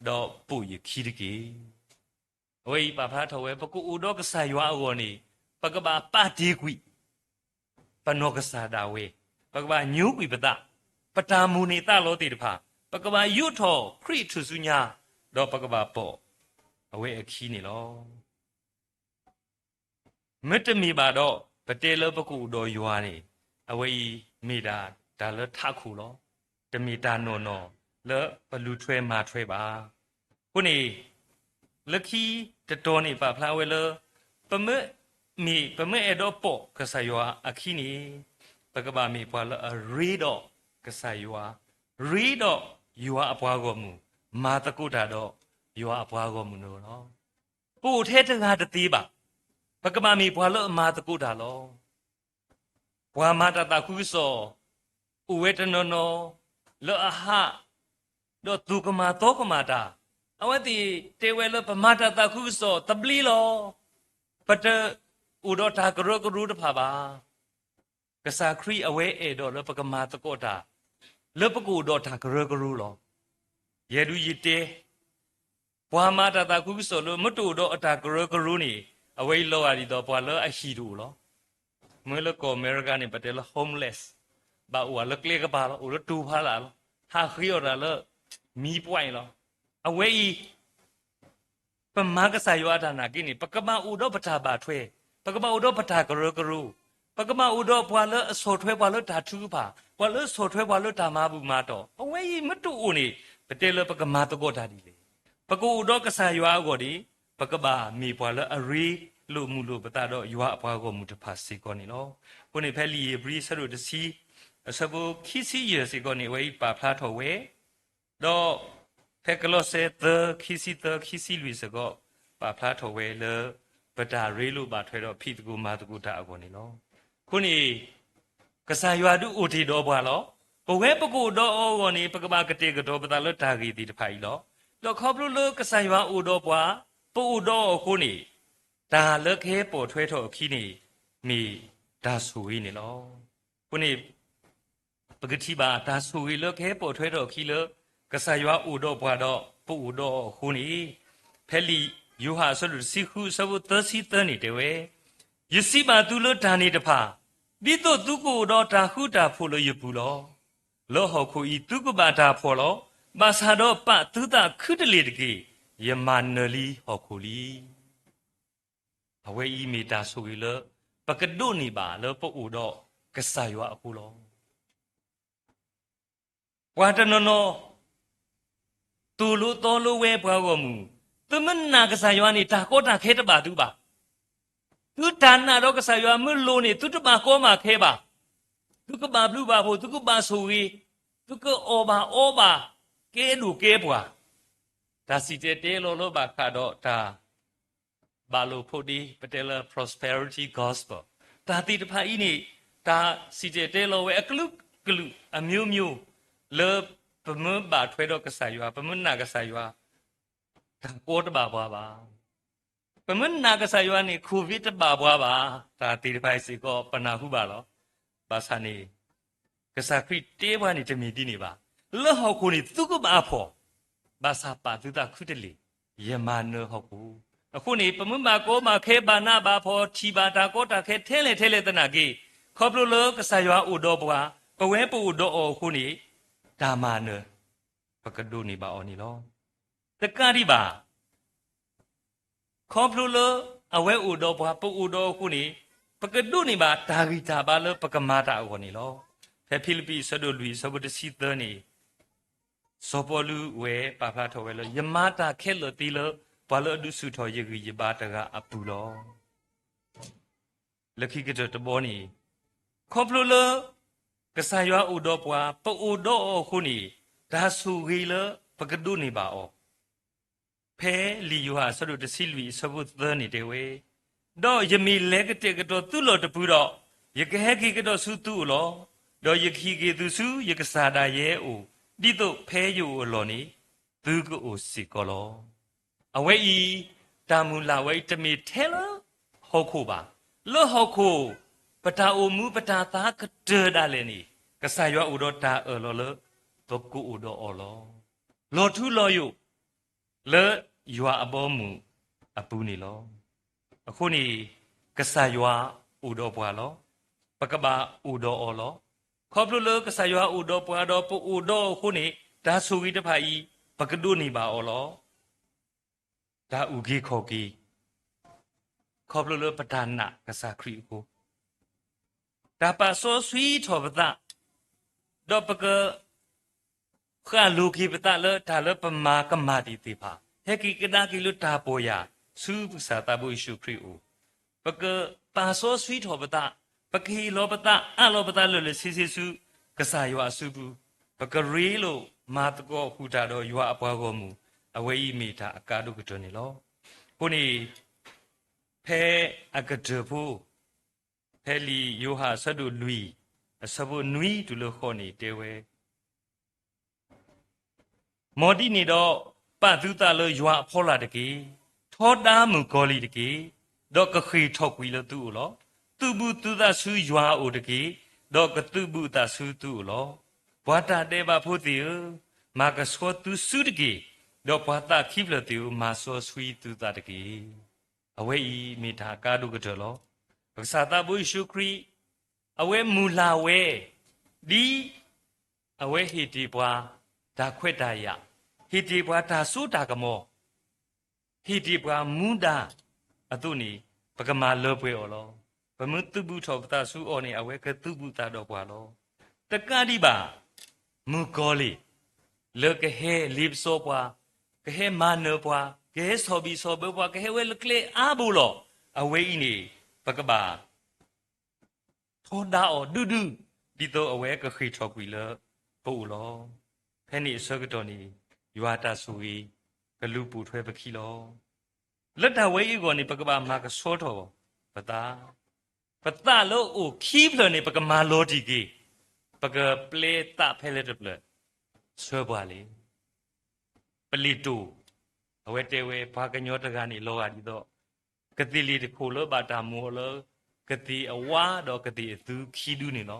ဒီးပိာ်ယခံတက့ၢ်. အဝဲအံၤပာ်ဖျါထီၣ်ဝဲ ပကအိၣ်ဒီးကစၢ်ယွၤအဂီၢ်န့ၣ် ပကဘၣ်ပာ်တ့ၢ်ကွံာ် ပနီၢ်ကစၢ်ဒၣ်ဝဲ, ပကဘၣ်ညိကွံာ်ပသး, ပတၢ်မိၣ်န့ၢ်သးလီသ့ၣ်တဖၣ်, ပကဘၣ်ယူးထီၣ်ခရံာ်ထူၣ်စုညါ, ဒီးပကဘၣ်ပိာ်အဝဲအခံန့ၣ်လီၤ. မ့တမ့ၢ်ဘၣ်ဒီး ပတဲလၢပကအိၣ်ဒီးယွၤန့ၣ် အဝဲအံၤမ့ၢ်ဒၣ်တၢ်လၢထးခိၣ်လီၤ. တမ့ၢ်တၢ်နီၢ်နီၢ်လၢပလူၤထွဲမၤထွဲဘၣ်. အဃိန့ၣ် လၢခံတတီၤန့ၣ်ပာ်ဖျါဝဲလၢ ပမ့ၢ်, မ့ၢ်ပမ့ၢ်အဲၣ်ဒိးပိာ်ကစၢ်ယွၤအခံန့ၣ် ပကဘၣ်မ့ၢ်ပှၤလၢအရ့ဒီးကစၢ်ယွၤ, ရ့ဒီးယွၤအပှၤဂီၢ်မုၢ်, မၤသကိးတၢ်ဒီးယွၤအပှၤဂီၢ်မုၢ်န့ၣ်လီၤ. ပအိၣ်ထဲတဂၤတသ့ဘၣ်. ပကဘၣ်မ့ၢ်ပှၤလၢအမၤသကိးတၢ်လီၤ. ပှၤမၤတၢ်သးခုကစီၣ် အိၣ်ဝဲတနီၤနီၤ လၢအဟး ဒီးသူၣ်ကမၣ်သီကမၣ်တၢ်, အဝဲသ့ၣ်တဲဝဲလၢပမၤတၢ်သးခုကစီၣ်သဘျ့လီၤ. ပတအိၣ်ဒီးတၢ်ကရၢကရိတဖၣ်ဘၣ်. ကစၢ်ခရံာ်အဝဲအဲၣ်ဒိးလၢပကမၤသကိးတၢ် လၢပကအိၣ်ဒီးတၢ်ကရၢကရိလီၤ. ယဲဒုးယတဲ ပှၤမၤတၢ်သးခုကစီၣ်လၢမ့ၢ်တအိၣ်ဒီးအတၢ်ကရၢကရိန့ၣ် အဝဲအံၤလီၤဂာ်ဒ်သိးပှၤလၢအဟံၣ်တအိၣ်လီၤ. မ့ၢ်လၢကီၢ်အမဲရကၤန့ၣ် ပတဲလၢ homeless, ဘၣ်အိၣ်လၢကျဲကပၤလီၤ, အိၣ်လၢတူၢ်ဖးလၢ်လီၤ, ဟးဃ့အီၣ်တၢ်လၢ မီးပွိုင့်လီၤ. အဝဲအံၤ ပမၤကစၢ်ယွၤအတၢ်နာ်က့န့ၣ် ပကဘၣ်အိၣ်ဒီးပတၢ်ဘၣ်ထွဲ, ပကဘၣ်အိၣ်ဒီးပတၢ်ကရၢကရိ, ပကဘၣ်အိၣ်ဒီးပှၤလၢအဆီၣ်ထွဲပှၤလၢတၢ်ထုကဖၣ်, ပှၤလၢဆီၣ်ထွဲပှၤလၢတၢ်မၤဘူၣ်မၤတီၢ်, အဝဲအံၤမ့ၢ်တအိၣ်န့ၣ် ပတဲလၢပကမၤသကိးတၢ်ဒ်လဲၣ်. ပကအိၣ်ဒီးကစၢ်ယွၤအဂီၢ်န့ၣ် ပကဘၣ်မ့ၢ်ပှၤလၢအရ့လိာ်မုာ်လိာ်ပသးဒီးယွၤအပှၤဂီၢ်မုၢ်တဖၣ်စ့ၢ်ကီးန့ၣ်လီၤ. အဃိန့ၣ်ဖဲလံာ်ဧ့ၤဘြံၤအဆၢဒိၣ်တဆံ အဆၢဖိခံဆံယဲၢ်စ့ၢ်ကီးန့ၣ် အဝဲအံၤပာ်ဖျါထီၣ်ဝဲ ဒီးဖဲကလီးစဲသၢ ခံဆံသၢ ခံဆံလွံၢ်စ့ၢ်ကီး ပာ်ဖျါထီၣ်ဝဲလၢ ပတၢ်ရ့လိာ်ဘၣ်ထွဲဒီးဖံးသကိးမၤသကိးတၢ်အဂီၢ်န့ၣ်လီၤ. အဃိန့ၣ် ကစၢ်ယွၤဒုးအိၣ်တ့ၢ်ဒီးပှၤလီၤ. ပဝဲပကအိၣ်ဒီးအီၤအဂီၢ်န့ၣ် ပကဘၣ်ကတဲာ်ကတီၤပသးလၢတၢ်ဂ့ၢ်သ့ၣ်တဖၣ်အံၤလီၤ. ဒီးခီဖျိလၢကစၢ်ယွၤအိၣ်ဒီးပှၤ, ပအိၣ်ဒီးအီၤအဃိန့ၣ် တၢ်လၢကဟဲပိာ်ထွဲထီၣ်အခံန့ၣ် မ့ၢ်တၢ်ဆိၣ်ဂ့ၤန့ၣ်လီၤ. အဃိန့ၣ် ပကထံၣ်ဘၣ်တၢ်ဆိၣ်ဂ့ၤလၢကဟဲပိာ်ထွဲထီၣ်အခံလၢ ကစၢ်ယွၤအိၣ်ဒီးပှၤဒီးပအိၣ်ဒီးအီၤအဃိန့ၣ်, ဖဲလံာ်ယိၤဟၣ်အဆၢဒိၣ်တဆံဃုအဆၢဖိသၢဆံသၢန့ၣ်တဲဝဲ, ယစံးဘၣ်သုလၢတၢ်န့ၣ်တဖၣ်, ဒ်သိးသုကအိၣ်ဒီးတၢ်ဃူတၢ်ဖိးလၢယပူၤလီၤ. လၢဟီၣ်ခိၣ်အံၤသုကဘၣ်တၢ်ဖှီၣ်လီၤ. ဘၣ်ဆၣ်ဒီးပာ်သုသးခုတလ့ၢ်တက့ၢ်. ယမၤနၢၤလံဟီၣ်ခိၣ်လံ. အဝဲအံၤမ့ၢ်တၢ်ဆိၣ်ဂ့ၤလၢ ပကဒိးန့ၢ်ဘၣ်လၢပအိၣ်ဒီးကစၢ်ယွၤအဃိလီၤ. ပှၤတနီၤနီၤ သိၣ်လိသီလိဝဲပှၤဂီၢ်မုၢ်, သုမ့ၢ်နာ်ကစၢ်ယွၤန့ၣ် တၢ်ကီတၢ်ခဲတဘၣ်သုဘၣ်. သုတၢ်နာ်ဒီးကစၢ်ယွၤမ့ၢ်လိၤန့ၣ် သုတဘၣ်ကီဘၣ်ခဲဘၣ်. သုကဘၣ်ဘျုးဘၣ်ဖှိၣ်, သုကဘၣ်ဆိၣ်ဂ့ၤ, သုကအီၣ်ဘၣ်အီဘၣ်, ကဲဒိၣ်ကဲပှၢ်. တၢ်စံၣ်တဲၤတဲလီၤလၢဘၣ်ဃးဒီးတၢ် ဘၣ်လိာ်ဖိးဒ့ ပတဲလၢ prosperity gospel, တၢ်သ့ၣ်တဖၣ်အံၤန့ၣ် တၢ်စံၣ်တဲၤတဲလီၤဝဲအကလုာ်ကလုာ်အမျိုးမျိုး လၢပမ့ၢ်ဘၣ်ထွဲဒီးကစၢ်ယွၤ, ပမ့ၢ်နာ်ကစၢ်ယွၤ, တၢ်ကီတဘၣ်ပှၤဘၣ်. ပမ့ၢ်နာ်ကစၢ်ယွၤန့ၣ် COVID တဘၣ်ပှၤဘၣ်. တၢ်သ့ၣ်တဖၣ်အံၤစ့ၢ်ကီး ပနၢ်ဟူဘၣ်လီၤ. ဘၣ်ဆၣ်န့ၣ် ကစၢ်ခရံာ်တဲပှၤန့ၣ်တမ့ၢ်ဒ်န့ၣ်ဘၣ်. လၢဟီၣ်ခိၣ်န့ၣ် သုကဘၣ်ဖှီၣ်, ဘၣ်ဆၣ်ပာ်သုသးခုတလ့ၢ်, ယမၤနၢၤဟီၣ်ခိၣ်. အဃိန့ၣ် ပမ့ၢ်ဘၣ်ကီဘၣ်ခဲ ဘၣ်နးဘၣ်ဖှီၣ်, ထံၣ်ဘၣ်တၢ်ကီတၢ်ခဲထဲလဲၣ်ထဲလဲၣ်သနာ်က့, ခီဖျိလၢကစၢ်ယွၤအိၣ်ဒီးပှၤ, ပဝဲပအိၣ်ဒီးအီၤအဃိန့ၣ်, တၢ်မၤနၢၤ ပကဒိးန့ၢ်ဘၣ်အီၤန့ၣ်လီၤ. တကးဒံးဘၣ် ခီဖျိလၢအဝဲအိၣ်ဒီးပှၤ ပအိၣ်ဒီးအဃိန့ၣ်, ပကဒိးန့ၢ်ဘၣ်တၢ်ဂံၢ်တၢ်ဘါလၢပကမၤတၢ်အဂီၢ်န့ၣ်လီၤ. ဖဲဖံလံးပံးအဆၢဒိၣ်လွံၢ်အဆၢဖိတဆံသၢန့ၣ် စီၤပီလူးဝဲပာ်ဖျါထီၣ်ဝဲလၢ ယမၤတၢ်ခဲလၢာ်သ့လၢ ပှၤလၢအဒုးဆူၣ်ထီၣ်ယဂံၢ်ယဘါတဂၤအပူၤလီၤ. လၢခံကတၢၢ်တဘီန့ၣ် ခီဖျိလၢ ကစၢ်ယွၤအိၣ်ဒီးပှၤ ပအိၣ်ဒီးအီၤအဃိန့ၣ် တၢ်ဆိၣ်ဂ့ၤလၢပကဒိးန့ၢ်ဘၣ်အီၤ ဖဲလံာ်ယိၤဟၣ်အဆၢဒိၣ်တဆံလွံၢ်အဆၢဖိသၢန့ၣ်တဲဝဲ, ဒီးယမ့ၢ်လဲၤကတဲာ်ကတီၤသုလီၢ်တပူၤဒီး, ယကဟဲက့ၤကဒီးဆူသုအိၣ်လီၤ. ဒီးယကဟံးက့ၤသုဆူယကစၢ်ဒၣ်ယဲအအိၣ်, ဒ်သိးဖဲယအိၣ်အလီၢ်န့ၣ် သုကအိၣ်စ့ၢ်ကီးလီၤ. အဝဲအံၤ တၢ်မုၢ်လၢ်ဝဲအံၤ တမ့ၢ်ထဲလၢဟီၣ်ခိၣ်ဘၣ်. လၢဟီၣ်ခိၣ် ပတၢ်အိၣ်မူပတၢ်သါကတၢၢ်ဒၣ်လဲာ်န့ၣ် ကစၢ်ယွၤအိၣ်ဒီးတၢ်အၢၣ်လီၤလၢ ပကအိၣ်ဒီးအီၤလီၤ. လီၤထူလီၤယိာ် လၢယွၤအဘီအမုၢ်အပူၤန့ၣ်လီၤ. အဃိန့ၣ် ကစၢ်ယွၤအိၣ်ဒီးပှၤလီၤ. ပကဘၣ်အိၣ်ဒီးအီၤလီၤ. ခီဖျိလၢကစၢ်ယွၤအိၣ်ဒီးပှၤဒီးပအိၣ်ဒီးအီၤအဃိန့ၣ် တၢ်ဆိၣ်ဂ့ၤတဖၣ်အံၤ ပကဒိးန့ၢ်ဘၣ်အီၤလီၤ. တၢ်အုၣ်က့ၤခီၣ်က့ၤ ခီဖျိလၢပတၢ်နာ်ကစၢ်ခရံာ်အဃိ တၢ်ပာ်စီဆှံထီၣ်ပသး ဒီးပက ဃၣ်လိၤက့ၤပသးလၢတၢ်လၢပမၤကမၣ်တံၢ်သ့ၣ်တဖၣ် ဟဲက့ၤကဒါက့ၤလၢတၢ်ပီၢ်ယၢ် ဆူပကစၢ်သးဘိယ့ၣ်ၡူးခရံာ်အအိၣ်, ပကပာ်စီဆှံထီၣ်ပသး, ပကဟ့ၣ်လီၤပသး အၢၣ်လီၤပသးလၢာ်လၢာ်ဆ့ဆ့ဆူ ကစၢ်ယွၤအစုပူၤ, ပကရ့လိာ်မၤသကိးဃုာ်တၢ်ဒီးယွၤအပှၤဂီၢ်မုၢ်, အဝဲအံၤမ့ၢ်တၢ်အကါဒိၣ်ကတၢၢ်န့ၣ်လီၤ. အဃိန့ၣ် ဖဲအကတၢၢ်ဖိ ဖဲလံာ်ယိၤဟၣ်အဆၢဒိၣ်လွံၢ် အဆၢဖိနွံတုၤလၢဃိးန့ၣ်တဲဝဲ, မ်ဒ်န့ၣ်ဒီး ပာ်သုသးလၢယွၤအဖီလာ်တက့ၢ်. ထီဒါမုၣ်ကီၤလံၢ်တက့ၢ်, ဒီးကဃ့ၢ်ထီၣ်ကွံာ်လၢသုအိၣ်လီၤ. သုးဘူးသုသးဆူယွၤအအိၣ်တက့ၢ်, ဒီးကသုးဘူးအသးဆူသုအိၣ်လီၤ. ပှၤတၢ်ဒဲးဘးဖိသ့ၣ်ဧၢ, မၤကဆှီသုစုတက့ၢ်, ဒီးပှၤသးခံဖျၢၣ်သ့ၣ်ဧၢ, မၤစီဆှံသုသးတက့ၢ်. အဝဲအံၤမ့ၢ်တၢ်အကါဒိၣ်ကတၢၢ်လီၤ. ပကစၢ်သးဘိယ့ၣ်ၡူးခရံာ် အဝဲမုၢ်လၢ်ဝဲ ဒ်အဝဲဟ့ၣ်တ့ၢ်ပှၤ တၢ်ခွဲးတၢ်ယာ်, ဟ့ၣ်တ့ၢ်ပှၤတၢ်စိတၢ်ကမီၤ, ဟ့ၣ်တ့ၢ်ပှၤမူဒါအသိးန့ၣ် ပကမၤလၢပှဲၤအီၤလီၤ. ပမ့ၢ်သုးဘူးထီၣ်ပသးဆူအီၤန့ၣ် အဝဲကသုးဘူးသးဒီးပှၤလီၤ. တကးဒံးဘၣ် မုၣ်ကီၤလံၢ် လၢကဟဲလ့ပစီပှၤ, ကဟဲမၤနၢၤပှၤ, ကဟဲဆီၣ်ဘံၣ်ဆီၣ်ဘၢပှၤ, ကဟဲဝဲလၢကျဲအါဘိလီၤ. အဝဲအံၤန့ၣ် ပကဘၣ် ထီဒါအီၤဒုဒု, ဒ်သိးအဝဲကဃ့ၢ်ထီၣ်ကွံာ်လၢပအိၣ်လီၤ. ဖဲန့ၣ်အဆၢကတီၢ်န့ၣ် ယွၤတၢ်ဆိၣ်ဂ့ၤ ကလူၤပိာ်ထွဲပခံလီၤ. လၢတၢ်ဝဲအံၤအဂီၢ်န့ၣ် ပကဘၣ်မၤကဆှီထီၣ်ပသး, ပသးလၢအိၣ်ခံဖျၢၣ်န့ၣ် ပကမၤလီၤတံၢ်က့ၤ, ပကပျဲသးဖဲလဲၣ်တဖျၢၣ် ဆှၢပှၤလဲၣ်. ပလ့ၣ်တိၣ် အဝဲတဲဝဲ ပှၤကညီတဂၤန့ၣ် လီၤဂာ်ဒ်သိး ကသ့ၣ်လ့ၣ်တခိၣ်လၢဘၣ်တၢ်မူအီၤလၢ ကသ့ၣ်အဝါဒီးကသ့ၣ်အသူခံဒုန့ၣ်လီၤ.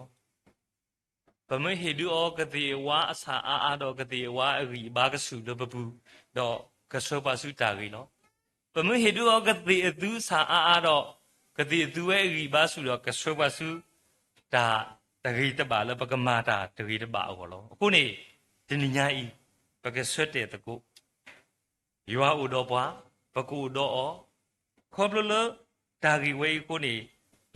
ပမ့ၢ်ဟ့ၣ်ဒုးအီၤကသ့ၣ်အဝါအဆၣ်အါအါဒီး ကသ့ၣ်အဝါအဂံၢ်အဘါကဆူၣ်လၢပပူၤ, ဒီးကဆှၢပှၤဆူတၢ်ဂ့ၤလီၤ. ပမ့ၢ်ဟ့ၣ်ဒုးအီၤကသ့ၣ်အသူအဆၣ်အါအါဒီး ကသ့ၣ်အသူဝဲအဂံၢ်အဘါဆူၣ်ဒီး ကဆှၢပှၤဆူ တၢ်တဂ့ၤတဘၣ်လၢပကမၤတၢ်တဂ့ၤတဘၣ်အဂီၢ်လီၤ. အဃိန့ၣ် တနံၤညါအံၤ ပကဆၢတဲာ်သကိး ယွၤအိၣ်ဒီးပှၤ, ပကအိၣ်ဒီးအီၤ, ခီဖျိလၢတၢ်ဂ့ၢ်ဝဲအံၤအဃိန့ၣ်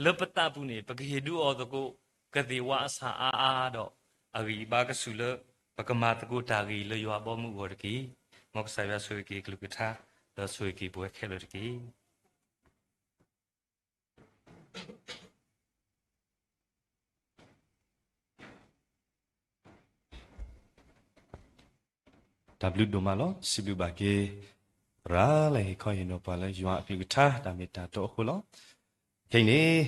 လၢပသးပူၤန့ၣ် ပကဟ့ၣ်ဒုးအီၤသကိး ကသ့ၣ်ဝါအဆၣ်အါအါဒီး အဂံၢ်အဘါကဆူၣ်လၢ ပကမၤသကိးတၢ်ဂ့ၤလၢယွၤအဘီအမုၢ်အဂီၢ်တက့ၢ်. မ်ကစၢ်ယွၤဆိၣ်ဂ့ၤက့ၤကလုၢ်ကထါ ဒီးဆိၣ်ဂ့ၤက့ၤပဝဲခဲလၢာ်တက့ၢ်. တၢ်ဘျုးဒိၣ်မးလီၤ. စံးဘျုးဘၣ်က့ၤ သရၣ်လၢဟ့ၣ်ခီဟ့ၣ်နီၤပှၤလၢယွၤအကလုၢ်ကထါ တၢ်မ့ၢ်တၢ်တီအဃိလီၤ. ခဲအံၤန့ၣ်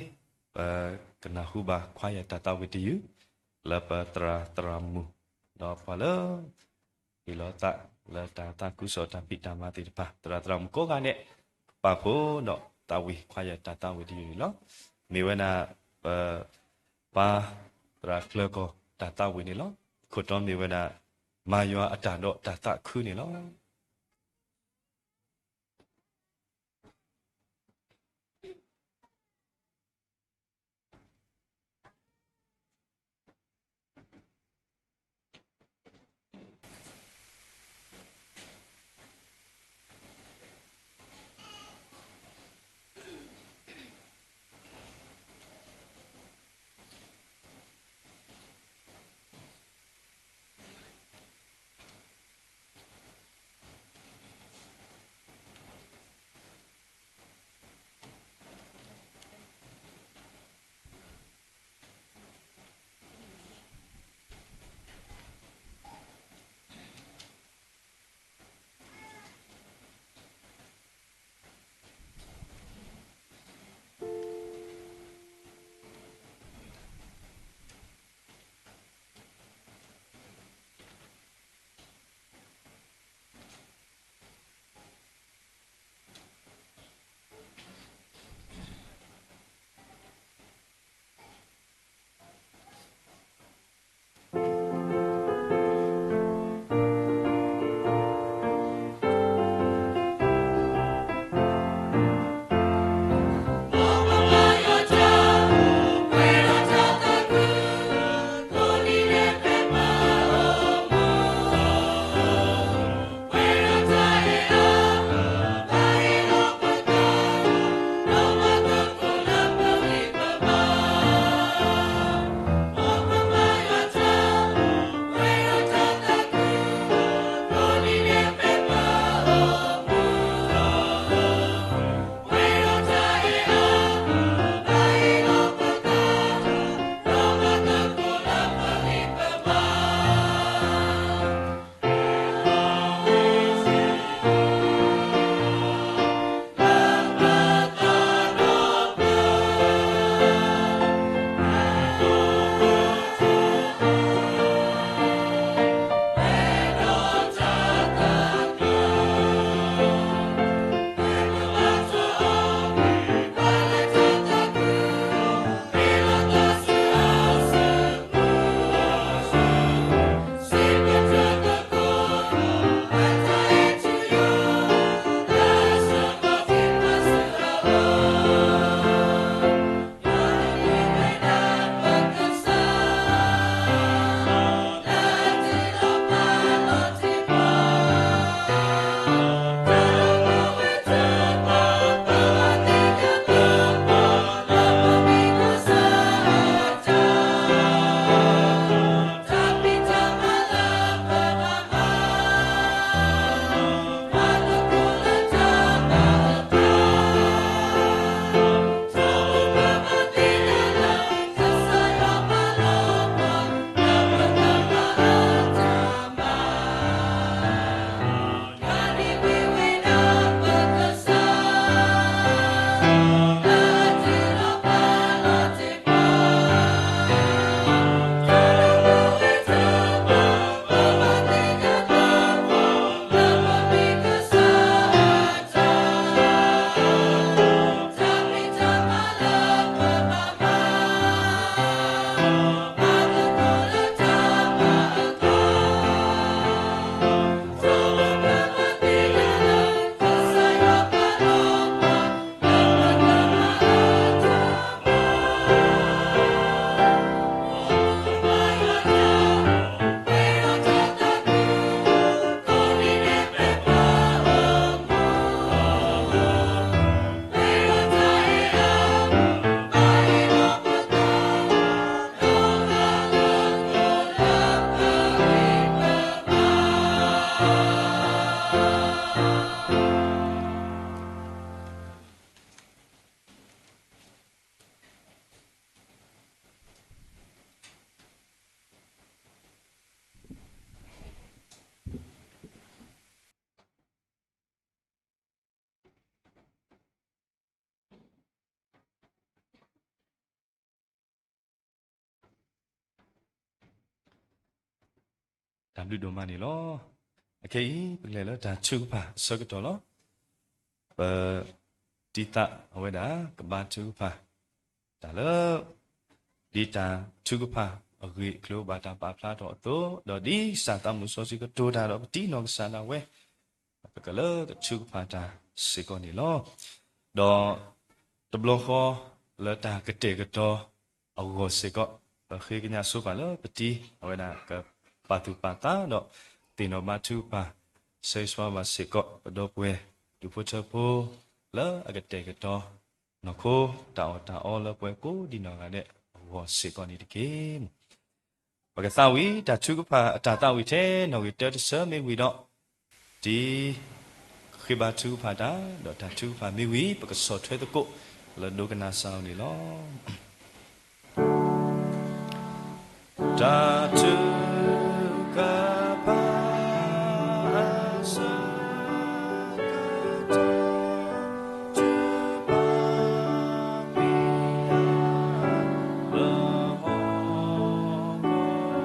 ပကနၢ်ဟူဘၣ်ခွါယၤတၢ်သးဝံၣ်တယုၢ် လၢပသရၣ်သရၣ်မုၣ် ဒီးပှၤလၢ ဟ့ၣ်လီၤသးလၢတၢ်သးခုကစီၣ်တၢ်ဖံးတၢ်မၤသ့ၣ်တဖၣ် သရၣ်သရၣ်မုၣ်ကိးဂၤဒဲး ကပာ်ဖှိၣ်ဒီးသးဝံၣ်ခွါယၤတၢ်သးဝံၣ်တယုၢ်န့ၣ်လီၤ. မ့ၢ်ဝဲဒၣ် ပ ပသရၣ်ကျၢၤကီၢ်တၢ်သးဝံၣ်န့ၣ်လီၤ. ခိၣ်တီမ့ၢ်ဝဲဒၣ် မၤယွၤအတၢ်ဒီးတၢ်သးခုန့ၣ်လီၤ. အဘျုးဒိၣ်မးန့ၣ်လီၤ. အခဲအံၤ ပကလဲၤလၢတၢ်ထုကဖၣ်အဆၢကတီၢ်လီၤ. ပတံသးအဝဲဒၣ် ကဘါထုကဖၣ် တၢ်လၢ ဒ်တၢ်ထုကဖၣ်အဂ့ၢ်အကျိၤဘၣ်တၢ်ပာ်ဖျါထီၣ်အသိး, ဒီးဒ်ကစၢ်သးမုၣ်စီဆှံကတိၤတၢ်ဒီးပတံနီၢ်ကစၢ်ဒၣ်ဝဲ, ပကလၢကထုကဖၣ်တၢ်စ့ၢ်ကီးန့ၣ်လီၤ. ဒီးတဘျီဃီလၢတၢ်ကတဲာ်ကတီၤအဂီၢ်စ့ၢ်ကီး, ပဃ့ကညးဆိပာ်လၢပတံအဝဲဒၣ်ကပာ်သူၣ်ပာ်သးဒီးသ့ၣ်နီၣ်ဘါထုကဖၣ် ဆၢဂ့ၤဆၢဝါဘၣ်စ့ၢ်ကီး ပဒီပုၢ်ဝဲၢ်ဒူၣ်ဖိထၢဖိ လၢအကတဲာ်ကတီၤနီၢ်ခိ တၢ်အီၣ်တၢ်အီလၢပှၤကိးဒံးနီၢ်ဂၤဒဲးအဂီၢ်စ့ၢ်ကီးန့ၣ်တက့ၢ်. ပကသးဝံၣ်တၢ်ထုကဖၣ်အတၢ်သးဝံၣ်ထဲနီၣ်ဂံၢ်တၢတဆၢမ့ၢ်ဝံၤဒီး, တံဃ့ဘါထုကဖၣ်တၢ်, ဒီးတၢ်ထုကဖၣ်မ့ၢ်ဝံၤ ပကဆီၣ်ထွဲသကိးလၢဒိကနၣ်စၢ်အီၤန့ၣ်လီၤ. တၢ်ထုကဖၣ်အဆၢကတီၢ် ထုကဖၣ်မ့ၢ်ယၤလၢဟီၣ်ခိၣ်ဒ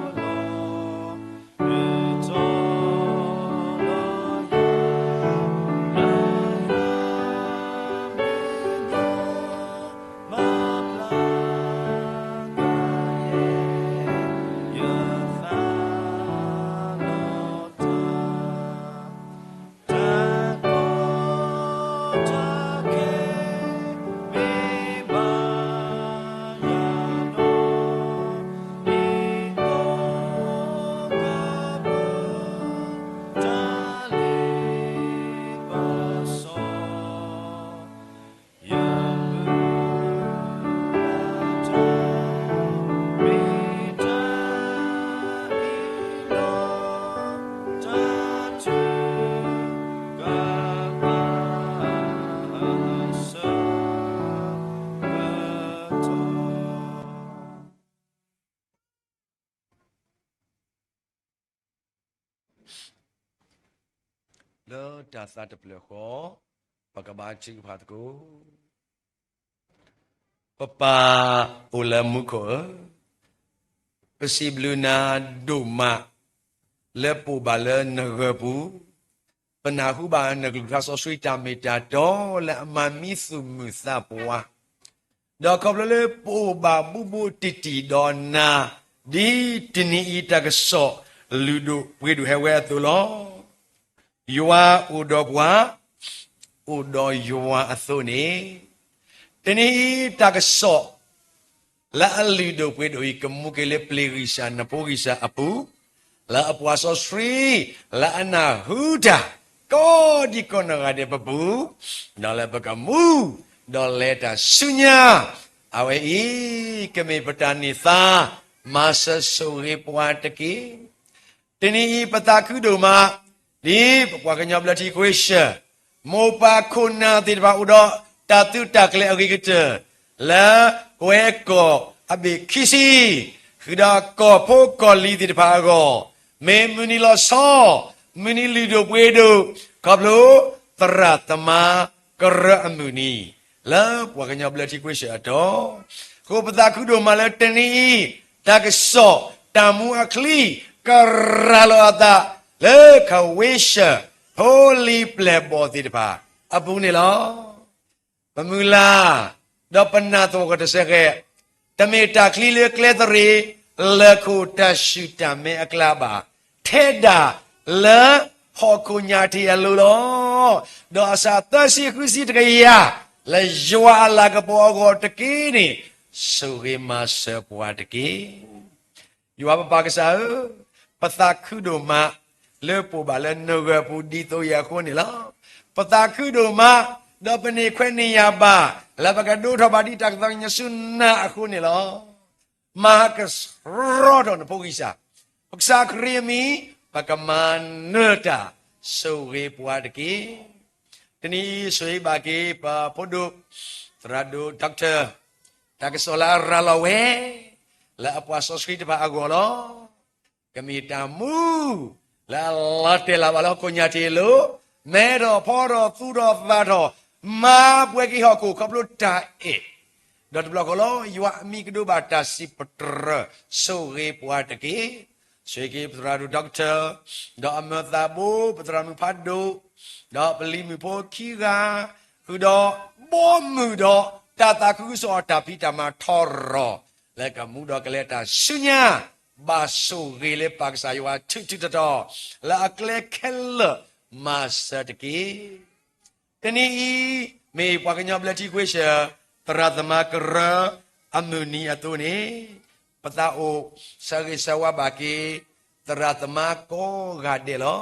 ီး လၢတၢ်သးတဖျၢၣ်ဃီ, ပကဘါထုကဖၣ်သကိး. ပပၢ်အိၣ်လၢမူခိၣ်ဧၢ, ပစံးဘျုးနၤဒိၣ်မး လၢပအိၣ်ဘၣ်လၢနဂၢၢ်ပူၤ, ပနၢ်ဟူဘၣ်နကလုၢ်ကထါစီဆှံတၢ်မ့ၢ်တၢ်တီလၢအမၤမံသူၣ်မုာ်သးပှၢ်, ဒီးခီဖျိလၢပအိၣ်ဘၣ်ဘူးဘူးတံၢ်တံၢ်ဒီးနၤ, ဒ်တနံၤအံၤတၢ်ကစီၣ်လုၢ်ဒိၣ်ပှ့ၤဒိၣ်ဟဲဝဲအသိးလီၤ. ယွၤအိၣ်ဒီးပှၤ, အိၣ်ဒီးယွၤအသိးန့ၣ်, တနံၤအံၤတၢ်ကစီၣ် လၢအလုၢ်ဒိၣ်ပှ့ၤဒိၣ်အံၤ ကမူက့ၤလၢပျ့ၤဂံၢ်စၢ်နဖိဂံၢ်စၢ်အပူၤ, လၢအပှၤစီဆှံ လၢအနၢ်ဟူတၢ် ကိးဒံကိးနီၢ်ဂၤဒဲးပပူၤ, ဒီးလၢပကမူ, ဒီးလဲၤတၢ်ဆူညါ, အဝဲအံၤ ကမ့ၢ်ပတၢ်န့ၢ်သါ, မၤစၢၤဆိၣ်ဂ့ၤပှၤတက့ၢ်. တနံၤအံၤပသးခုဒိၣ်မး, ဒ်ပပှၤကညီဘျၢထံခွ့ၡၢၣ် မိၢ်ပၢ်ခိၣ်နၢ်သ့ၣ်တဖၣ်အိၣ်ဒီးတၢ်သုးတၢ်ကျဲၤအဂ့ၤကတၢၢ်, လၢပဝဲကီၢ်အဘ့ၣ်ခံဆံ, ဃုာ်ဒီးကီၢ်ဖိကီၢ်လံၤသ့ၣ်တဖၣ်အဂီၢ်, မ့ၢ်မုၢ်နံၤလီၤဆီ, မုၢ်နံၤလုၢ်ဒိၣ်ပှ့ၤဒိၣ်, ခီဖျိသရၣ်သမါကရၢအမုၢ်နံၤ, လၢပှၤကညီဘျၢထံခွ့ၡၢၣ်အတီၢ်, အဃိပသးခုဒိၣ်မးလၢတနံၤအံၤ, တၢ်ကစီၣ်တၢ်မူအချံ ကရၤလီၤအသး လၢခွ့ၡၢၣ် ဖိလံၤပျဲၢ်ဘီၣ်သ့ၣ်တဖၣ် အပူၤန့ၣ်လီၤ. ပမုၢ်လၢ်, ဒီးပနၢ်သဂၢၢ်တစဲးဃဲး, တမ့ၢ်တၢ်ချံလၢကျဲသရ့ၣ်, လၢခိၣ်တၢ်ဆူၣ်တၢ်မဲအကျါဘၣ်, ထဲဒၣ်လၢဟီၣ်ခိၣ်ညၣ်ထံးအလိၤလီၤ. ဒီးအစၢ်သၢဆံဃုဆံတကယၤ, လၢယွၤအလၤကပီၤအဂီၢ်တက့ၢ်န့ၣ်, ဆိၣ်ဂ့ၤမၤစၢၤပှၤတက့ၢ်. ယွၤပပၢ်ကစၢ်ဧၢ, ပသးခုဒိၣ်မး လၢပအိၣ်ဘၣ်လၢနဂၢၢ်ပူၤဒ်သိးယၤအဃိန့ၣ်လီၤ. ပသးခုဒိၣ်မး, ဒီးပန့ၢ်ခွဲးန့ၢ်ယာ်ဘၣ်, လၢပကဒိးထီၣ်ဘၣ်ဒ်တၢ်ကသီကညီဆူနၤအဃိန့ၣ်လီၤ. မၤကဆှီထီၣ်နဖိဂံၢ်စၢ်, ပကစၢ်ခရံာ်အမံၤ, ပကမၤနၢၤတၢ်, ဆိၣ်ဂ့ၤပှၤတက့ၢ်. တနံၤအံၤဆိၣ်ဂ့ၤဘၣ်က့ၤပဖိဒိၣ်, သရၣ်ဒိၣ် doctor, တၢ်ကစီၣ်လၢအရၤလီၤဝဲ, လၢအပှၤစီဆှံတဖၣ်အဂီၢ်လီၤ. ကမ့ၢ်တၢ်မူ, လၢအလီၤတဲာ်လၢ်ဘၣ်လၢဟီၣ်ခိၣ်ညၣ်ထံးအလိၤ, မဲထီၣ်ဖီထီၣ်သူၣ်ထီၣ်သးထီၣ်, မၤပှဲၤက့ၤဟီၣ်ခိၣ်ခီဖျိတၢ်အဲၣ်, ဒီးတဘျီဃီလီၤ ယွၤအမံၤကဒိးဘၣ်တၢ်စံးပတြၢၤ, ဆိၣ်ဂ့ၤပှၤတက့ၢ်. ဆိၣ်ဂ့ၤက့ၤပသရၣ်ဒိၣ် doctor, ဒီးအမၢသးဘိ ပသရၣ်မုၣ်ဖးဒိၣ်, ဒီးပလံၤမုၣ်ဖိခံဂၤ, ဃုာ်ဒီးဘီမုၢ်ဒီးတၢ်သးခုကစီၣ်အတၢ်ဖံးတၢ်မၤထီရီၤ, လၢကမူဒီးကလဲၤတၢ်ဆူညါ, ဘၣ်ဆိၣ်ဂ့ၤလၢပၢ်ကစၢ်ယွၤထူးထူးတီၤတီၤ, လၢအကျဲခဲလၢာ်မၤစၢၤတက့ၢ်. တနံၤအံၤ, မ့ၢ်ပှၤကညီဘျၢထံခွ့ဆၢၣ် သရၣ်သမါကရၢအမုၢ်နံၤအသိးန့ၣ်, ပသးအိၣ်ဆၢဂ့ၤဆၢဝါဘၣ်က့ၤ သရၣ်သမါကိးဂၤဒဲးလီၤ.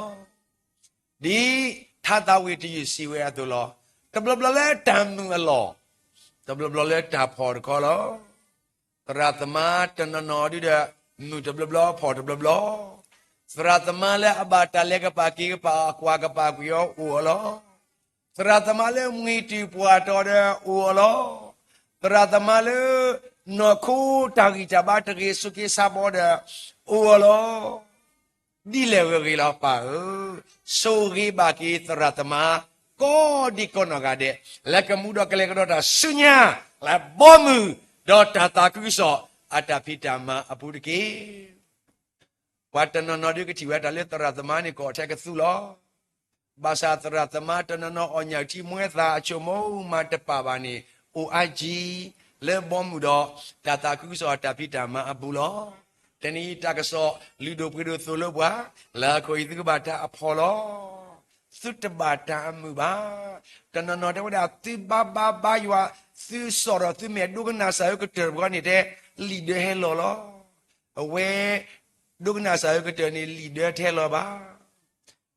ဒ်ထါသးဝံၣ်တယုၢ်စံးဝဲအသိးလီၤ. တဘျီဘျီလၢတၢ်မုာ်အလီၢ်, တဘျီဘျီလၢတၢ်ဖှီၣ်တခီလီၤ. သရၣ်သမါတနီၤနီၤဒုဒီး မုာ်တဘျီဘျီဖှီၣ်တဘျီဘျီ, သရၣ်သမါလၢအဘၣ်တၢ်လဲၤကပာ်က့ၤကပာ် အကွၢ်ကပာ်ကွံာ်အီၤအိၣ်အီၤလီၤ. သရၣ်သမါလၢမှံၤတုၤပှၢ်တီၤဒီးအိၣ်အီၤလီၤ. သရၣ်သမါလၢ နီၢ်ခိတၢ်ဂံၢ်တၢ်ဘါတဂ့ၤ ဆိးက့ဆါဘီဒီး အိၣ်အီၤလီၤ. ဒ်လဲၣ်ဂ့ၤဂ့ၤလီၤပၢ်ဧၢ, ဆိၣ်ဂ့ၤဘၣ်က့ၤသရၣ်သမါ ကိးဒံကိးနီၢ်ဂၤဒဲး, လၢကမူဒီးကလဲၤကဒီးတၢ်ဆူညါ, လၢဘီမုၢ်ဒီးတၢ်သးခုကစီၣ် အတၢ်ဖံးတၢ်မၤအပူၤတက့ၢ်. ပှၤတနီၤနီၤဒုကထံၣ်ဝဲတၢ်လၢသရၣ်သမါန့ၣ် ကီၢ်ထဲကသူလီၤ. ဘၣ်ဆၣ်သရၣ်သမါတနီၤနီၤအီၣ်ညၣ်ထံမွဲသၣ်အဆိကမိၣ်မၤတပာ်ဘၣ်န့ၣ် အိၣ်အါကံ လၢဘီမုၢ်ဒီးတၢ်သးခုကစီၣ်အတၢ်ဖံးတၢ်မၤအပူၤလီၤ. တနံၤအံၤတၢ်ကစီၣ် လုၢ်ဒိၣ်ပှ့ၤဒိၣ်သိၣ်လိပှၤ, လၢအခိၣ်အံၤသုကဘၣ်တၢ်အဖှီၣ်လီၤ. သုတဘၣ်တၢ်အမုာ်ဘၣ်. တနီၤနီၤတဲဝဲဒၣ် သုဘါဘါဘါယွၤ, သုစိာ်ဒီးသုမဲာ်ဒိကနၣ်စၢ်ဧၢကတၢၢ်တဘျီန့ၣ်တဲ လံာ်ဒၢဟဲလီၤလီၤ. အဝဲ ဒိကနၣ်စၢ်ဧၢကတၢၢ်န့ၣ် လံာ်ဒၢတဟဲလီၤဘၣ်.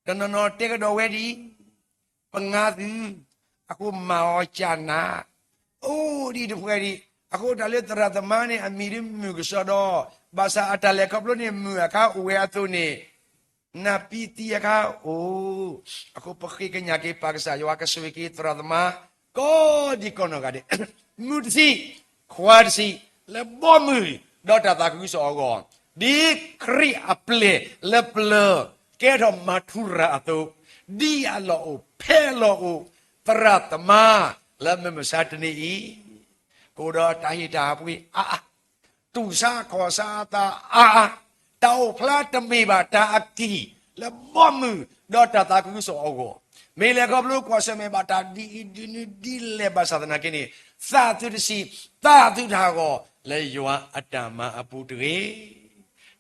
တနီၤနီၤတဲကဒီးဝဲဒ်အံၤ, ပငါသု, အဃိမၤအီၤကၢ်နး, အိၣ်ဒံးတဖှဲးဒံး, အဃိတၢ်လၢသရၣ်သမါန့ၣ် အမံၤဒ်မုၢ်ကစီဒီ, ဘၣ်ဆၣ်အတၢ်လဲၤခီဖျိန့ၣ် မုာ်အခါအိၣ်ဝဲအသိးန့ၣ် နၢ်ပံသံအခါအိၣ်, အဃိပဃ့ကညးက့ၤပၢ်ကစၢ်ယွၤကဆိၣ်ဂ့ၤက့ၤသရၣ်သမါ ကိးဒံးကိးနီၢ်ဂၤဒဲး, မုၢ်တဆံး, ခွါတဆံး, လၢဘီမုၢ်ဒီးတၢ်သးခုကစီၣ်အဂီၢ်, ဒ်ခရံာ်အပျဲၢ်လၢပျၢၤကဲထီၣ်မၤထူရၤအသိး, ဒ်အလီၢ်အိၣ်ဖဲအလီၢ်အိၣ်, သရၣ်သမါလၢမုၢ်မဆါတနံၤအံၤ, ကအိၣ်ဒီးတၢ်ဟ့ၣ်တၢ်ပှ့ၤအါအါ တူၢ်ဆါခီၣ်ဆါအသးအါအါ, တၢ်အိၣ်ဖျါတမ့ၢ်ဘၣ်တၢ်အကံၢ်လၢဘီမုၢ်ဒီးတၢ်သးခုကစီၣ်အဂီၢ်, မ့ၢ်လဲၤခီဖျိကွၢ်ဆၢၣ်မဲာ်ဘၣ်တၢ်ဒ်အံၤဒ်နုၤဒ်လဲၣ်ဘၣ်ဆၣ်သနာ်က့န့ၣ်, သးသုတဆံး, သးသုတဟးဂီၤလၢယွၤအတၢ်မၤအပူၤတဂ့ၤ.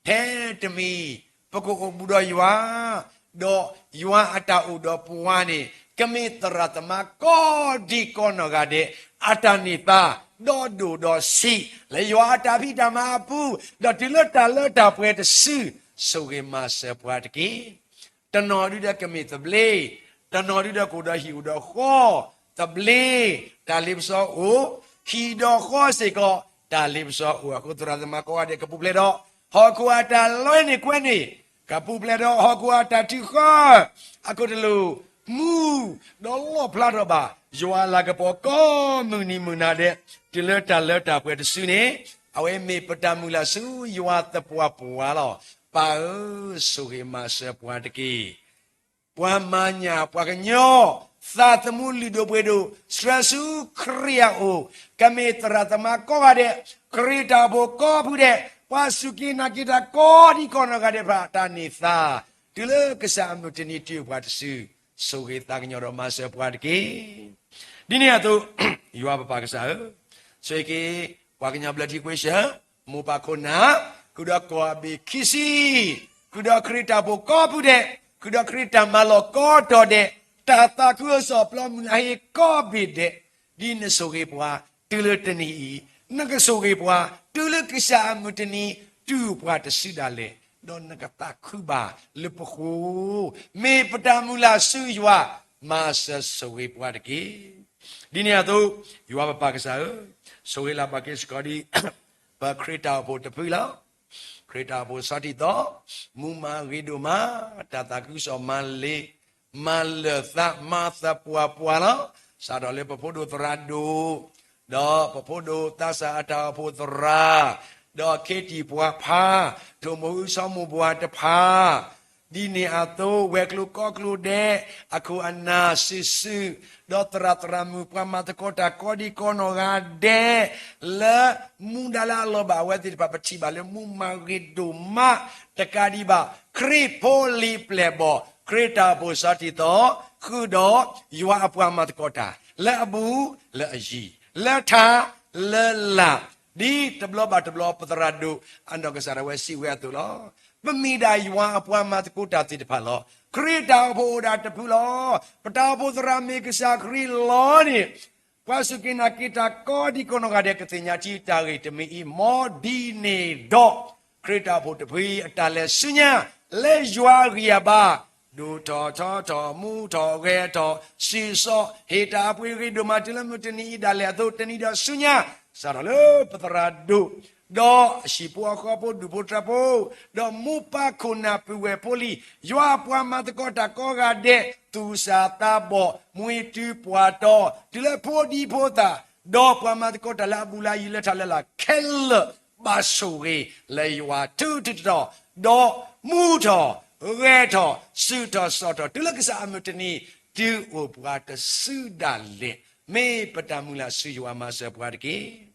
ထဲတမံၤ ပကအိၣ်ဘူးဒီးယွၤ, ဒီးယွၤအတၢ်အိၣ်ဒီးပှၤန့ၣ် ကမ့ၢ်သရၣ်သမါကိးဒံးကိးနီၢ်ဂၤဒဲး အတၢ်န့ၢ်သါ ဒီးဒိၣ်ဒီးဆံး လၢယွၤအတၢ်ဖံးတၢ်မၤအပူၤ, ဒီးတုၤလၢတၢ်လၢတၢ်ပှဲၤတစု, ဆိၣ်ဂ့ၤမၤစၢၤပှၤတက့ၢ်. တနီၤဒုဒီးကမ့ၢ်သဘျ့, တနီၤဒုဒီးကအိၣ်ဒီးဟံၣ်အိၣ်ဒီးဃီ, သဘျ့, တၢ်လ့ပစီအိၣ်, ဟံၣ်ဒီးဃီစ့ၢ်ကီး, တၢ်လ့ပစီအိၣ်အဃိ သရၣ်သမါကိးဂၤဒဲးကပူၤဖျဲးဒီး ဟီၣ်ခိၣ်အတၢ်လီန့ၣ်ကွဲန့ၣ်, ကပူၤဖျဲးဒီးဟီၣ်ခိၣ်အတၢ်ထုးဃီ, အခိၣ်တလိာ်မူ, ဒီးလီၣ်ဖျါထီၣ်ဘၣ် ယွၤအလၤကပီၤကိးမုၢ်နံၤမုၢ်နၤဒဲး, တုၤလၢတၢ်လၢတၢ်ပှဲၤတစုန့ၣ်, အဝဲမ့ၢ်ပတၢ်မုၢ်လၢ်ဆူယွၤသပှၢ်ပှၢ်လီၤ. ပၢ်ဧၢ, ဆိၣ်ဂ့ၤမၤစၢၤပှၤတက့ၢ်. ပှၤမၤညၣ်ပှၤကညီ, သးသမူလုၢ်ဒိၣ်ပှ့ၤဒိၣ် ဆှၢဆူခရံာ်အအိၣ်, ကမ့ၢ်သရၣ်သမါကိးဂၤဒဲး, ခရံာ်တၢ်အိၣ်ဖှိၣ်ကိးဖုဒဲး, ပှၤစူၢ်က့ၤနာ်က့ၤတၢ်ကိးဒံးကိးနီၢ်ဂၤဒဲးဖၣ် တၢ်န့ၢ်သါ, တုၤလၢကစၢ်အမုၢ်တနံၤတုၤပှၤတစု, ဆိၣ်ဂ့ၤသးကညီၤဒီးမၤစၢၤပှၤတက့ၢ်. ဒ်န့ၣ်အသိး, ယွၤပပၢ်ကစၢ်ဧၢ, ဆိၣ်ဂ့ၤက့ၤ ပှၤကညီဘျၢထံကွ့ရှၢၣ်, မိၢ်ပၢ်ခိၣ်နၢ်, ဃုာ်ဒီးကီၢ်အဘ့ၣ်ခံဆံ, ဃုာ်ဒီးခရံာ်တၢ်အိၣ်ဖှိၣ်ကိးဖုဒဲး, ဃုာ်ဒီးခရံာ်တၢ်မၤလီၢ်ကိးတီၤဒဲး, တၢ်သးခုကစီၣ်ပျီမုၢ်အဟ့ၣ်ကိးဘ့ၣ်ဒဲး, ဒ်နဆိၣ်ဂ့ၤပှၤ, တုၤလၢတနံၤအံၤ, နကဆိၣ်ဂ့ၤပှၤ, တုၤလၢကစၢ်အမုၢ်တနံၤ, တုၤပှၤတစုဒၣ်လဲာ်, ဒီးနကသးခုဘၣ်လၢပဃိ, မ့ၢ်ပတၢ်မုၢ်လၢ်ဆူယွၤ, မၤစၢၤဆိၣ်ဂ့ၤပှၤတက့ၢ်. ဒ်န့ၣ်အသိး, ယွၤပပၢ်ကစၢ်ဧၢ, ဆိၣ်ဂ့ၤလၢ်ဘၣ်က့ၤစ့ၢ်ကီးဒ် ပခရံာ်တၢ်အိၣ်ဖှိၣ်တဖုလီၤ. ခရံာ်တၢ်အိၣ်ဖှိၣ်ဆီထံသီ, မူမၤဂ့ၤဒိၣ်မး, တၢ်သးခုကစီၣ်မၤလ့ၤ, မၤလၢာ်သးမၤသပှၢ်ပှၢ်လီၤ. စးထီၣ်လၢပဖိဒိၣ်သရၣ်ဒိၣ်, ဒီးပဖိဒိၣ်သးစၢ်အတၢ်အိၣ်ဖှိၣ်သရၣ်, ဒီးခ့တံၢ်ပှၤဖး, ထိၣ်မိၢ်ဟုဆီမိၢ်ပှၢ်တဖၣ်, ဒ်န့ၣ်အသိး ဝဲၤကျိၤကိးကျိၤဒဲး အခိၣ်အနၢ်စုာ်စုာ်, ဒီးသရၣ်သရၣ်မုၣ် ပှၤမၤသကိးတၢ်ကိးဒံကိးနီၢ်ဂၤဒဲး, လၢမူဒါလၢအလီၤဘၣ်အဝဲသ့ၣ်တဖၣ် ပထံၣ်ဘၣ်လၢမူမၤဂ့ၤဒိၣ်မး, တကးဒံးဘၣ် ခရံာ်ဖိလံၤပျဲၢ်ဘီၣ် ခရံာ်တၢ်အိၣ်ဖှိၣ်စီၤတံၤသီ ဃုာ်ဒီးယွၤအပှၤမၤသကိးတၢ် လၢအဘူး လၢအယံၤ လၢထး လၢလာ်, ဒ်တဘျီဘၣ်တဘျီ ပသရၣ်ဒိၣ်အနီၢ်ကစၢ်ဒၣ်ဝဲစံးဝဲအသိးလီၤ. ပမ့ၢ်ဒၣ်ယွၤအပှၤမၤသကိးတၢ်သ့ၣ်တဖၣ်လီၤ. ခရံာ်တၢ်အိၣ်ဖှိၣ်အိၣ်ဒၣ်တဖုလီၤ. ပတၢ်အိၣ်ဖှိၣ်သရၣ်မ့ၢ်ကစၢ်ခရံာ်လီၤန့ၣ်, ပှၤစူၢ်က့ၤနာ်က့ၤတၢ်ကိးဒံကိးနီၢ်ဂၤဒဲး ကသ့ၣ်ညါထံတၢ်ဂ့ၢ်တမံၤအံၤ မ်ဒ်န့ၣ်ဒီး ခရံာ်တၢ်အိၣ်ဖှိၣ်တဖုအံၤ အတၢ်လဲၤဆူညါ လၢယွၤအဂံၢ်အဘါ ဒိၣ်ထီၣ်ထီထီၣ် မူထီၣ်ဂဲၤထီၣ် စံးစီၤ ဟ့ၣ်တၢ်အပှ့ၤဂ့ၤဒိၣ်မး တုၤလၢမုၢ်တနံၤအံၤဒၣ်လဲာ်အသိး တနံၤဒီးဆူညါ, စးထီၣ်လၢပသရၣ်ဒိၣ် ဒီးအဟံၣ်ဖိဃီဖိ ဒူၣ်ဖိထၢဖိ ဒီးမိၢ်ပၢ်ခိၣ်နၢ်ပုၢ်ဝဲၢ်ဖိလံၤ ယွၤအပှၤမၤသကိးတၢ်ကိးဂၤဒဲး သူၣ်စၢ်သးဘီၣ် မှံတုၤပှၢ်တီၤ တုၤလၢဖိဒံဖိသၣ် ဒီးပှၤမၤသကိးတၢ်လၢအဘူးလၢအယံၤလၢထးလၢလာ်ခဲလၢာ် ဘၣ်ဆိၣ်ဂ့ၤလၢယွၤထူထူတီတီ, ဒီးမူထီၣ် ဂဲၤထီၣ် စုၣ်ထီၣ်စီၣ်ထီၣ် တုၤလၢကစၢ်အမုၢ်တနံၤ တုၤအိၣ်ပှၤတစုဒၣ်လဲာ်, မ့ၢ်ပတၢ်မုၢ်လၢ်ဆူယွၤ မၤစၢၤပှၤတက့ၢ်.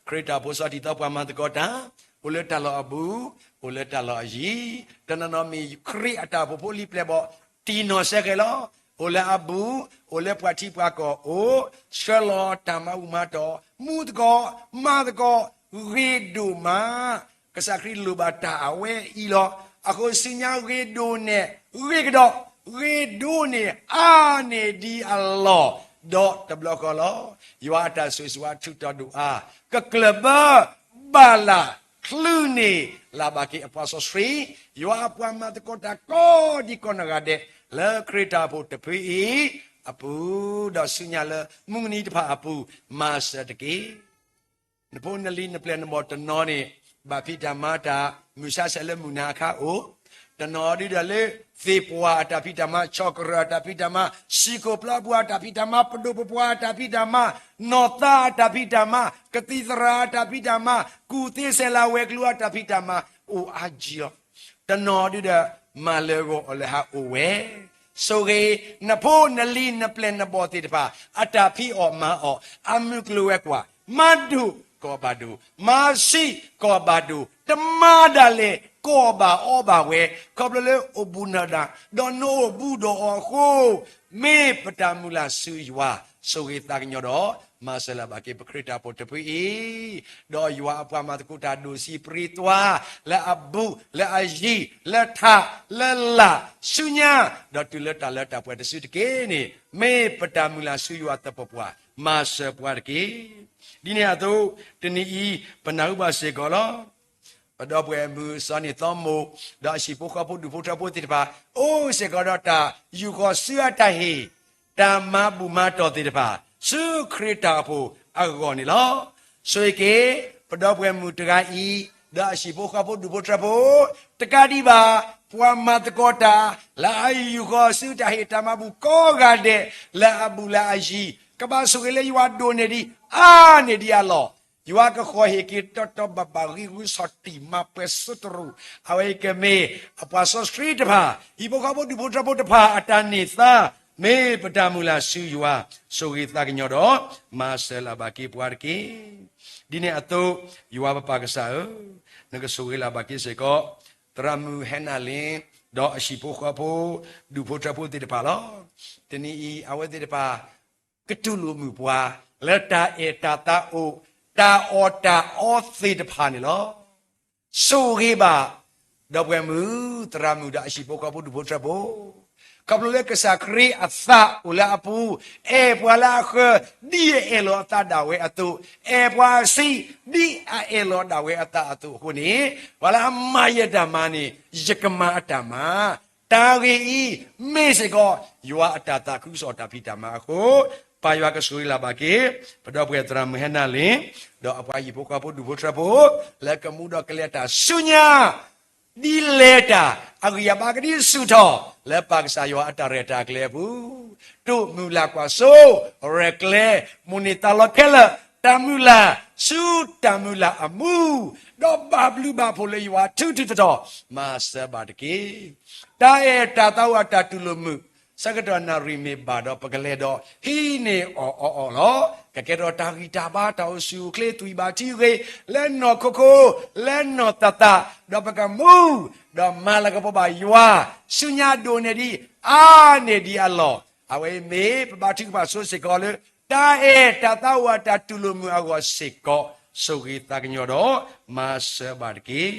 ခရံာ်တၢ်အိၣ်ဖှိၣ်စီၤတံၤသီ ပှၤမၤသကိးတၢ် အိၣ်လၢတၢ်လီၢ်အဘူး, အိၣ်လၢတၢ်လီၢ်အယံၤ, တနီၤနီၤမ့ၢ်ခရံာ်အတၢ်အိၣ်ဖှိၣ်ဖိလံၤပျဲၢ်ဘီၣ် တံၢ်နီၢ်ဆၢကဲၤလီၤ. အိၣ်လၢအဘူး, အိၣ်လၢပှၤထံပှၤကီၢ်အိၣ်, ဆှၢလီၤတၢ်မၤဘူၣ်မၤတီၢ်, မူသကိး, မၤသကိး, ဂ့ၤဒိၣ်မး, ကစၢ်ခရံာ်လိၣ်ဘၣ်တၢ်အဝဲအံၤလီၤ. အဃိဆူညါဂ့ၤဒိၣ်န့ၣ် ဂ့ၤကဒီး, ဂ့ၤဒိၣ်န့ၢ်အါန့ၢ်ဒံးအလီၢ်, ဒီးတဘျီဃီလီၤ. ယွၤအတၢ်ဆိၣ်ဂ့ၤဆိၣ်ဝါထုးထီၣ်ဒိၣ်အါ, ကကျၢၢ်ဘၢ ဘၣ်လၢ ချုးန့ၢ်လၢ်ဘၣ်က့ၤအပှၤစီဆှံ, ယွၤအပှၤမၤသကိးတၢ်ကိးဒံကိးနီၢ်ဂၤဒဲး လၢခရံာ်တၢ်အိၣ်ဖှိၣ်တဖုအံၤအပူၤ, ဒီးဆူညါလၢမုၢ်နံၤတဖၣ်အပူၤ မၤစၢၤတက့ၢ်. နဖိနလံၤနပျဲၢ်နဘီၣ်တနီၤန့ၣ် ဘၣ်ဖံးတၢ်မၤတၢ် မုၢ်ဆါဆဲးလၢမုၢ်နၤအခါအိၣ်, တနီၤဒုဒီးလၢ သ့ၣ်ပှၢ်အတၢ်ဖံးတၢ်မၤ, ဆီၣ်ကရၢၢ်အတၢ်ဖံးတၢ်မၤ, စံၣ်ခိၣ်ပျီပူၤအတၢ်ဖံးတၢ်မၤ, ပဒိၣ်ပပှၢ်အတၢ်ဖံးတၢ်မၤ, နီၢ်သးအတၢ်ဖံးတၢ်မၤ, ကသံၣ်သရၣ်အတၢ်ဖံးတၢ်မၤ, ကူၣ်သ့ဆဲးလၤဝဲၤကျိၤအတၢ်ဖံးတၢ်မၤ, အိၣ်အါကံလီၤ. တနီၤဒုဒီး မၤလၢဂီၤအီၤလၢဟးအိၣ်ဝဲ, ဆိၣ်ဂ့ၤ နဖိနလံၤနပျဲၢ်နဘီၣ်သ့ၣ်တဖၣ် အတၢ်ဖံးအီၣ်မၤအီၣ် အမုၢ်ကျိၤဝဲၤကွာ်, မၤဒိၣ်ကိးဘၣ်ဒိၣ်, မၤဆံးကိးဘၣ်ဒိၣ်, တမၤဒၣ်လဲာ် ကိးဘၣ်အီဘၣ်ဝဲ, ခီဖျိလၢအိၣ်ဘူးနၤဒၣ် ဒီးနအိၣ်ဘူးဒီးအီၤအဃိ, မ့ၢ်ပတၢ်မုၢ်လၢ်ဆူယွၤ, ဆိၣ်ဂ့ၤသးကညီၤဒီး မၤစၢၤလၢ်ဘၣ်က့ၤပခရံာ်တၢ်အိၣ်ဖှိၣ်တဖုအံၤ, ဒီးယွၤအပှၤမၤသကိးတၢ်ဒိၣ်ဆံးပြံးသွါ, လၢအဘူး, လၢအယံၤ, လၢထး, လၢလာ်, ဆူညါ, ဒီးတုၤလၢတၢ်လၢတၢ်ပှဲၤတစုတက့ၢ်န့ၣ်, မ့ၢ်ပတၢ်မုၢ်လၢ်ဆူယွၤသပှၢ်ပှၢ်, မၤစၢၤပှၤတက့ၢ်. ဒ်န့ၣ်အသိး, တနံၤအံၤ, ပနၢ်ဟူဘၣ်စ့ၢ်ကီးလီၤ. ပဒီပုၢ်ဝဲၢ်မုၣ်စီၤနံၣ်သီမိၣ်, ဒီးအဟံၣ်ဖိဃီဖိဒူၣ်ဖိထၢဖိသ့ၣ်တဖၣ်, အိၣ်စ့ၢ်ကီးဒီးတၢ်ယူာ်ဃီၤဆူအတၢ်ဟ့ၣ်, တၢ်မၤဘူၣ်မၤတီၢ်သ့ၣ်တဖၣ်, ဆူခရံာ်တၢ်အိၣ်ဖှိၣ်အဂီၢ်န့ၣ်လီၤ. ဆိၣ်ဂ့ၤက့ၤ ပဒီပုၢ်ဝဲၢ်မုၣ်တဂၤအံၤ, ဒီးအဟံၣ်ဖိဃီဖိဒူၣ်ဖိထၢဖိ, တကးဒံးဘၣ်, ပှၤမၤသကိးတၢ်, လၢအယူာ်ဃီၤဆူတၢ်ဟ့ၣ်တၢ်မၤဘူၣ်ကိးဂၤဒဲး, လၢအဘူးလၢအယံၤ, ကဘၣ်ဆိၣ်ဂ့ၤလၢယွၤဒိၣ်န့ၢ်ဒံး, အါန့ၢ်ဒံးအလီၢ် ယွၤကဃီၤဟ့ၣ်က့ၤတီတီဘၣ်ဘၣ် ဂံၢ်ဂုၢ်ဆီၣ်တံၢ်မၤပှဲၤစိတရူး, အဝဲအံၤကမ့ၢ် အပှၤစီဆှံတဖၣ်, ဟံၣ်ဖိဃီဖိဒူၣ်ဖိထၢဖိတဖၣ်အတၢ်န့ၢ်သါ, မ့ၢ်ပတၢ်မုၢ်လၢ်ဆူယွၤ, ဆိၣ်ဂ့ၤသးကညီၤဒီး, မၤစၢၤလၢ်ဘၣ်က့ၤပှၤတက့ၢ်. ဒ်န့ၣ်အသိး, ယွၤပပၢ်ကစၢ်ဧၢ, နကဆိၣ်ဂ့ၤလၢ်ဘၣ်က့ၤစ့ၢ်ကီး, သရၣ်မုၣ်ဟဲနၢ်လ့ၣ်, ဒီးအဟံၣ်ဖိဃီဖိ, ဒူၣ်ဖိထၢဖိသ့ၣ်တဖၣ်လီၤ. တနံၤအံၤ အဝဲသ့ၣ်တဖၣ် ကတူၢ်လိာ်မုာ်ပှၤ လၢတၢ်အဲၣ်တၢ်သးအိၣ် တၢ်အီၣ်တၢ်အီသ့ၣ်တဖၣ်န့ၣ်လီၤ. ဆိၣ်ဂ့ၤဘၣ် ဒီပုၢ်ဝဲၢ်မုၣ် သရၣ်မုၣ်ဒီးအဟံၣ်ဖိဃီဖိဒူၣ်ဖိထၢဖိ, ခီဖျိလၢကစၢ်ခရံာ်အသးအိၣ်လၢအပူၤ, အဲၣ်ပှၤလၢအဃၢၤ ဒ်အအဲၣ်လီၤအသးဒၣ်ဝဲအသိး, အဲၣ်ပှၤအဆံး ဒ်အအဲၣ်လီၤဒၣ်ဝဲအသးအသိးအဃိန့ၣ်, ပှၤလၢအမၤယတၢ်မၤန့ၣ် ယကမၤအတၢ်မၤ တၢ်ဂ့ၢ်အံၤ မ့ၢ်စ့ၢ်ကီး ယွၤအတၢ်သးခုကစီၣ်တၢ်ဖံးတၢ်မၤအဃိ, ပၢ်ယွၤကဆိၣ်ဂ့ၤလၢ်ဘၣ်က့ၤ ပဒီပုၢ်ဝဲၢ်သရၣ်မုၣ်ဟဲနၢ်လ့ၣ်, ဒီးအပှၤဟံၣ်ဖိဃီဖိဒူၣ်ဖိထၢဖိ, လၢကမူဒီးကလဲၤတၢ်ဆူညါ, ဒ်လဲၤတၢ် အဂံၢ်အဘါကဒံဆူၣ်ထီၣ် လၢပၢ်ကစၢ်ယွၤအတၢ်ရဲၣ်တၢ်ကျဲၤအပူၤ, တိၢ်မုၢ်လၢ်ကွၢ်စိ, ရဲၣ်ကျဲၤ, မိၣ်န့ၢ်သးလီခဲလၢာ်, တၢ်မုၢ်လၢ်ဆူတၢ်မုၢ်လၢ်အမူ, ဒီးဘၣ်ဘျုးဘၣ်ဖှိၣ်လၢယွၤထူထူတီတီ, မၤစၢၤဘၣ်တက့ၢ်. တၢ်အဲၣ်တၢ်သးဝးတၢ်တူၢ်လိာ်မုာ်, ဆၢကတီၢ်နၣ်ရံၣ်မ့ၢ်ဘၣ်ဒီး ပကလဲၤဒီးဟံးန့ၢ်အီၣ်အီအီၣ်လီၤ. ကကဲထီၣ်တၢ်ဂံၢ်တၢ်ဘါ တၢ်အိၣ်ဆူၣ်အိၣ်ချ့ သွံၣ်ဘၣ်ထံဂ့ၤ, လၢနီၢ်ခိခိ, လၢနီၢ်သးသး, ဒီးပကမူ, ဒီးမၤလၤကပီၤဘၣ်ယွၤ, ဆူညါဒိၣ်န့ၢ်ဒံး, အါန့ၢ်ဒံးအလီၢ်, အဝဲအံၤမ့ၢ်ပဘါထုကဖၣ်ဆိစ့ၢ်ကီးလၢ တၢ်အဲၣ်တၢ်သးဝးတၢ်တူၢ်လိာ်မုာ်အဂီၢ်စ့ၢ်ကီး, ဆိၣ်ဂ့ၤသးကညီၤဒီး မၤစၢၤဘၣ်တက့ၢ်.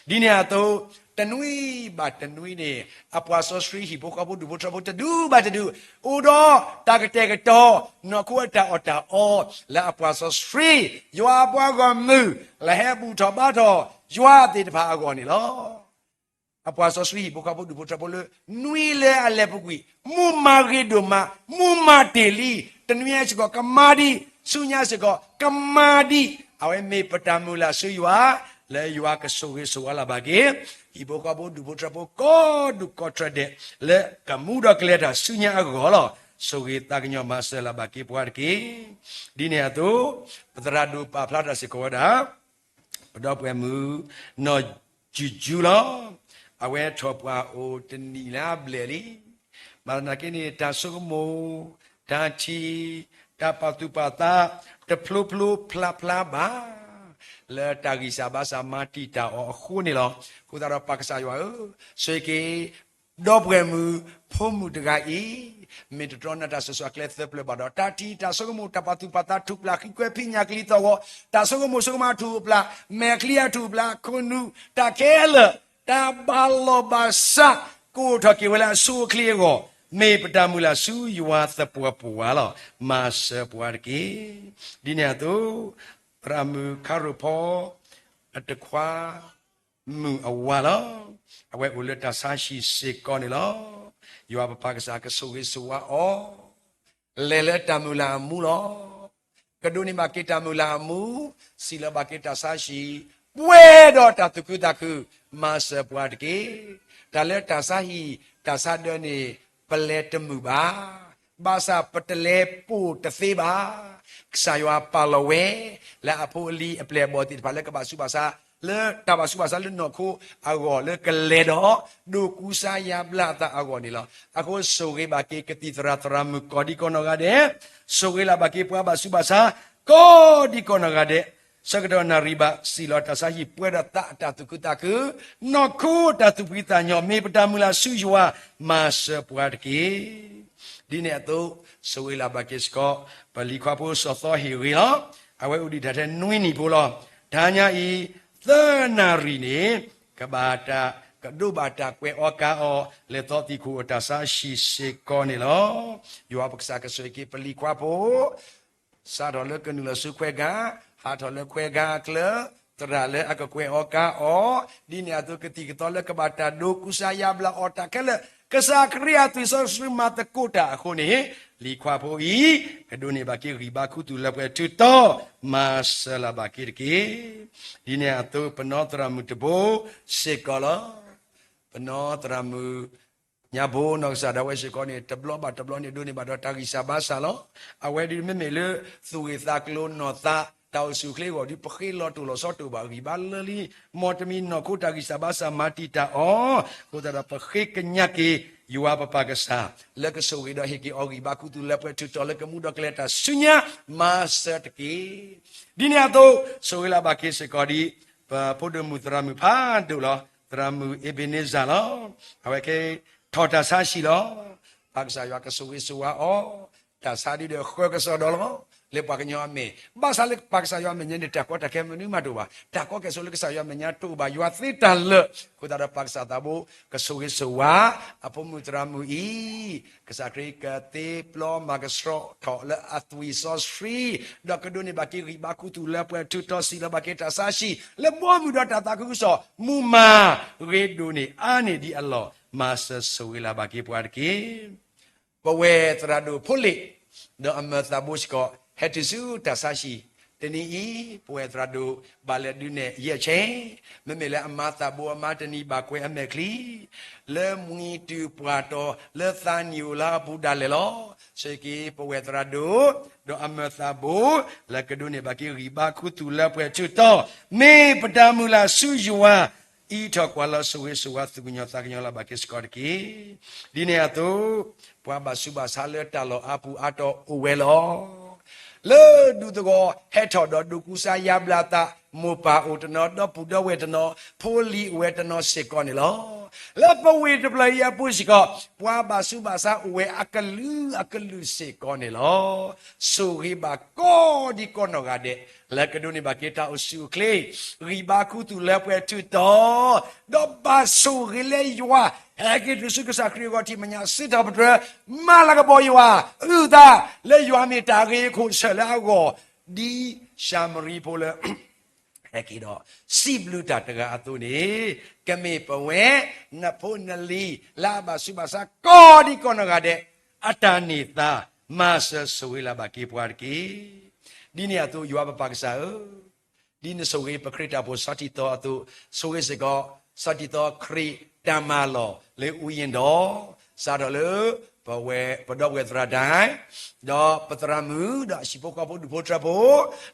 ဒ်န့ၣ်အသိး, တနွံဘၣ်တနွံန့ၣ်, အပှၤစီဆှံ ဟံၣ်ဖိဃီဖိဒူၣ်ဖိထၢဖိတဒူၣ်ဘၣ်တဒူၣ်, အိၣ်ဒီးတၢ်ကတဲာ်ကတီၤ, နီၢ်ခိအတၢ်အီၣ်တၢ်အီ, လၢအပှၤစီဆှံ, ယွၤအပှၤဂီၢ်မုၢ်, လၢဟဲဘူၣ်ထီၣ်ဘါထီၣ်ယွၤအသ့ၣ်တဖၣ်အဂီၢ်န့ၣ်လီၤ. အပှၤစီဆှံဟံၣ်ဖိဃီဖိဒူၣ်ဖိထၢဖိလၢ နွံလၢအလဲၤပူၤကွံာ်, မူမၤဂ့ၤဒိၣ်မး, မူမၤတ့ၢ်လံ, တနွံအံၤစ့ၢ်ကီးကမၤဒံး, ဆူညါစ့ၢ်ကီးကမၤဒံး, အဝဲမ့ၢ်ပတၢ်မုၢ်လၢ်ဆူယွၤ, လၢယွၤကဆိၣ်ဂ့ၤဆိၣ်ဝါလၢ်ဘၣ်က့ၤ, ဟံၣ်ဖိဃီဖိဒူၣ်ဖိထၢဖိကိးဒူၣ်ကိးထၢဒဲး, လၢကမူဒီးကလဲၤတၢ်ဆူညါအဂီၢ်လီၤ. ဆိၣ်ဂ့ၤသးကညီၤမၤစၢၤလၢ်ဘၣ်က့ၤပှၤတက့ၢ်. ဒ်န့ၣ်အသိး, ပသရၣ်ဒိၣ်ပာ်ဖျါတၢ်စ့ၢ်ကီးဝဲဒၣ် ပဒီပုၢ်ဝဲၢ်မုၣ် နီၢ်ယူၤယူၤလီၤ. အဝဲထီၣ်ပှၢ်အိၣ်တနံၣ်လၢအဘျဲၣ်လံ. ဘၣ်သနာ်က့န့ၣ် တၢ်ဆိကမိၣ်, တၢ်ထံၣ်, တၢ်ပာ်သူၣ်ပာ်သး, တဖျိဖျိဖျါဖျါဘၣ် လၢတၢ်ဂံၢ်စၢ်ဘါစၢ်မၤတံာ်တာ်အီၤအဃိန့ၣ်လီၤ. အဃိသတးဒီးပၢ်ကစၢ်ယွၤဧၢ, ဆိၣ်ဂ့ၤက့ၤ ဒီပုၢ်ဝဲၢ်မုၣ်ဖိမုၣ်တဂၤအံၤ, မ့ၢ်တတြီနၤတၢ်စၢၤဆူအကျဲသၢပျၢၤဘၣ်ဒီး တၢ်ထံၣ်တၢ်ဆိကမိၣ် တၢ်ပာ်သူၣ်ပာ်သးထူၣ်ပျၢ် ဃံကွဲဖံးညၣ်ကလံၤသီၣ်ဂီၤ, တၢ်ဆိကမိၣ်ဆိကမးထူၣ်ပျၢ်, မဲာ်ချံအထူၣ်ပျၢ်, ခိၣ်နူာ်, တၢ်ခဲလၢာ်, တၢ်ဘၣ်လီၢ်ဘၣ်စး, ကအိၣ်ထီၣ်က့ၤဝဲလၢအဆိအချ့အဂီၢ်, မ့ၢ်ပတၢ်မုၢ်လၢ်ဆူယွၤသပှၢ်ပှၢ်လီၤ. မၤစၢၤပှၤတက့ၢ်. ဒ်န့ၣ်အသိး, သရၣ်မုၣ်ခါရိၣ်ဖီ အတခွါ မုၣ်အဝၤလီၤ. အဝဲအိၣ်လၢတၢ်ဆါဟံၣ်စ့ၢ်ကီးန့ၣ်လီၤ. ယွၤပပၢ်ကစၢ်ကဆိၣ်ဂ့ၤဆိၣ်ဝါအီၤ, လဲၤလၢတၢ်မုၢ်လၢ်အမူလီၤ. ကဒိးန့ၢ်ဘၣ်က့ၤတၢ်မုၢ်လၢ်အမူ, စံၣ်လီၤဘၣ်က့ၤတၢ်ဆါဟံၣ်, ပှဲၤဒီးတၢ်သူၣ်ခုသးခု, မၤစၢၤပှၤတက့ၢ်. တၢ်လၢတၢ်ဆါဟံၣ်, တၢ်ဆါဒၢန့ၣ်, ပလဲၤတမုာ်ဘၣ်. ဘၣ်ဆၣ်ပတလဲၤပိာ်တသ့ဘၣ်. ကစၢ်ယွၤပာ်လီၤဝဲ, လၢအဖိအလံၤအပျဲၢ်အဘီၣ်သ့ၣ်တဖၣ်လၢကဘၣ်ဆူးဘၣ်ဆါ, လၢတၢ်ဘၣ်ဆူးဘၣ်ဆါလၢနီၢ်ခိအဂီၢ်လၢကလဲၤဒီး, ဒိးကူစါယါဘျါအသးအဂီၢ်န့ၣ်လီၤ. အဃိဆိၣ်ဂ့ၤဘၣ်က့ၤကသံၣ်သရၣ်သရၣ်မုၣ်ကိးဒံကိးနီၢ်ဂၤဒဲး, ဆိၣ်ဂ့ၤလၢ်ဘၣ်က့ၤပှၤဘၣ်ဆူးဘၣ်ဆါ, ကိးဒံကိးနီၢ်ဂၤဒဲး, ဆၢကတီၢ်နၣ်ရံၣ်ဘၣ် စံၣ်လီၤတၢ်ဆါဟံၣ်ပှဲၤဒီးသးအတၢ်သူၣ်ခုသးခု, နီၢ်ခိတၢ်သူၣ်ဖှံသးညီမ့ၢ်ပတၢ်မုၢ်လၢ်ဆူယွၤ, မၤစၢၤပှၤတက့ၢ်. ဒ်န့ၣ်အသိး, ဆိၣ်ဂ့ၤလၢ်ဘၣ်က့ၤစ့ၢ်ကီး, ပလံၤခွါဖိစီၤသီဟ့ၣ်ဂ့ၤလီၤ. အဝဲအိၣ်ဒံးတၢ်ထဲနွံနံၣ်ဖိလီၤ. တဟါညါအံၤ, သၢနၣ်ရံၣ်န့ၣ်, ကဘၣ်တၢ်, ကဒိးဘၣ်တၢ်ကွဲးအီၣ်ကါအီၤ, လဲၤသီသံၣ်ခိၣ်အတၢ်ဆါဟံၣ်စ့ၢ်ကီးန့ၣ်လီၤ. ယွၤပကစၢ်ကဆိၣ်ဂ့ၤက့ၤပလံၤခွါဖိ စးထီၣ်လၢကနုာ်လီၤဆူခွဲးဂၤ, ဟးထီၣ်လၢခွဲးဂၤအချၢ, သရၣ်လၢအကကွဲးအီၣ်ကါအီၤ, ဒ်န့ၣ်အသိးကသံၣ်ကသီလၢကဘၣ်တၢ်ဒိးကူစါယါဘျါအီၤတၢ်ခဲလၢာ်, ကစၢ်ခရံာ်အသွံၣ်စီဆှံမၤသကိးတၢ်အဃိန့ၣ်, လံၤခွါဖိအံၤ, ကဒိးန့ၢ်ဘၣ်က့ၤဂံၢ်ဘါခူသူၣ်လၢပှဲၤထူးတီၤ, မၤစၢၤလၢ်ဘၣ်က့ၤတက့ၢ်. ဒ်န့ၣ်အသိးပနီၢ်သရၣ်မုၣ်တဘိစ့ၢ်ကီးလီၤ. ပနီၢ်သရၣ်မုၣ် ညါဘိနီၢ်ကစၢ်ဒၣ်ဝဲစ့ၢ်ကီးန့ၣ် တဘျီဘၣ်တဘျီန့ၣ်ဒိးန့ၢ်ဘၣ်ဒီးတၢ်ဂံၢ်စၢ်ဘါစၢ်လီၤ. အဝဲဒၣ်မ့မ့ၢ်လၢ သူၣ်ဂ့ၢ်သးကျိၤနီၢ်သး တၢ်အိၣ်ဆူၣ်အိၣ်ချ့အဂီၢ်ဒီး ပဃ့လီၤတိၢ်လီၤဆီတိၢ်ဘၣ်အဂံၢ်ဘါလၢာ်လံ. မ်တမံၤနီၢ်ခိတၢ်ဂံၢ်စၢ်ဘါစၢ်မၤတံာ်တာ်အီၤ, အဃိသတးဒီးပဃ့ကညးက့ၤ ယွၤပပၢ်ကစၢ် လၢကဆိၣ်ဂ့ၤဒီးဟ့ၣ်က့ၤအီၤဂံၢ်ဘါခူသူၣ်လၢပှဲၤထူးတီၤလၢကမူဒီးကလဲၤတၢ်ဆူညါ မၤစၢၤတက့ၢ်. ဒ်န့ၣ်အသိး ဆိၣ်ဂ့ၤလၢ်ဘၣ်က့ၤစ့ၢ်ကီးဒ် ပဖိဒိၣ်မုၣ်သရၣ်မုၣ်ဖးဒိၣ်လီၤ. သရၣ်မုၣ်အ့ဘ့ၤန့စၢ်လီၤ. အဝဲကဲထီၣ်တၢ်ဆါဟံၣ်လီၤ. ပၢ်ကစၢ်ယွၤကဆိၣ်ဂ့ၤဆိၣ်ဝါအီၤ, တၢ်ဆါဒုဒီးဃၢကစီဒီလီၤ. လၢပှၤကညီအမဲာ်, ဘၣ်ဆၣ်လၢပၢ်ကစၢ်ယွၤအမဲာ်ညါန့ၣ် တၢ်ကီတၢ်ခဲမနုၤမးတအိၣ်ဘၣ်. တၢ်ကီကဲၣ်ဆိးလၢကစၢ်ယွၤအမဲာ်ညါတအိၣ်ဘၣ်. ယွၤသ့တၢ်လၢာ်, အဃိသတးဒီးပၢ်ကစၢ်သးဘိ ကဆိၣ်ဂ့ၤဆိၣ်ဝါ အဖိမုၣ်သရၣ်မုၣ်အံၤ ကစၢ်ခရံာ်ကသ့ပျီမၤကဆှီထီၣ်လၢအသွံၣ်စီဆှံ, ဒီးကဒိးန့ၢ်ဘၣ်က့ၤဂံၢ်ဘါခူသူၣ်လၢပှဲၤထူးတီၤစံၣ်လီၤဘၣ်က့ၤတၢ်ဆါဟံၣ် လၢဘီမုၢ်ဒီးတၢ်သးခုကစီၣ် မူမၤဂ့ၤဒိၣ်န့ၢ်အါန့ၢ်ဒံးအလီၢ် မၤစၢၤဆိၣ်ဂ့ၤလၢ်ဘၣ်က့ၤပှၤတက့ၢ်. ပဝဲၢ်သရၣ်ဒိၣ်ဖိလ့ၣ် ဒီးအမၢၢ်သးဘိစ့ၢ်ကီး ဟဲတုၤဆူတၢ်ဆါဟံၣ် တနံၤအံၤ ပဝဲသရၣ်ဒိၣ်ဘၣ်လဲၤဒုးနဲၣ်ယဲၢ်ဆဲ, မ့မ့ၢ်လၢအမၤသးဘိအမါတနံၤဘၣ်ကွဲးအမဲာ်ချံ, လၢမှံတုၤပှၢ်တီၤလၢသးနံၣ်အိၣ်လၢအပူၤဒၣ်လဲာ်လီၤ. စ့ၢ်ကီးပဝဲသရၣ်ဒိၣ် ဒီးအမၤသးဘိ လၢကဒိးန့ၢ်ဘၣ်က့ၤဂံၢ်ဘါခူသူၣ်လၢပှဲၤထူၣ်တီၤ, မ့ၢ်ပတၢ်မုၢ်လၢ်ဆူယွၤ အံးထီၣ်ကွၢ်လီၤဆိၣ်ဂ့ၤဆိၣ်ဝါသူၣ်ကညီၤသးကညီၤလၢ်ဘၣ်က့ၤစ့ၢ်ကီးတက့ၢ်. ဒ်န့ၣ်အသိး ပှၤဘၣ်ဆူးဘၣ်ဆါလၢတၢ်လီၢ်အါပူၤအါတီၤအိၣ်ဝဲလီၤ. လၢဒူသဝီ ဟဲထီၣ်ဒီးဒိးကူစါယါဘျါသး, မိၢ်ပၢ်အိၣ်တနီၤ, ဒီပုၢ်ဒီဝဲၢ်တနီၤ, ဖိလံၤအိၣ်ဝဲတနီၤစ့ၢ်ကီးန့ၣ်လီၤ. လၢပဝ့ၢ်တဖျၢၣ်အံၤအပူၤစ့ၢ်ကီး ပှၤဘၣ်ဆူးဘၣ်ဆါအိၣ်ဝဲအကလုာ်အကလုာ်စ့ၢ်ကီးန့ၣ်လီၤ. ဆိၣ်ဂ့ၤဘၣ်ကိးဒံကိးနီၢ်ဂၤဒဲး လၢကဒိးန့ၢ်ဘၣ်က့ၤတၢ်အိၣ်ဆူၣ်အိၣ်ချ့, ဂံၢ်ဘါခူသူၣ်လၢပှဲၤထူၣ်တီၤ, ဒီးဘၣ်ဆိၣ်ဂ့ၤလၢယွၤ, ဟဲက့ၤတုၤဆူကစၢ်ခရံာ်အဂီၢ်ထံးမဲာ်ညါ စံးထီၣ်ပတြၢၤ, မၤလၤကပီၤယွၤ, အုၣ်သးလၢယွၤမ့ၢ်တၢ်ဂ့ၤအခိၣ်ဆၢၣ်လၢအဂီၢ်, ဒ်ၡၤမရံဖိလၢ ဟဲက့ၤဒီး စံးဘျုးတၢ်တဂၤအသိးန့ၣ်, ကမ့ၢ်ပဝဲ နဖိနလံၤ လၢအဘၣ်ဆူးဘၣ်ဆါကိးဒံကိးနီၢ်ဂၤဒဲး အတၢ်န့ၢ်သါ မၤစၢၤဆိၣ်ဂ့ၤလၢ်ဘၣ်က့ၤပှၤတက့ၢ်. ဒ်န့ၣ်အသိး ယွၤပပၢ်ကစၢ်ဧၢ, ဒ်နဆိၣ်ဂ့ၤပခရံာ်တၢ်အိၣ်ဖှိၣ်ဆီထံသီအသိး, ဆိၣ်ဂ့ၤစ့ၢ်ကီး ဆီထံသီခရံာ်တၢ်မၤလီၢ်လၢအူယ့ၣ်ဒီး, စးထီၣ်လၢ ပဝဲပဒီပုၢ်ဝဲၢ်သရၣ်ဒိၣ်, ဒီးပသရၣ်မုၣ်, ဒီးအဟံၣ်ဖိဃီဖိဒူၣ်ဖိထၢဖိ,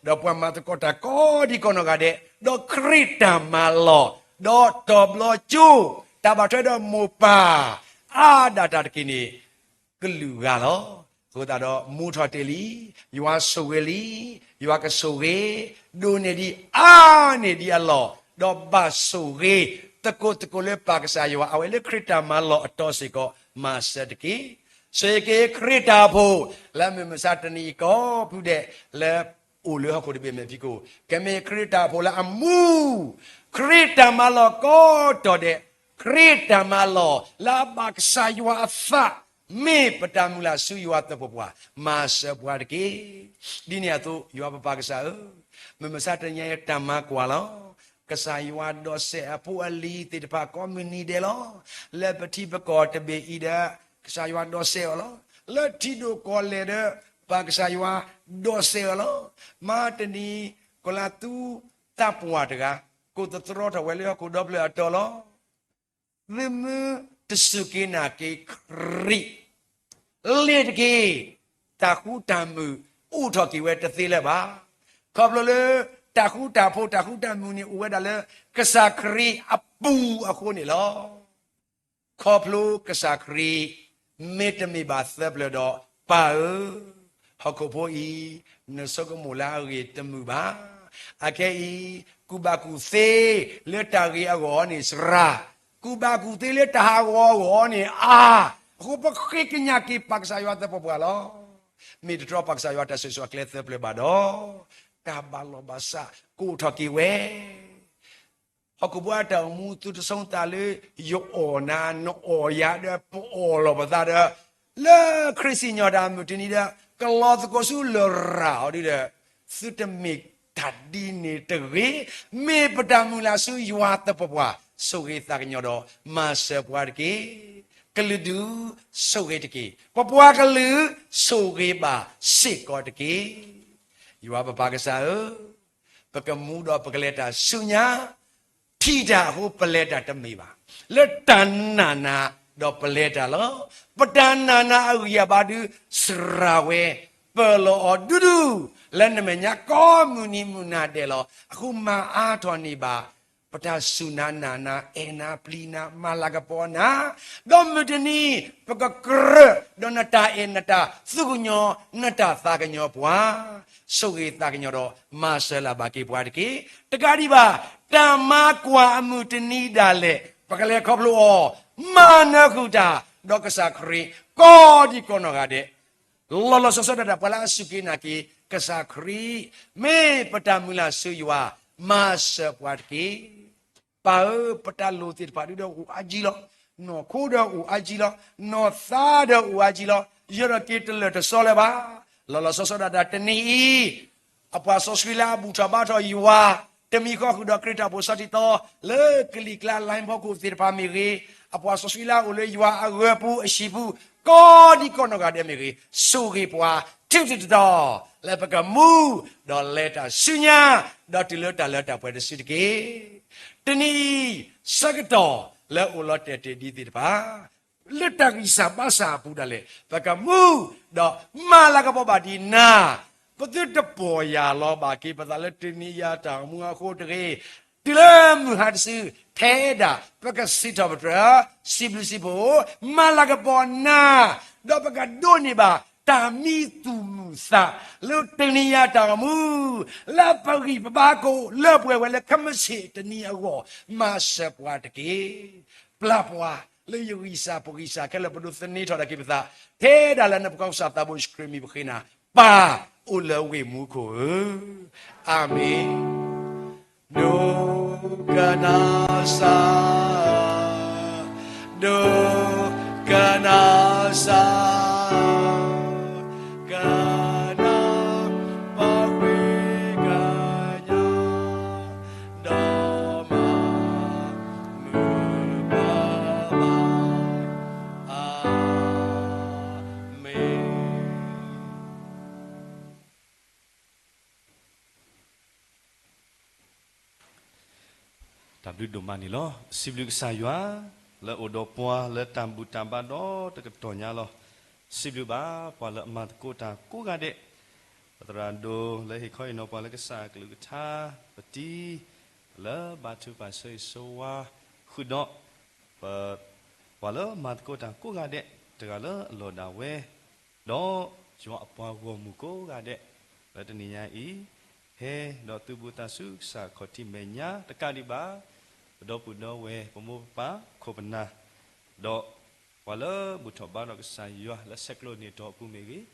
ဒီးပှၤမၤသကိးတၢ်ကိးဒံကိးနီၢ်ဂၤဒဲး, ဒီးခရံာ်တၢ်မၤလီၢ်, ဒီးတီၤဘျီကၠိ, တၢ်ဘၣ်ထွဲဒီးမိၢ်ပၢ်, အါဒၣ်တၢ်တက့ၢ်န့ၣ် ကလုာ်ဂၤလီၤ. အဃိသတးဒီး မူထီၣ်တ့ၢ်လံ, ယွၤဆိၣ်ဂ့ၤလံ, ယွၤကဆိၣ်ဂ့ၤ, ဒိၣ်န့ၢ်ဒံးအါန့ၢ်ဒံးအလီၢ်, ဒီးဘၣ်ဆိၣ်ဂ့ၤ သကိးသကိးလၢပၢ်ကစၢ်ယွၤ အဝဲလၢခရံာ်တၢ်မၤလီၢ်အတီၤစ့ၢ်ကီး မၤစၢၤတက့ၢ်. ဆိၣ်ဂ့ၤက့ၤခရံာ်တၢ်အိၣ်ဖှိၣ် လၢမုၢ်မဆါတနံၤအံၤကိးဖုဒဲး လၢအိၣ်လၢဟီၣ်ခိၣ်တဘ့ၣ်မဲာ်ဖံးခိၣ်, ကမ့ၢ်ခရံာ်တၢ်အိၣ်ဖှိၣ်လၢအမူ, ခရံာ်တၢ်မၤလီၢ်ကိးတီၤဒဲး, ခရံာ်တၢ်မၤလီၢ်လၢအဘၣ်ကစၢ်ယွၤအသး, မ့ၢ်ပတၢ်မုၢ်လၢ်ဆူယွၤသပှၢ်ပှၢ်, မၤစၢၤပှၤတက့ၢ်. ဒ်န့ၣ်အသိး ယွၤပပၢ်ကစၢ်ဧၢ, မုၢ်မဆါတနံၤအံၤတၢ်မၤကွၢ်လီၤ. ကစၢ်ယွၤဒိးစဲးအဖိအလံၤသ့ၣ်တဖၣ်ကိးမုၢ်နံၤဒဲးလီၤ. လၢပထံပကီၢ်တဘ့ၣ်အံၤဒီး ကစၢ်ယွၤဒိးစဲးအီၤလီၤ. လၢထံဒိၣ်ကီၢ်လဲၢ်ဒီး ပၢ်ကစၢ်ယွၤဒိးစဲးအီၤလီၤ. မၤတနံၤ ကီၤလၤသူသးပှၢ်တဂၤ ကိးသတြီထီၣ်ဝဲလၢဟီၣ်ခိၣ်ဒီဖျၢၣ်အတီၤလီၤ. သုမ့ၢ်တစူၢ်က့ၤနာ်က့ၤခရံာ် လ့ၤတက့ၢ်, တၢ်ဃူတၢ်မုာ်အိၣ်ထီၣ်က့ၤဝဲတသ့လၢၤဘၣ်. ခီဖျိလၢ တၢ်ဃူတၢ်ဖိးတၢ်ဃူတၢ်မုာ်န့ၣ် အိၣ်ဝဲဒၣ်လၢ ကစၢ်ခရံာ်အပူၤအဃိန့ၣ်လီၤ. ခီဖျိကစၢ်ခရံာ် မ့တမ့ၢ်ဘၣ်သၢပျၢၤဒီး ပၢ်ဧၢ, ဟီၣ်ခိၣ်ဖိအံၤ နဆိကမိၣ်လၢအဂ့ၤတမုာ်ဘၣ်. အခဲအံၤ ကူၣ်ဘၣ်ကူၣ်သ့လၢတၢ်ဂ့ၤအဂီၢ်န့ၣ်စှၤ, ကူၣ်ဘၣ်ကူၣ်သ့လၢတၢ်ဟးဂီၤအဂီၢ်န့ၣ်အါ, အဃိပဃ့ကညးက့ၤပၢ်ကစၢ်ယွၤသပှၢ်ပှၢ်လီၤ. မ့ၢ်တတြီပၢ်ကစၢ်ယွၤတၢ်ဆိၣ်ဂ့ၤဆိၣ်ဝါအကျဲသၢပျၢၤဘၣ်ဒီး တၢ်ဘၣ်လီၢ်ဘၣ်စးကအိၣ်ထီၣ်က့ၤဝဲ ဟီၣ်ခိၣ်ဖိအတၢ်အိၣ်မူသုတဆိသးလၢ ယအီၣ်နၤ နအီၣ်ယၤဒီး ပအီၣ်လီၤပသးဒီး လၢခရံာ်စံၣ်ညီၣ်တၢ်မုၢ်တနံၤဒီး ကလီၤသကိးဆူလရာ်အီၤဒ်ဒီး သုတမ့ၢ်တၢ်ဒ်န့ၣ်တဂ့ၤ, မ့ၢ်ပတၢ်မုၢ်လၢ်ဆူယွၤသပှၢ်ပှၢ် ဆိၣ်ဂ့ၤသးကညီၤဒီး မၤစၢၤပှၤတက့ၢ်. ကလုာ်ဒူၣ် ဆိၣ်ဂ့ၤတက့ၢ်. ပပှၤကလုာ် ဆိၣ်ဂ့ၤဘၣ်စ့ၢ်ကီးတက့ၢ်. ယွၤပပၢ်ကစၢ်ဧၢ, ပကမူဒီးပကလဲၤတၢ်ဆူညါ, ထံၣ်တၢ်အဃိပလဲၤတၢ်တမ့ၢ်ဘၣ်, လၢတၢ်နာ်နၤဒီးပလဲၤတၢ်လီၤ. ပတၢ်နာ်နၤအဂံၢ်အဘါဒုးစှၤဝဲ, ပၢၤလီၤအီၤဒူဒူ, လၢနမဲာ်ညါကိးမုၢ်နံၤမုၢ်နၤဒဲးလီၤ. အဃိမၤအါထီၣ်န့ၢ်ဘၣ် ပတၢ်စူၢ်နၤနာ်နၤ အဲၣ်နၤပျံၤနၤ မၤလၤကပီၤနၤ, ဒီးမုၢ်တနံၤ ပကကြၢးဒီးနတၢ်အဲၣ်နတၢ်သူၣ်ကညီၤ နတၢ်သးကညီၤပှၤ, ဆိၣ်ဂ့ၤသးကညီၤဒီး မၤစၢၤလၢ်ဘၣ်က့ၤပှၤတက့ၢ်. တကးဒံးဘၣ် တၢ်မၤကွၢ်အမုၢ်တနံၤဒၣ်လဲာ် ပကလဲၤခီဖျိအီၤ, မၤနၢၤဃုာ်တၢ် ဒီးကစၢ်ခရံာ် ကိးဒံကိးနီၢ်ဂၤဒဲး လီၤလီၤဆီဆီဒၣ်တၢ် ပှၤလၢအစူၢ်က့ၤနာ်က့ၤ ကစၢ်ခရံာ် မ့ၢ်ပတၢ်မုၢ်လၢ်ဆူယွၤ မၤစၢၤပှၤတက့ၢ်. ပၢ်ဧၢ, ပတၢ်လိၣ်သ့ၣ်တဖၣ်ဒုဒီးအိၣ်အါကံလီၤ. နီၢ်ခိဒီးအိၣ်အါကံလီၤ. နီၢ်သးဒီးအိၣ်အါကံလီၤ. ယဲဒီးက့ၤတလၢာ်တစီလၢၤဘၣ်. လီၤလီၤဆီဆီဒၣ်တၢ် တနံၤအံၤ အပှၤစီဆှံလၢအဘူၣ်ထီၣ်ဘါထီၣ်ယွၤ တမံၤဃီဃုာ်ဒီးခရံာ်တၢ်အိၣ်ဖှိၣ်ဆီထံသီ လၢကလံၤကျါ လါဖီခိၣ်သ့ၣ်တဖၣ်မ့ၢ်ဂ့ၤ, အပှၤစီဆှံလၢအအိၣ်လၢယွၤအဂၢၤပူၤအဟံၣ်ပူၤ ကိးဒံကိးနီၢ်ဂၤဒဲးမ့ၢ်ဂ့ၤ, ဆိၣ်ဂ့ၤပှၤ ထူးထူးတီၤတီၤ လၢပကမူ ဒီးလဲၤတၢ်ဆူညါ ဒီးတုၤလၢတၢ်လၢတၢ်ပှဲၤတစုတက့ၢ်. တနံၤအံၤ ဆၢကတီၢ်လၢအိၣ်လီၤတဲာ်တ့ၢ်ဒံးသ့ၣ်တဖၣ် လၢတၢ်ဂံၢ်စၢ်ဘါစၢ်အပူၤဒၣ်လဲာ် ပကမူ ဒီးမၤလၤကပီၤဘၣ်ဒံးနၤ, ပသုတပီၢ်ယၢ်လီၤဘၣ်က့ၤပသးလၢတနံၤအံၤတၢ်အိၣ်မူအဃိတဂ့ၤ, တုၤလၢမုၢ်ဟါတစု ထဲဒၣ်ပကစံးထီၣ်ပတြၢၤ စံးဘျုးစံးဖှိၣ် မၤလၤကပီၤနၤ, ဒီးပကဒိးန့ၢ်ဘၣ်တၢ်မံသူၣ်မုာ်သး လၢတနံၤအံၤတၢ်အိၣ်မူ လၢပဂံၢ်ပဘါကအိၣ်လၢပှဲၤဝဲလၢ ခဲမုၢ်ဆ့ၣ်တနံၤအဂီၢ် မၤစၢၤပှၤတက့ၢ်. ပျၢ်ပှၤလၢယဂံၢ်စၢ်ပဂံၢ်စၢ်ခဲလၢာ် ပဒိးသန့ၤထီၣ်ဒၣ်က့ၤပသး ထဲဒၣ်လၢနဖိခွါကစၢ်သးဘိယ့ၣ်ၡူးခရံာ်အမံၤပဃ့နၤ, ပၢ်အိၣ်လၢဝ့ၢ်မူခိၣ်ဧၢ, အၤမ့ၣ်. ဒိကနၣ်စၢ်, ဒိကနၣ်စၢ်, ကနၣ်ပှၤဝံကညး, ဒီးမၤမုာ်ပှၤဘၣ်, အၤမ့ၣ်. တၢ်ဘျုးဒိၣ်မးန့ၣ်လီၤ. စံးဘျုးကစၢ်ယွၤ လၢအအိၣ်ဒီးပှၤလၢတၢ်ဘူၣ်တၢ်ဘါဒီတကတီၢ်ညါလီၤ. စံးဘျုးဘၣ်ပှၤလၢအမၤသကိးတၢ်ကိးဂၤဒဲး, ပသရၣ်ဒိၣ်လၢဟ့ၣ်ခီဟ့ၣ်နီၤပှၤလၢကစၢ်အကလုၢ်ကထါ, ပတံၤလၢဘါထုကဖၣ်ဆၢဂ့ၤဆၢဝါဃုာ်ဒီး ပ ပှၤလၢမၤသကိးတၢ်ကိးဂၤဒဲး, တဂၤလၢအလီၢ်ဒၣ်ဝဲ, ဒီးယွၤအပှၤဂီၢ်မုၢ်ကိးဂၤဒဲး, လၢတနံၤညါအံၤ, ဟဲဒီးသုဘူးသးဆူကစၢ်ခီၣ်ထံးမဲာ်ညါတကးဒံးဘၣ်, ပဒီပုၢ်ဒီဝဲၢ်ပမိၢ်ပပၢ်ခိၣ်ပနၢ်, ဒီးပှၤလၢဘူၣ်ထီၣ်ဘါထီၣ်ကစၢ်ယွၤလၢဆဲးကျိးန့ၢ်တီၢ်အပူၤမ့ၢ်ဂ့ၤ,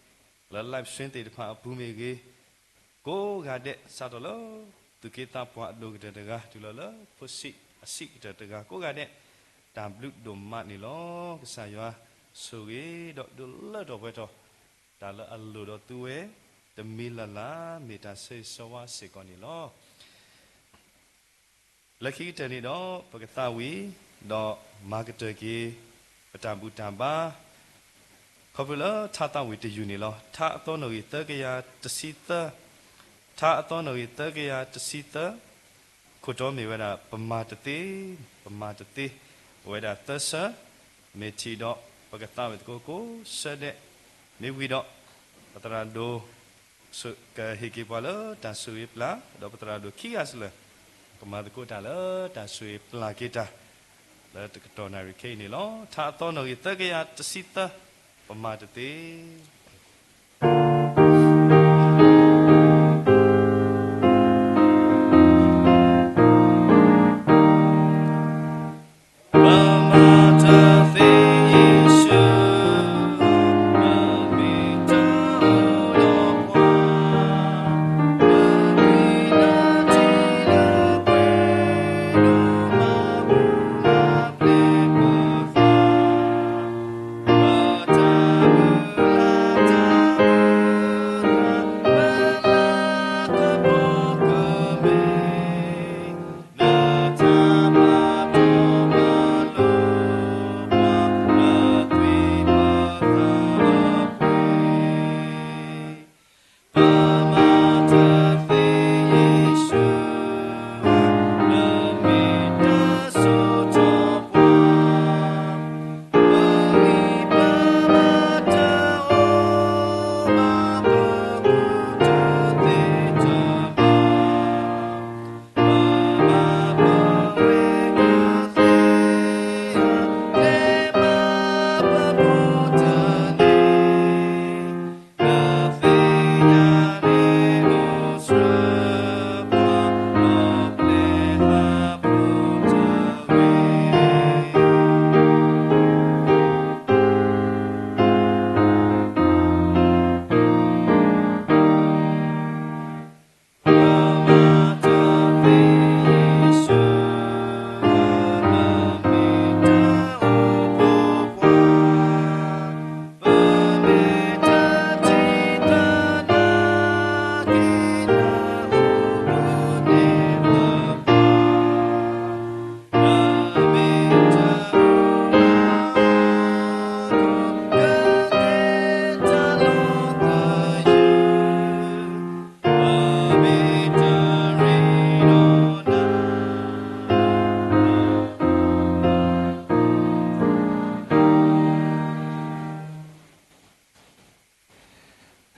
လၢ live stream သ့ၣ်တဖၣ်အပူၤမ့ၢ်ဂ့ၤ, ကိးဂၤဒဲး စးထီၣ်လၢ သူၣ်က့သးပှၢ်အဒိၣ်ကတၢၢ်တဂၤ တုၤလီၤလၢဖိဆံးအဆံးကတၢၢ်တဂၤကိးဂၤဒဲး, တၢ်ဘျုးဒိၣ်မးန့ၣ်လီၤ. ကစၢ်ယွၤဆိၣ်ဂ့ၤဒီးဒုးလၢထီၣ်ပှဲၤထီၣ် တၢ်လၢအလိၣ်ဒီးသုဝဲ တမံၤလၢ်လၢ် မ့ၢ်တၢ်ဆၢဂ့ၤဆၢဝါစ့ၢ်ကီးန့ၣ်လီၤ. လၢခံကတၢၢ်န့ၣ်ဒီး ပကသးဝံၣ် ဒီးမၤကတၢၢ်က့ၤ ပတၢ်ဘူၣ်တၢ်ဘါ ခီဖျိလၢထါသးဝံၣ်တယုၢ်န့ၣ်လီၤ. ထါအသီနီၣ်ဂံၢ်သၢကယၤတဆံသၢ, ထါအသီနီၣ်ဂံၢ်သၢကယၤတဆံသၢ, ခိၣ်တီမ့ၢ်ဝဲဒၣ် ပမၤတသ့, ပမၤတသ့, အိၣ်ဝဲဒၣ်သၢဆၢ, မ့ၢ်ထံၣ်ဒီး ပကသးဝံၣ်သကိးကိးဆၢဒဲး, မ့ၢ်ဝံၤဒီး ပသရၣ်ဒိၣ် ကဟ့ၣ်က့ၤပှၤလၢတၢ်ဆိၣ်ဂ့ၤပျၢ်, ဒီးပသရၣ်ဒိၣ်ခံဂၤစ့ၢ်လၢာ် ကမၤသကိးတၢ်လၢတၢ်ဆိၣ်ဂ့ၤပျၢ်က့ၤတၢ် လၢတကတီၢ်နၣ်ရံၣ်ခဲအံၤန့ၣ်လီၤ. ထါအသီနီၣ်ဂံၢ်သၢကယၤတဆံသၢ, ပမၤတသ့.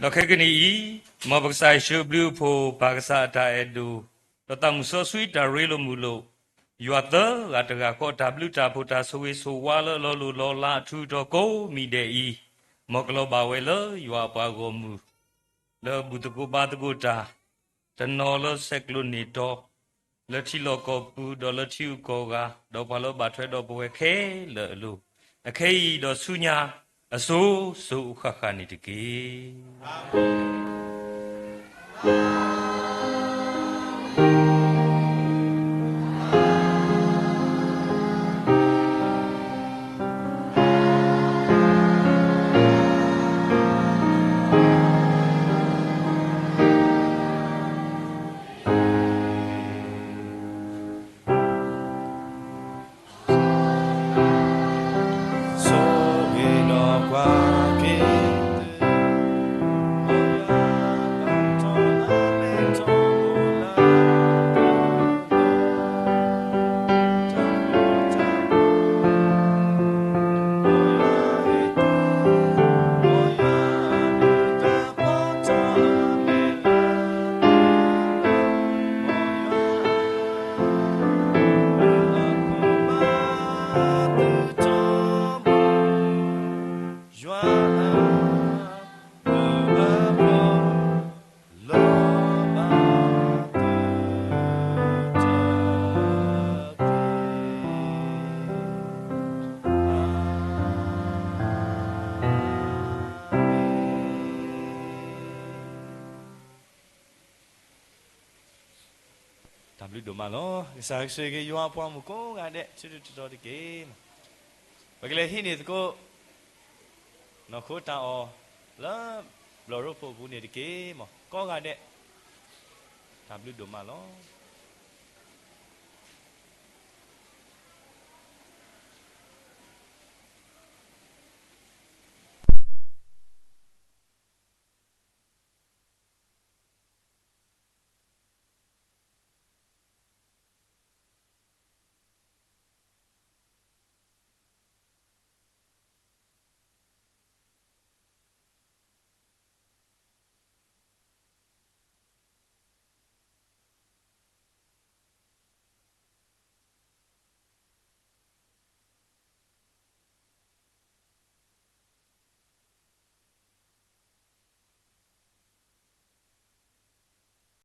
ဒီးခဲကနံၣ်အံၤ, မ်ပကစၢ်ယ့ၣ်ၡူးအဘျုးအဖှိၣ်, ပၢ်ကစၢ်အတၢ်အဲၣ်ဒိၣ်, ဒီးသးမုၢ်စီဆှံတၢ်ရ့လိာ်မုာ်လိာ်, ယွၤသၢဂၤတဂၤဃီ တၢ်ဘျုးတၢ်ဖှိၣ်တၢ်ဆိၣ်ဂ့ၤဆိၣ်ဝါလၢလီၤလိၢ်လီၤလးအထူအတီၤကိးမံၤဒဲးအံၤ, မ်ကလီၤဘၣ်ဝဲလၢယွၤအပှၤဂီၢ်မုၢ် လၢဘူၣ်သကိးဘါသကိးတၢ်, တနီၤလၢဆဲးကျိးန့ၢ်တီ, လၢထံလီၢ်ကီၢ်ပူၤ ဒီးလၢထံဂုၤကီၢ်ဂၤ, ဒီးပှၤလၢဘၣ်ထွဲဒီးပဝဲခဲလၢာ်အလိၤ, အခဲအံၤဒီးဆူညါ အစိၤစိၤအဃၣ်ဃၣ်န့ၣ်တက့ၢ်. တၢ်ဘျုးဒိၣ်မးလီၤ. ကစၢ်ဆိၣ်ဂ့ၤက့ၤယွၤအပှၤမုၣ်ကိးဂၤဒဲး ဆူတတီၤတက့ၢ်. ပကလဲၤဟံးန့ၢ်သကိး နီၢ်ခိတၢ်အီၣ် လၢဘျီၣ်ရိဖှိၣ်အပူၤန့ၣ်တက့ၢ်. မ်ကိးဂၤဒဲး တၢ်ဘျုးဒိၣ်မးလီၤ.